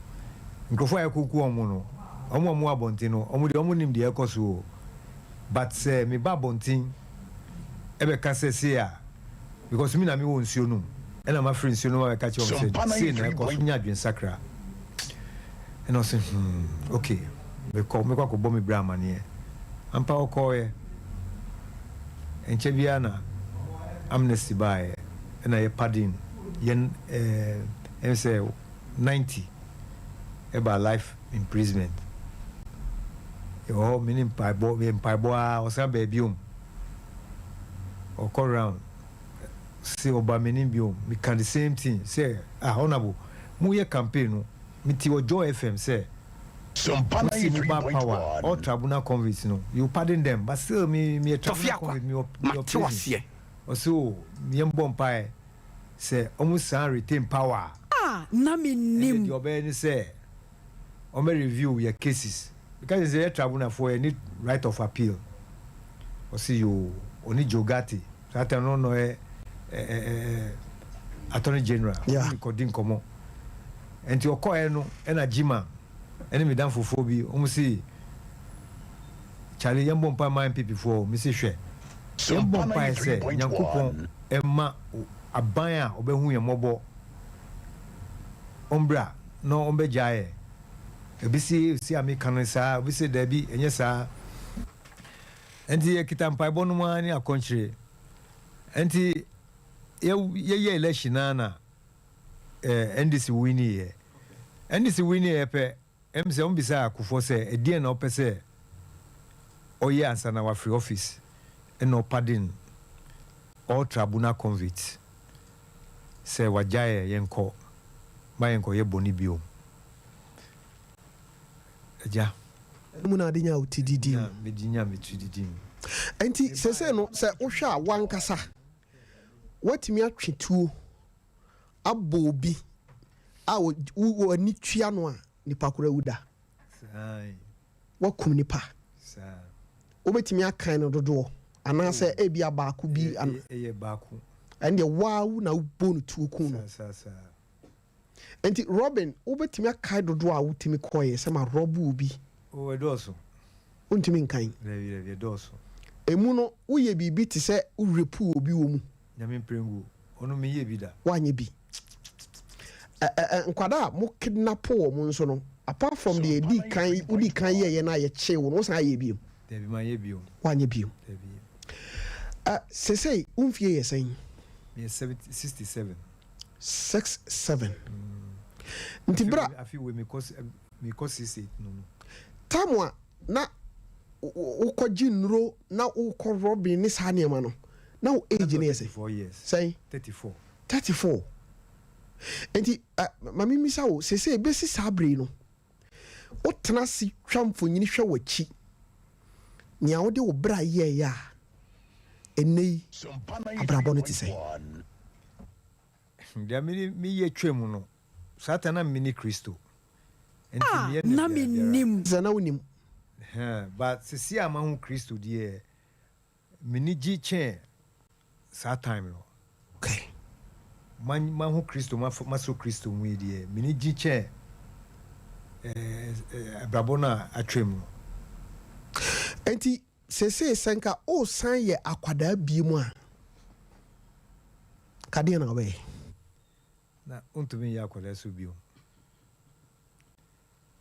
E: Nkorɔfoɔ a yɛkuku wɔn no, wɔn a wɔn wɔ abɔnten no, wɔn deɛ wɔn nim deɛ ɛrekɔ so o. But sɛ meba abɔnten ɛbɛka sɛ sei a, because me na mewɔ nsuo no mu, ɛna mafiri nsuo no mu abɛka kyerɛ wɔn sɛ sei na ɛkɔ so, nya adwensakra. Ɛna ɔse hmm, ok, mekɔ, mekɔ akɔbɔ me bra amaneɛ. Ampa ɔkɔɔeɛ. Ɛnkyɛ biara na amnesty baeɛ, ɛna yɛ pardon yɛn ɛɛ, ɛm sɛ 90 ɛbaa life imprisonment. Yɛwɔ hɔ, me ne mpaebɔ, meyɛ mpaebɔ ara, ɔsan baa biom. Ɔkɔ round, se ɔba m'anim biom, meka the same thing sɛ, ah Honourable, moyɛ campaign no, mete wɔ Joy FM sɛ,
F: Sompa
E: mosi mo ba power,
F: 93.1.
E: all tribunal convicts no, you pardon them, but still me, meyɛ
G: Tɔfe
E: tribunal
G: Akwa,
E: convict, mewɔ, mewɔ
G: mate wo
E: prison.
G: aseɛ.
E: Ɔse oh, yɛmbɔ mpaeɛ sɛ ɔmo san retain power a.
C: Ah, na
E: Ɛnde
C: mennim.
E: deɛ ɔbɛyɛ ne sɛ ɔmɛ review yɛ cases. Meka kyerɛ no sɛ yɛ tribunal foɔ yɛ ni right of appeal. Ɔse yoo, ɔne Joe Ghartey, saa time no na ɔyɛ eh, attorney general,
A: Yeah.
E: ɔne no kɔdi nkɔmmɔ. Ɛnti ɔkɔɛ no ɛna Gyima ɛne me damfofoɔ bi, ɔmo se Charlie yɛmbɔ mpae ma NPP foɔ o, mese hwɛ, yɛmbɔ
F: Sompa
E: mpae sɛ
F: 93.1.
E: Nyankopɔn mma aban a ɔbɛhu yɛn mmɔbɔ ɔmbra na ɔmbɛgyaa yɛn. Ebi se si a meka no saa, obi se daabi ɛnyɛ saa. Ɛnti yɛkita mpaebɔ no mu ara ne akɔnkyere. Ɛnti yɛyɛ election naa na eh, NDC winiiɛ. NDC winiiɛ pɛ, ɛm sɛ wɔn bisaa Kufuor sɛ ɛdeɛn na ɔpɛ sɛ ɔyɛ ansa na wafiri office, ɛna ɔpardon all tribunal convicts sɛ wagyae yɛn kɔ ma yɛn kɔ yɛ bɔne biom. Agya.
A: Ɛno mu na ade nya wo ti didi mu.
E: Mede nya me ti didi mu.
A: Enti seesei no sɛ wohwɛ a w'ankasa woatumi atwe tuo abɔ obi a w'ani tua no a nipa koro awu da. Woakum nipa. Wobɛtumi akan no dodoɔ anaasɛ oh. ebia baako bi.
E: Ɛyɛ baako.
A: Ɛndeɛ waa wo na wobɔ no tuo kun no. Nti Robin wobɛtumi akae dodoɔ a wotumi kɔeɛ sɛ ma rɔbo obi?
E: Oh, ɛdɔɔso.
A: Wontumi nkan?
E: Dabi, dabi, ɛdɔɔso.
A: Emu no woyɛ biribi te sɛ wo rape obi wɔ mu?
E: Nyame mprɛngu, ɔno menyɛɛ bi da.
A: Woanyɛ bi? Ɛ ɛ ɛ nkwadaa a mo kidnap wɔn nso no, apart from deɛ yɛdii kan, wodii kan yɛeɛ no a yɛkyee wo no, wosan ayɛ biom?
E: Dabi, manyɛ biom.
A: Woanyɛ biom?
E: Dabi.
A: Ɛ sesei wo mfie yɛ sɛn?
E: Meyɛ 70, 67.
A: 6, 7. Nti berɛ a.
E: Afe wei mekɔ, mekɔ 68 no no.
A: Time a na wokɔgye nnuro na wokɔ robbing ne saa nneɛma no, na wo age no yɛ sɛ?
E: 34 years.
A: Sɛn?
E: 34.
A: 34. Nti ma memisa wo, sese ebesi saa bere yi no, wotena ase twa mfonyini hwɛ w'akyi, nea wode wo bra yɛɛyɛ a, ɛnnɛ yi abrabɔ no te sɛ?
E: Deɛ mene meyɛ twam no, saa ta na mene Kristo nti
C: Ah,
E: meyɛ no
C: na
E: biara biara.
C: mennim.
A: Sɛ na wonim.
E: But sisi a mahu Kristo deɛ, meni gye kyɛn saa time no. Mahu Kristo, masɔ Kristo mu yi deɛ, meni gye kyɛn abrabɔ no a atwam no.
A: Nti sesei sɛ nka wosan yɛ akwadaa bie mu a, kadeɛ na wobɛyɛ?
E: Na wontumi nyɛ akwadaa so bio,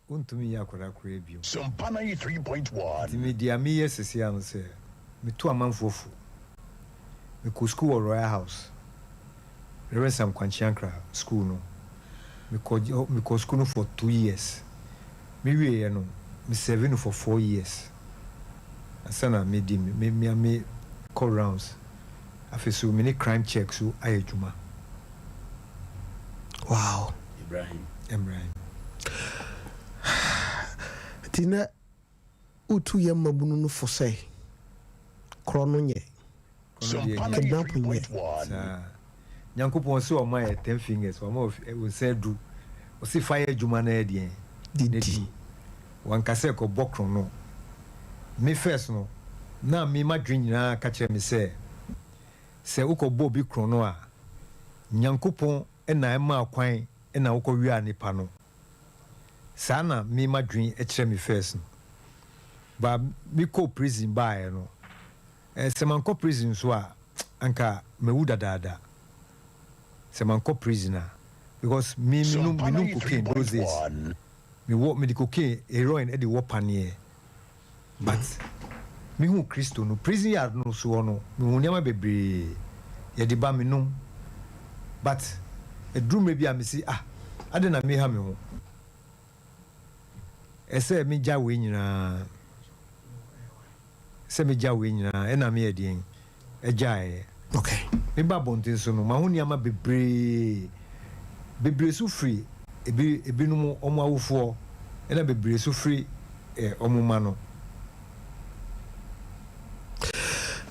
E: wontumi nyɛ akwadaa koraa bio.
F: Sompa 93.1.
E: Nti me deɛ meyɛ sisi ano sɛ meto amanfoɔ fo. Mekɔ school wɔ Royal House, Reverend Sam Kwankyeankra school no. Mekɔ school no for 2 years. Mewieɛ no, me serve no for 4 years ansa na medi me me me kɔ rounds. Afei so me ne Crime Check so ayɛ adwuma.
D: Ibrahim.
E: Ibrahim.
A: Nti na wotu yɛ mmabunu no fo sɛ korɔ no nyɛ
F: Sompa
A: kidnap nyɛ.
F: 93.1.
E: Saa Nyankopɔn sɛ ɔma yɛ 10 fingers, ɔma wo nsa du, ɔsi fa yɛ adwuma no yɛ deɛn?
A: Didi.
E: Wanka sɛ kɔbɔ korɔ no. Me first no, na me madwe nyinaa ka kyerɛ me sɛ sɛ wokɔbɔ obi korɔ no a, Nyankopɔn ɛna ɛma kwan ɛna wokɔwia nipa no. Saa na me madwe kyerɛ me first no. Ba mekɔ prison baeɛ no, sɛ mankɔ prison so a, anka mawu dadaada. Sɛ mankɔ prison a, because me menum cocaine those days.
F: 93.1.
E: Mewɔ mede cocaine, heroin ɛde wɔ paneɛ, but mehu Kristo no, prison yard no soɔ no, mehu nneɛma bebree yɛde ba menum, but ɛduru mmerɛ bi a mesi, ah, ade na meha me ho, ɛsɛ megya wei nyinaa, sɛ megya wei nyinaa ɛna meyɛ deɛn ɛgyaeɛ. Meba abɔnten so no, maho nneɛma bebree bebree so firi ebi ebinom ɔmo awofoɔ, ɛna bebree so firi ɔmo ma no.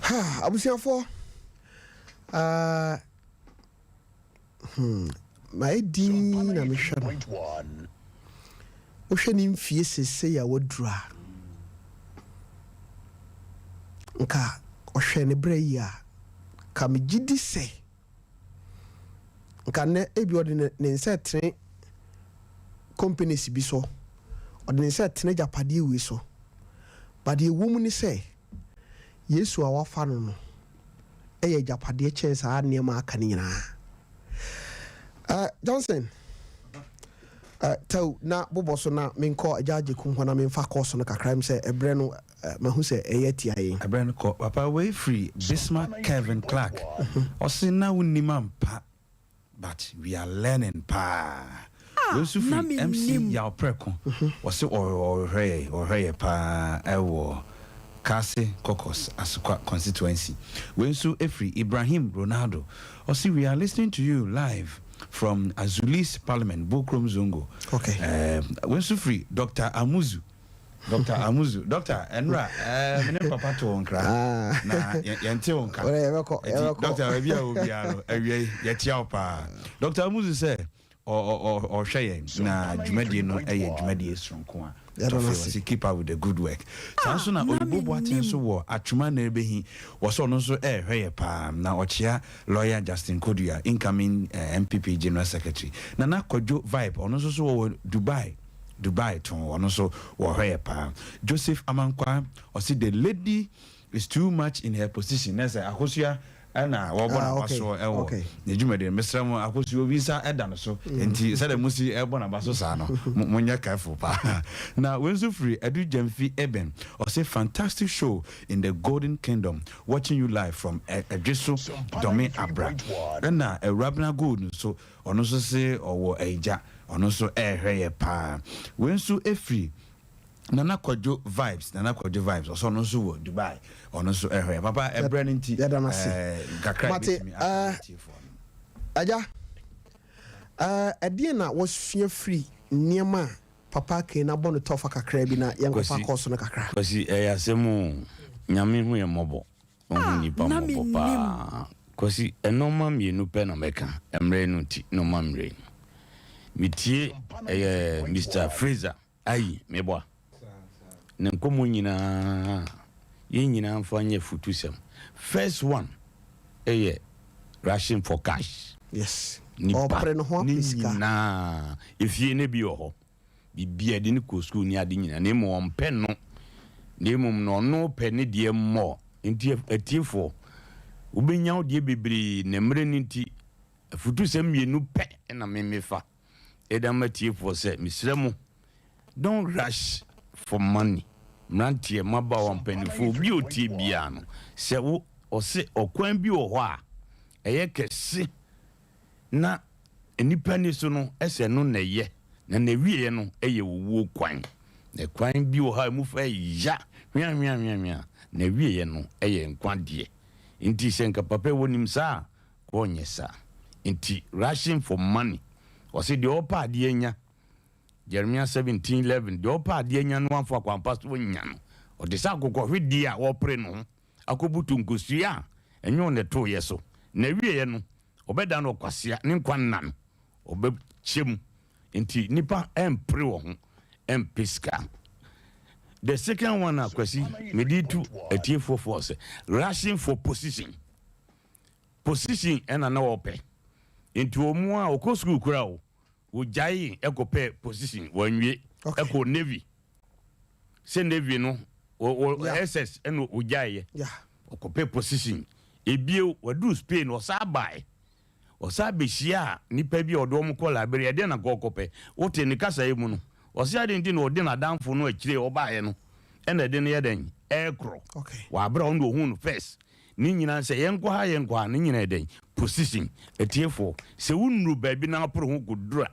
A: Ha, abusuafoɔ, mayɛ din na mehwɛ no.
F: 93.1.
A: Wohwɛ ne mfie sesei a waduru a, nka ɔhwɛ ne berɛ yi a, ka megye di sɛ nka nnɛ ebi ɔde ne nsa tene companies bi so, ɔde ne nsa tene agyapadeɛ wei so. But deɛ ɛwɔ mu ne sɛ Yesu a wafa no ɛyɛ agyapadeɛ kyɛn saa nneɛma aka no nyinaa. Johnson, tɛw na bobɔ so na menkɔ agya agye kum hɔ na memfa kɔɔso no kakra m sɛ ɛberɛ no, mahu sɛ ɛyɛ tia yɛn.
H: Ɛberɛ no kɔ papa. Wei firi Bismarck Kevin Clark, ɔse na wonim ampa, but we are learning paa. Wei nso
C: na
H: firi MC
C: mennim.
H: Yaw Prɛko, ɔse ɔhwɛ yɛ, ɔhwɛ yɛ paa ɛwɔ Kase Caucus Asokwa constituency. Wei nso ɛfiri Ibrahim Ronaldo, ɔse we are listening to you live from Azulis Parliament, Bokrom Zongo. Wei nso firi Dr Amuzu, Dr Amuzu. Doctor, ɛnora mene papa to wo nkra na yɛnte wo nka.
A: Ɔrɛ, yɛbɛkɔ,
H: Ɛnti,
A: yɛbɛkɔ.
H: Doctor, baabi a wɔ biara no, awia yi yɛkyia wo paa. Dr Amuzu sɛ ɔhwɛ yɛn na dwumadie no ɛyɛ dwumadie soronko a
A: Yɛda no
H: tɔfe
A: ase.
H: wɔsi keep up with the good work. Saa nso na
C: na
H: Oyibo Boaten
C: mennim.
H: nso wɔ Atwoma na ɛbɛhi wɔ sɛ ɔno nso ɛrehwɛ yɛ paa na ɔkyea lawyer Justin Kodua, incoming NPP general secretary. Nana Kwadwo Vibe, ɔno nso so wɔwɔ Dubai, Dubai tɔn, ɔno nso wɔhwɛ yɛ paa. Joseph Amankwa ɔsi the lady is too much in her position, na sɛ Akosua ɛna wɔbɔ n'aba soɔ ɛwɔ ne dwumadie no. Mesrɛ mo, Akosua obi nsa ɛda no so, nti sɛdeɛ mo si ɛbɔ n'aba so saa no, monyɛ careful paa. Na wei nso firi Adu Gyamfi Eben, ɔsɛ fantastic show in the golden kingdom, watching you live from Ɛdwe so Dɔme Abra. Ɛna Awurabena Gold nso, ɔno nso se ɔwɔ Ɛgya, ɔno nso ɛrehwɛ yɛ paa. Wei nso efiri Nana Kwadwo Vibes, Nana Kwadwo Vibes, ɔsɛ ɔno nso wɔ Dubai, ɔno nso ɛhwɛ yɛ. Papa, ɛbrɛ no nti,
A: Yɛda no ase.
H: Kakra
A: Mate,
H: yɛbɛtumi aka atiefoɔ no.
A: Agya, ɛdeɛn na wasua firi nneɛma a Papa Kane abɔ no tɔfa kakra bi na yɛnkɔfa
D: Kwasi,
A: kɔɔso no kakra?
D: Kwasi, ɛyɛ asɛm o. Nyame hu yɛn mmɔbɔ. Ɔhu
C: Ah,
D: nnipa
C: na
D: mmɔbɔ
C: mennim.
D: paa. Kwasi, nnoɔma mmienu pɛ na mɛka, mmerɛ no nti, nnoɔma mmienu. Metie ɛyɛ Mister Fraser Ayi, meboa. Ne nkɔmmɔ nyinaa, yɛn nyinaa mfa nyɛ afutusɛm. First one yɛ rushing for cash.
A: Yes.
D: Nipa
A: Ɔpere ne ho
D: ne
A: apɛ sika.
D: nyinaa, efie no bi wɔ hɔ, biribiara de no kɔ sukuu ne ade nyinaa, na mmom ɔmpɛ no, na mmom no ɔno pɛ ne deɛ mmɔ. Nti atiefoɔ, wobɛnya wo deɛ bebree, na mmerɛ no nti, afutusɛm mmienu pɛ na me mefa. Ɛda ama atiefoɔ sɛ, mesrɛ mo, don't rush for money. Mmeranteɛ, mmabaawa, mpanimfoɔ, obi a ɔtie biara no, sɛ wo, ɔse ɔkwan bi wɔ hɔ a ɛyɛ kɛse na nnipa ani so no sɛ ɛno na ɛyɛ, na n'awieɛ no yɛ owuo kwan. Na kwan bi wɔ hɔ a emu fa ya hweahweahweahwea, na awieɛ no yɛ nkwa deɛ. Nti sɛ nka papa yi wɔnim saa a, nka ɔnyɛ saa. Nti rushing for money, ɔse deɛ ɔpɛ adeɛ anya, Jeremia 17:11, deɛ ɔpɛ adeɛ anya no wamfa kwan pa so anya no, ɔte sɛ akokɔhwedeɛ a wɔpere ne ho akɔbutu nkosua a ɛnyɛ ɔno na ɛtoeɛ so, na awieɛ no ɔbɛda no ɔkwasea, ne nkwa nna no ɔbɛkyɛ mu. Nti nipa ɛmpere wɔ ho ɛmpɛ sika. The second one a Kwasi mede tu atiefoɔ foɔ sɛ rushing for position. Position ɛna na wɔpɛ. Nti wɔn a wɔkɔ sukuu kura o, wɔgyae ɛkɔpɛ position, wɔnwie ɛkɔ Navy. Sɛ Navy no wɔ SS ɛna wɔgyaeɛ. Ɔkɔpɛ position. Ebio wɔduru Spain ɔsan bae. Ɔsan bɛhyiaa nnipa bi a ɔde wɔn kɔ Liberia. Ɛdeɛn na nka ɔkɔpɛ? Wote ne kasaeɛ mu no, ɔse adɛn nti na ɔde n'adamfo no akyire a ɔbaeɛ no ɛna ɛde no yɛ dɛn? Ɛrekorɔ. Wɔ aberɛ a ɔno deɛ ɔhuu no first. Ne nyinaa sɛ yɛnkɔ ha yɛnkɔ ha, ne nyinaa yɛ dɛn? Position. Atiefoɔ, sɛ wonnuru baabi na wopere ho kɔduru a,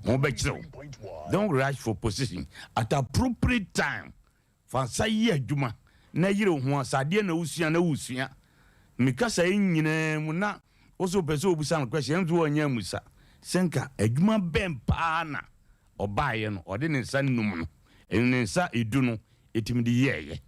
D: ho bɛkyerɛ wo. Don't rush for position. At appropriate time, fa nsa yɛ adwuma na yere wo ho. Sɛ adeɛ na wosua na wosua. Me kasa yi nyinaa mu na wo so wopɛ sɛ wobisa no question, ɛnso wɔnyɛ amusa. Sɛ nka adwuma bɛn paa na ɔbaeɛ no, ɔde ne nsa num no, ne nsa edu no, ɛtumi de yɛɛyɛ.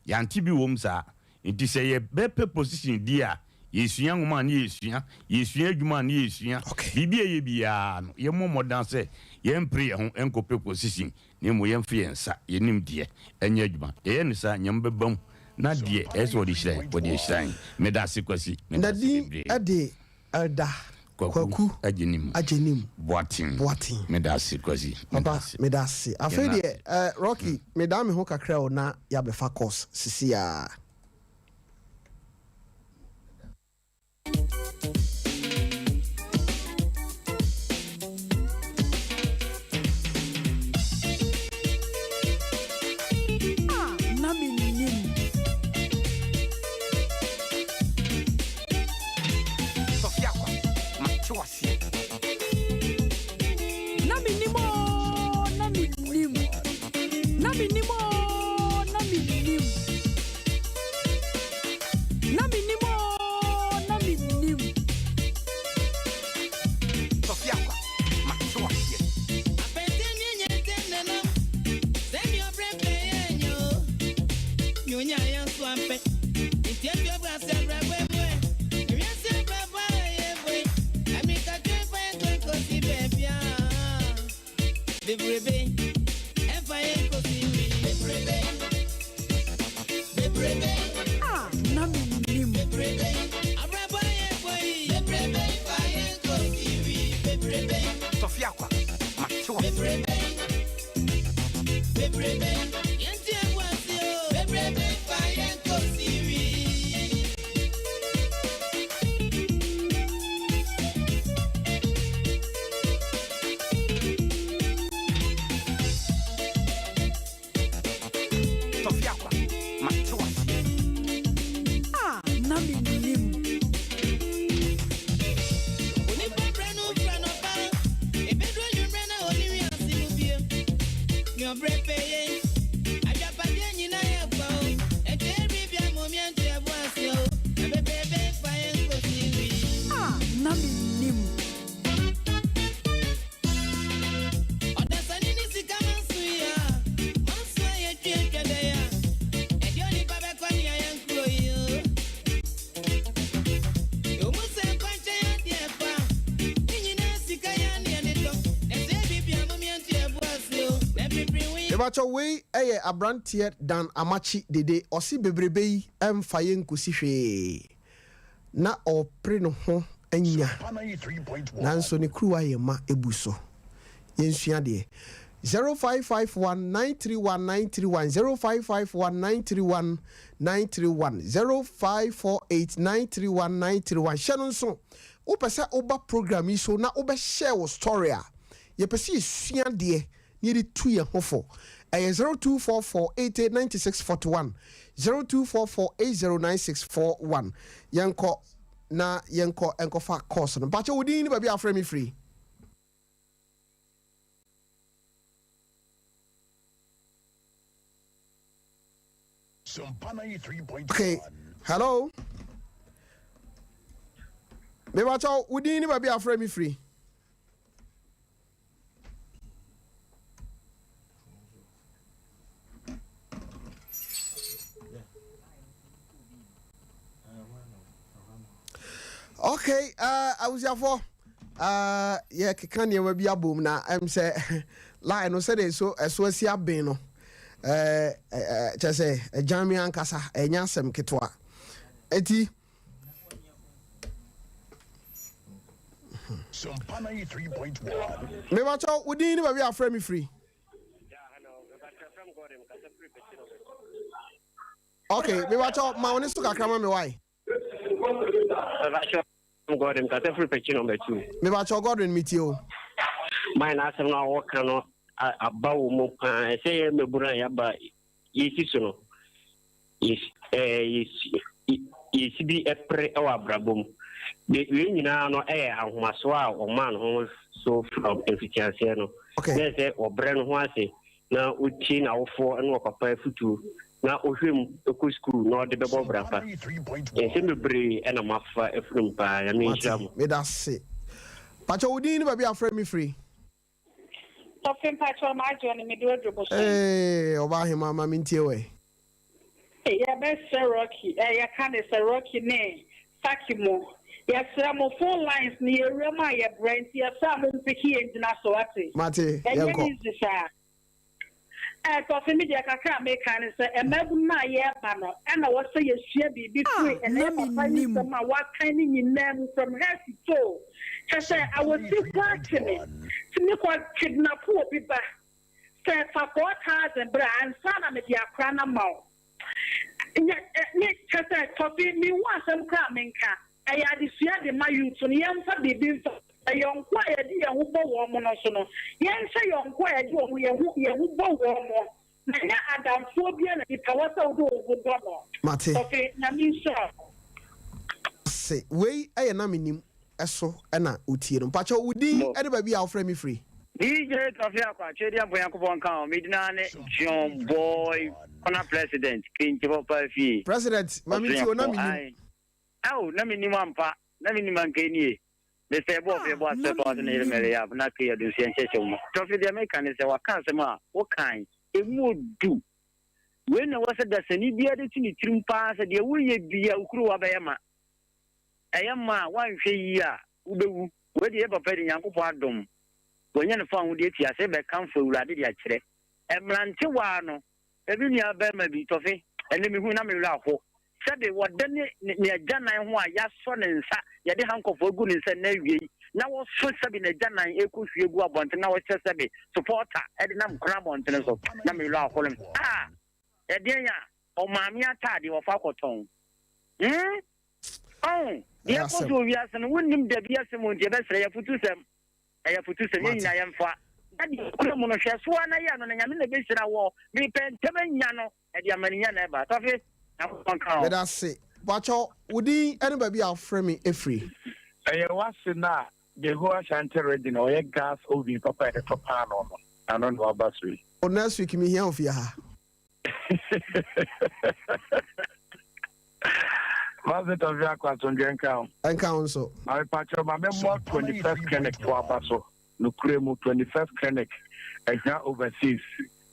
D: Yɛante bi wom saa. Nti sɛ yɛbɛpɛ position di a, yɛsua nwoma a ne yɛsua, yɛsua adwuma a ne yɛsua. Biribi a ɛyɛ biara no, yɛmmɔ mmɔden sɛ yɛmpere yɛn ho nkɔpɛ position, na mmom yɛmfa yɛn nsa, yɛn nimdeɛ nyɛ adwuma. Yɛyɛ no saa a, Nyame bɛba mu na deɛ ɛyɛ sɛ ɔde hyira yɛn, ɔde ahyira yɛn. Meda ase Kwasi, meda ase
A: Nadin
D: bebree.
A: de Elder
D: Kwaku
A: Kwaku
D: Agyenim
A: Agyenim
D: Boateng.
A: Boateng.
D: Meda ase Kwasi, meda
A: Papa,
D: ase.
A: meda ase. Afei
D: Yɛn
A: deɛ,
D: ase.
A: Rocky, medaa me ho kakra o na yɛabɛfa course sisi a.
C: Ah, na mennim.
G: Sɔfia kwa, mate waseɛ.
C: Na mennim oo, na mennim. Na mennim oo, na mennim.
A: Mebakyɛ, wei ɛyɛ aberanteɛ Dan Amakye Dede. Ɔse bebrebe yi ɛmfa yɛ nkosi hwee na ɔpere ne ho anya, nanso ne kuruwa yɛ ma ebu so. Yɛnsua deɛ. 0551 931 931, 0551 931 931, 0548 931 931. Hyɛ no nso, wopɛ sɛ woba program yi so na wobɛhyɛ wo story a yɛpɛ sɛ yɛsua deɛ na yɛde tu yɛn ho fo, ɛyɛ 0244 80 96 41, 0244 80 96 41. Yɛnkɔ na yɛnkɔ nkɔfa course no. Mpakyɛ, wo din ne baabi a afrɛ me firi?
F: Sompa 93.1.
A: Okay, hello, mebakyɛ, wo din ne baabi a afrɛ me firi? Okay, abusuafoɔ, yɛkeka nneɛma bi abom na sɛ line no sɛdeɛ so ɛso asi aben no, kyerɛ sɛ ɛgyan me ankasa, ɛnyɛ asɛm ketewa. Eti
F: Sompa 93.1.
A: Mebakyɛ, wo din ne baabi a afrɛ me firi? Okay, mebakyɛ, ma wo ne so kakra ma me wae.
I: Gordon kasa firi Pɛkyi number 2.
A: Mebakyɛ, Godwin, metie o.
I: Man, na asɛm no a wɔka no aba wɔ mu paa. Ɛsɛ yɛ mmɛbunu a yɛaba yɛsi so no, yɛsi bi ɛpere wɔ abrabɔ mu. Wei nyinaa no ɛyɛ ahomasoɔ a ɔmaa ne ho so from mfitiaseɛ no. Na sɛ ɔbrɛ no ho ase na ɔtie n'awofoɔ ne ɔpapa afutuo na ɔhwɛ mu kɔ sukuu na ɔde bɛbɔ bra pa. Nsɛm bebree ɛna mafa afiri mu paa. Nyame nhyira mo.
A: Meda se. Pakyɛ, wo din ne baabi a afrɛ me firi?
J: Tɔfe, mpakyɛ, ɔma agye ɔne mede odwo bosom.
A: Ee, ɔbaa ahema, ma mentie wɛ.
J: Yɛbɛsrɛ Rocky, yɛka ne sɛ Rocky ne Saki mo. Yɛsrɛ mo, phone lines ne yɛwura mu a yɛbrɛ nti yɛsrɛ a mo mpick yɛn gyina so ate.
A: Mate.
J: Ɛnyɛ
A: yɛnkɔ.
J: Easy saa. Tɔfe, mi deɛ kakra a meka ne sɛ mmabunu no a yɛreba no ɛna wɔsɛ yɛsua biribi firi
C: Ah,
J: ɛnɛ
C: na
J: yɛ papa yi
C: mennim.
J: nsɛm a wakan ne nyinaa mu from head to toe. Kyɛ sɛ awɔsi koraa kye me tumi kɔ kidnap obi ba sɛ fa 4,000 berɛ ansa na mede akora no ma wo. Nyɛ ne kyɛ sɛ, Tɔfe, mehu asɛm koraa a menka. Ɛyɛ adesua de ma youth no. Yɛmfa biribi mfa yɔnko a yɛde yɛn ho bɔ wɔn mo no so no, yɛnhyɛ yɔnko a yɛde wɔn yɛn ho yɛn ho bɔ wɔn mo na nyɛ adamfoɔ biara na nipa wɔ sɛ wode wo ho bɔ no.
A: Mate.
J: Tɔfe, Nyame nhyira wo.
A: Se wei ɛyɛ na menim ɛso ɛna wotie no. Mpakyɛ, wo din ɛne baabi a wofrɛ me firi?
K: DJ Tɔfe Akwa, Twɛdi Ampo Nyankopɔn nka ho. Medina ne John Boy Kɔna President, Kente hɔ paa fie.
A: President, ma mentie o, na menim.
K: Aye. Aw, na menim ampa, na menim anka nie. Mr. Ɛbɔ ɔfɛ ɛbɔ
C: Ah, na
K: asɛ pa ɔsɛ ne yere
C: mennim.
K: Mary Yab na kei adunsia nhyɛhyɛ mu. Tɔfe, deɛ meka ne sɛ waka asɛm a wokan ɛmu odu. Wei na ɛwɔ sɛ dasani biara de to ne tirim paa sɛ deɛ woyɛ bia wo kurowa bɛyɛ ma. Ɛyɛ ma a woanhwɛ yie a wobɛwu. Wei deɛ yɛ papa de Nyankopɔn adom. Wɔnyɛ no fa ho deɛ tia sɛ bɛkamfo Awurade de akyerɛ. Mmerantewaa no, ebi nua bɛrima bi Tɔfe, ɛnɛ mehu na mewerɛ aho. Sɛbe wɔda ne agyanan ho a yɛasɔ ne nsa, yɛde handcuff agu ne nsa na awie yi, na wɔso sɛbe n'agyanan ɛkɔhwie gu abɔnten na wɔhyɛ sɛbe supporter ɛde nam kora abɔnten so na mewerɛ aho no. Ah, ɛdeɛn a ɔmaame ataadeɛ wɔfa kɔtɔn. Ɔn, deɛ
A: Ɛyɛ
K: ɛkɔ so
A: asɛm.
K: wɔ wiase no, wonnim dabi asɛm o, nti yɛbɛsrɛ yɛfotu sɛm. Ɛyɛ fotu sɛm, yɛn
A: Mate.
K: nyinaa yɛmfa. Na deɛ kura mu no, hwɛ so ara na yɛ no na Nyame na ɛbɛhyira wɔ. Mepɛ ntɛm anya no, ɛde amaninya na ɛba. Tɔfe, Nyankopɔn ka ho.
A: Meda se. Mpakyɛ, wo din ɛne baabi a wofrɛ me ɛfiri?
L: Ɛyɛ wase no a Yehowa Ashanti Region a ɔyɛ gas oven papa a yɛde tɔ paanoo no ano na waba so yi.
A: O, next week mehia wo fie ha.
L: Master Tɔfi akɔ, asomdwe nka ho.
A: Ɛnka wo nso.
L: Amepakyɛw, ma memmɔ 21st Clinic fo aba so. Nokorɛ mu, 21st Clinic, Ahwia Overseas,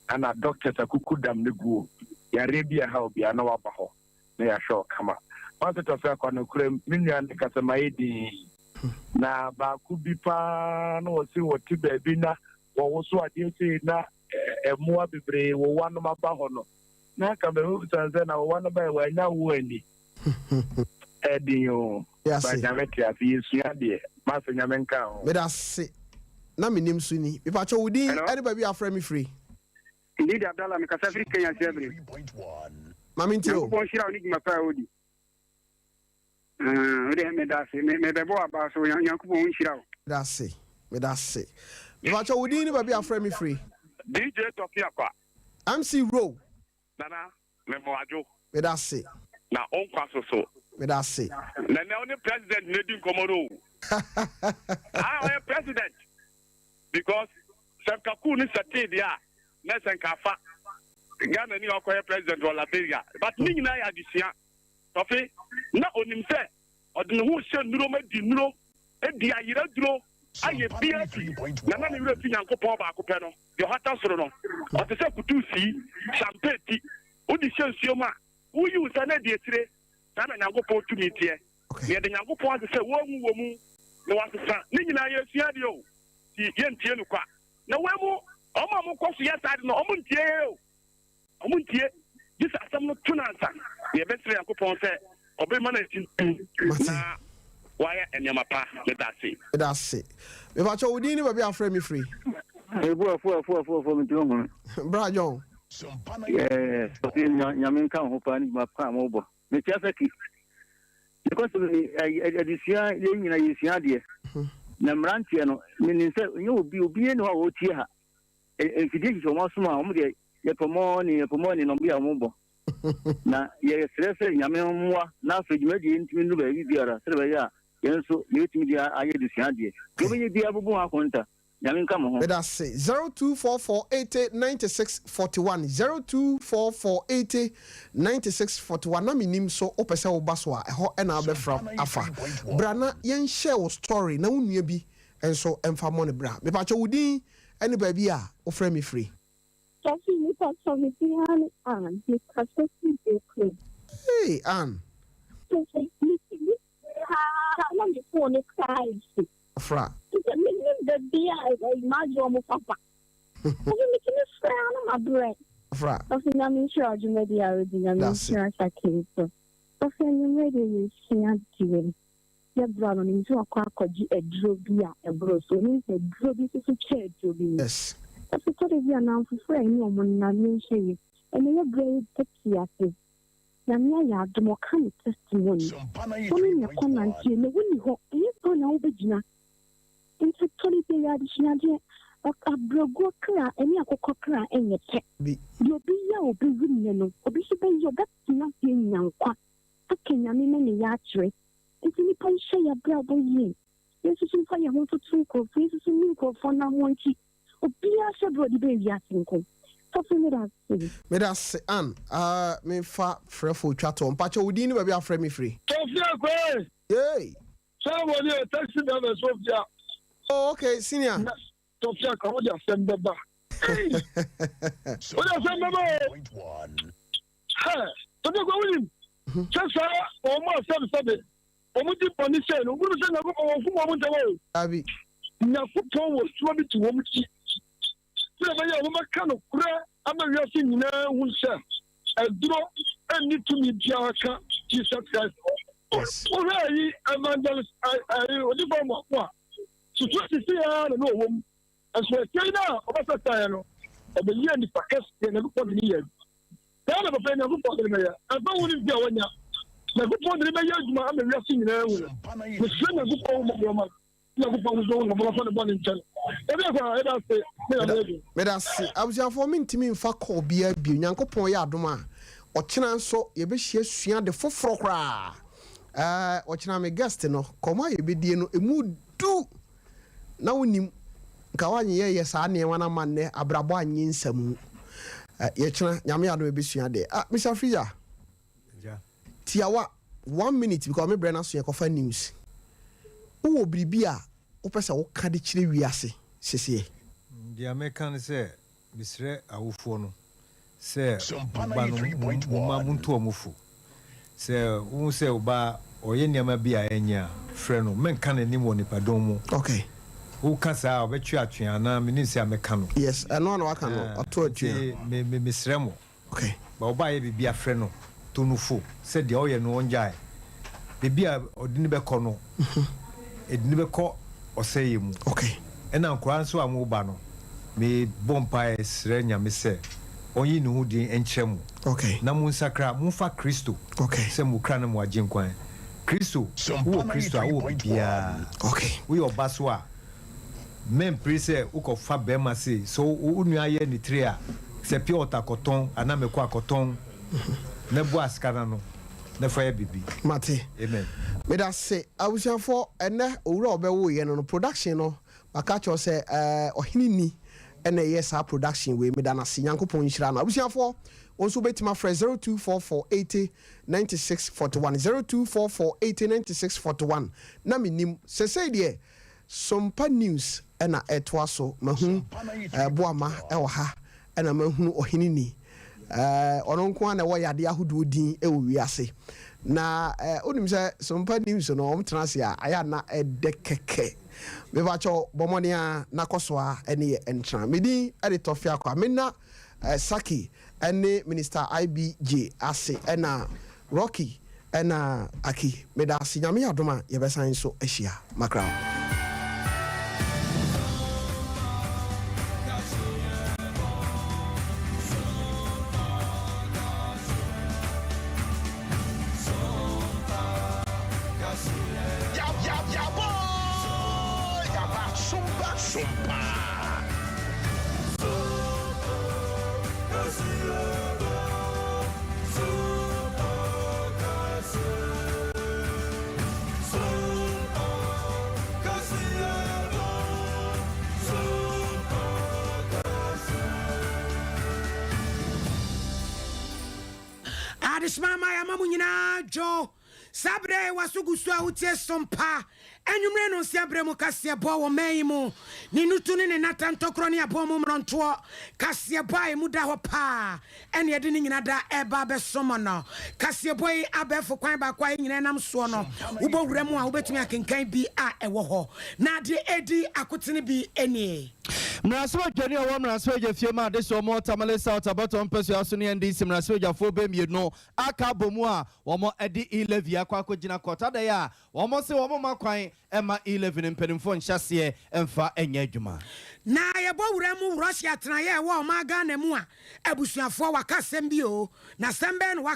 L: ɛna doctors akuku dam ne guo. Yareɛ bi a ɛha obiara na waba hɔ na yɛahwɛ wo kama. Master Tɔfi akɔ, nokorɛ mu, me nua ne kasa ma yɛ dinn. Na baako bi paa na wɔse wɔte baabi na wɔwoso adeɛ sei na mmoa bebree wowa nom aba hɔ no, na anka mɛbisa no sɛ na wowa no bae wannya wo anni? Ɛden o, but Nyame te ase, yɛsua adeɛ. Mase Nyame nka ho.
A: Medase na menim so ni. Mepakyɛw wo din
M: Hello?
A: ɛne baabi a afrɛ me firi.
M: Ndidi Abdallah mekasa firi Kenya Siabire.
A: Ma mentie o.
M: Nyankopɔn nhyira wo ne dwuma pa a wodi. Ah, wode meda ase. Me mebɛbɔ w'aba so. Nyankopɔn nhyira wo.
A: Meda ase. Meda ase. Mepakyɛw wo din ne baabi a afrɛ me firi.
N: DJ Tɔfi Akwa.
A: MC Row.
N: Nana, mema wo adwo.
A: Meda ase.
N: Na wo nkwa so so.
A: Meda ase.
N: Na nɛ wo ne president na edi nkɔmɔ no o. Ah, ɔyɛ president. Because sɛ nka coup no sɛtee deɛ a, na sɛ nka afa Ghana ni a ɔkɔyɛ president wɔ Liberia. But ne nyinaa yɛ adesua. Tɔfe, na onim sɛ ɔde ne ho rehyɛ nnuro mu adi nnuro, adi ayerɛduro, ayɛ biara bi, na na ne werɛ fi Nyankopɔn baako pɛ no, deɛ ɔhata soro no. Ɔte sɛ kutuusii, champee ti, wode hyɛ nsuo mu a, woyi wo nsa na adi akyire. Saa na Nyankopɔn tumi teɛ. Na yɛda Nyankopɔn ase sɛ wɔanwu wɔ mu, na wɔasesa. Ne nyinaa yɛresua adeɛ o, nti yɛntie no kwa. Na wei mu, wɔn a wɔkɔ so yɛ saa ade no, wɔntie yɛn o. Ɔmo ntie, gye sɛ asɛm no to no ansa. Na yɛbɛsrɛ Nyankopɔn sɛ ɔbɛma no atintim na wayɛ nneɛma pa. Meda ase.
A: Meda ase. Mepakyɛw wo din ne baabi a wofrɛ me firi?
K: Ebu afu afu afu afu mi tumi hunu.
A: Bra John.
K: Yɛɛ ɔsi nyame nka wo ho paa ne dwuma pa a mo bɔ. Mekyia Saki. Because adesua yɛn nyina yɛsua adeɛ. Na mmeranteɛ no menim sɛ nyɛ obi obi ni hɔ a ɔtie ha. Mfidie hyehyɛ wɔn asom a wɔn deɛ yɛpɛ mɔɔne yɛpɛ mɔɔne na wɔn yɛ wɔn bɔ. Na yɛsrɛ sɛ Nyame mmoa na afei dwumadie yi ntumi nnuru baabi biara sɛdeɛ ɛbɛyɛ a yɛn nso yɛbɛtumi de ayɛ adesua adeɛ. Deɛ ɔbɛyɛ biara bɛbu ho akonta. Nyame nka mo ho.
A: Meda ase. 0244 80 96 41 0244 80 96 41 Na mennim so wopɛ sɛ woba so a ɛhɔ na wobɛfra afa. Bra na yɛnhyɛ wo story na wo nua bi nso mfa mmɔ no bra. Mepakyɛ wo din ne baabi a wofrɛ me firi.
O: Sɔfo mepa kyɛw me din ara ne Ann me kasa firi Brooklyn.
A: Hey Ann.
O: Sɔfo me ti bi paa na me phone no koraa ahye.
A: Fra.
O: Sɛ me nim baabi a ɛyi m'adwene ɔmo fa fa. Sɔfo me tumi frɛ a na ma brɛ.
A: Fra.
O: Sɔfo nyame nhyira wo dwumadi a wodi nyame nhyira Sake nso. Sɔfo anwummerɛ deɛ yɛsua adeɛ. Yɛ bra no nim sɛ wakɔ akɔgye aduro bi a ɛboro so. Onim sɛ aduro bi nso so kyɛ aduro bi mu. Ɛso tɔ da bi a nnamfofo a yɛne wɔn nam yɛnhwɛ yie. Ɛnɛ yɛ bra yi te ase. Nyame ayɛ adom ɔka ne testimony. Wo ne no kɔ nante ɛnɛ wonni hɔ ɛyɛ saa na wobɛgyina. Nti tɔ da bi ɛyɛ adesuadeɛ. Abrɛguo kra ɛne akokɔ kra ɛnyɛ pɛ. Deɛ obi yɛ a ɔbɛwu nnɛ no obi nso bɛyɛ ɔbɛtena ase anya nkwa aka Nyame ma ne yɛ akyerɛ. Nti nnipa nhyɛ yɛabrabɔ yie, yɛnsusu mfa yɛn ho ntoto nkurɔfoɔ, yɛnsusu nni nkurɔfoɔ anammɔn akyi. Obiara hyɛ berɛ a ɔde bɛɛ wiase nko. Sɔfo meda ase.
A: Meda ase Ann. Ah me fa frɛfo twa toɔ. Mpakyɛ wo din ne baabi a wofrɛ me firi?
P: Sophia Kwee!
A: Yay!
P: Sɛ wɔ ne yɛ taxi driver Sophia.
A: Oh okay senior.
P: Na Sophia ka wode asɛm bɛba. Ei! Wode asɛm bɛba o. Hɛ! Sophia Kwee wonim sɛ saa wɔn a sɛbesɛbe wɔn di bɔne sei no, wonim sɛ Nyankopɔn wɔnkum wɔn ntɛm o.
A: Dabi.
P: Nyankopɔn wɔ suma bi to wɔn ti sɛ ɛbɛyɛ a wɔbɛka nokorɛ ama wiase nyinaa ahu sɛ aduro nni tumi biara ka Jesus Christ ho. Wohwɛ ayi evangelist ayi odifo amoako a situation sei ara na na ɔwɔ mu. Nso akyire no a ɔbɛsɛsɛeɛ no, ɔbɛyɛɛ nipa kɛseɛ, Nyankopɔn de no yɛɛ adwuma. Saa na papa yi Nyankopɔn de no bɛyɛ, ɛmfa ho ne mfe a wanya. Nyankopɔn de no bɛyɛ adwuma ama wiase nyinaa ahu no. Mesrɛ Nyankopɔn ahummɔborɔ ma no. Nyankopɔn nso hu no mmɔborɔ mfa ne bɔne nkyɛ no. Dabi akwa, yɛda ase ne Nyame adwuma.
A: Meda ase. Abusuafoɔ mentumi mfa call biara bio. Nyankopɔn yɛ adom a, ɔkyena nso yɛbɛhyia sua ade foforɔ koraa. Ɛɛ, ɔkyena me guest no, kɔmɔ a yɛbɛdie no, ɛmu du! Na wonim, nka woanyeyɛ yɛ saa nneɛma no ama nnɛ abrabɔ annye nsamu. Ɛ, yɛkyena, Nyame adom yɛbɛsua adeɛ. Ah, Mister Freezer, tiawa, one minute because me brɛ no aso yɛkɔfa news. Wowɔ biribi a wopɛ sɛ woka de kyerɛ wiase seseɛ?
E: Deɛ mɛka ne sɛ, Mesrɛ awofoɔ no sɛ mo ba no momma montu wɔn fo. Sɛ wohu sɛ wo ba ɔyɛ nneɛma bi a ɛnyɛ a, frɛ no. Mɛnka n'anim wɔ nnipadɔm mu. Woka saa a, ɔbɛtwe atwea anaa? Menim sɛ a mɛka no.
A: Yes, ɛno ara na waka no, ɔto atua.
E: Nti me, me, mesrɛ mo.
A: Okay.
E: Ba ɔba ayɛ biribi a, frɛ no, to no fo sɛ deɛ ɔyɛ no ɔngyae. Baabi a ɔde no bɛkɔ no, ɛde no bɛkɔ ɔsɛeɛ mu.
A: Okay.
E: Ɛna nkwadaa nso a moba no, mebɔ mpaeɛ srɛ Nyame sɛ ɔnyi ne ho din nkyerɛ mo.
A: Okay.
E: Na monsakra, momfa Kristo
A: okay.
E: sɛ mo kra ne mo agyenkwa. Kristo, wowɔ Kristo a, wowɔ biribiara.
A: Okay.
E: Woyɛ ɔba so a, mɛmpere sɛ wokɔfa barima sei. Sɛ wo nua yɛ ne tiri a, sɛ pure water kɔtɔn anaa mako akɔtɔn na boa sika no ano na fa yɛ biribi.
A: Mate.
E: Amen.
A: Medase. Abusuafoɔ, ɛnnɛ owura a ɔbɛwoeɛ no no, production no, maka akyerɛ wo sɛ ɛɛ ɔhene ni ɛna ɛyɛ saa production wei. Meda no ase. Nyankopɔn nhyira no. Abusuafoɔ, wo nso wobɛtumi afrɛ 0244 80 96 41, 0244 80 96 41. Na mennim, sesei deɛ Sompa News na ɛtoa so. Mahu eh, Boama wɔ ha, ɛna mahunu Ɔhene Ni. Eh, ɔno nko ara na ɛwɔ yadeɛ ahodoɔ din wɔ wiase. Na eh, wonim sɛ Sompa News no, wɔn tena ase a, ayɛ a na ɛdɛ kɛkɛ. Mepakyɛw, bɔ mmɔden ara na kɔ so ara ne yɛ ntena. Me din de Tɔfe Akwa. Menna eh, Saki ne Minister IBJ ase ɛna Rocky ɛna Aki medaase Nyame yɛ adom a yɛbɛsan nso ahyia makra wo.
Q: Adesoma ma yɛama mo nyinaa dwo. Saa berɛ yi w'aso gu so a wotie som pa anwummere nnɔnsia berɛ mu kaseɛbɔ wɔ man yi mu, ne nnutu ne ne nnata ntɔkorɔ ne abɔn mu mmorɔntoɔ kaseɛbɔ a emu da hɔ paa ɛne ɛde ne nyina da ɛreba abɛsom no. Kaseɛbɔ yi abɛɛfo kwan baako a yɛn nyinaa nam soɔ no, wobɔ wura mu a wobɛtumi akenkan bi a ɛwɔ hɔ. Na deɛ ɛredi akotene bi nie.
R: Mmarahyɛbadwani a ɔwɔ mmarahyɛbadwa fie ma adesoɔ mu wɔ Tamale South abatoɔ mpɛsoa so ne NDC mmarahyɛbadwafoɔ bɛ mmienu aka abɔ mu a wɔde E-levy akɔ akɔgyina court adɛn a wɔse wɔmma kwan mma E-levy no mpanimfoɔ nhyɛ aseɛ mfa nyɛ adwuma.
Q: Na yɛbɔ wura mu Russia atenaeɛ a ɛwɔ ɔman Ghana mu a, abusuafoɔ waka asɛm bi oo, na asɛm bɛn na waka?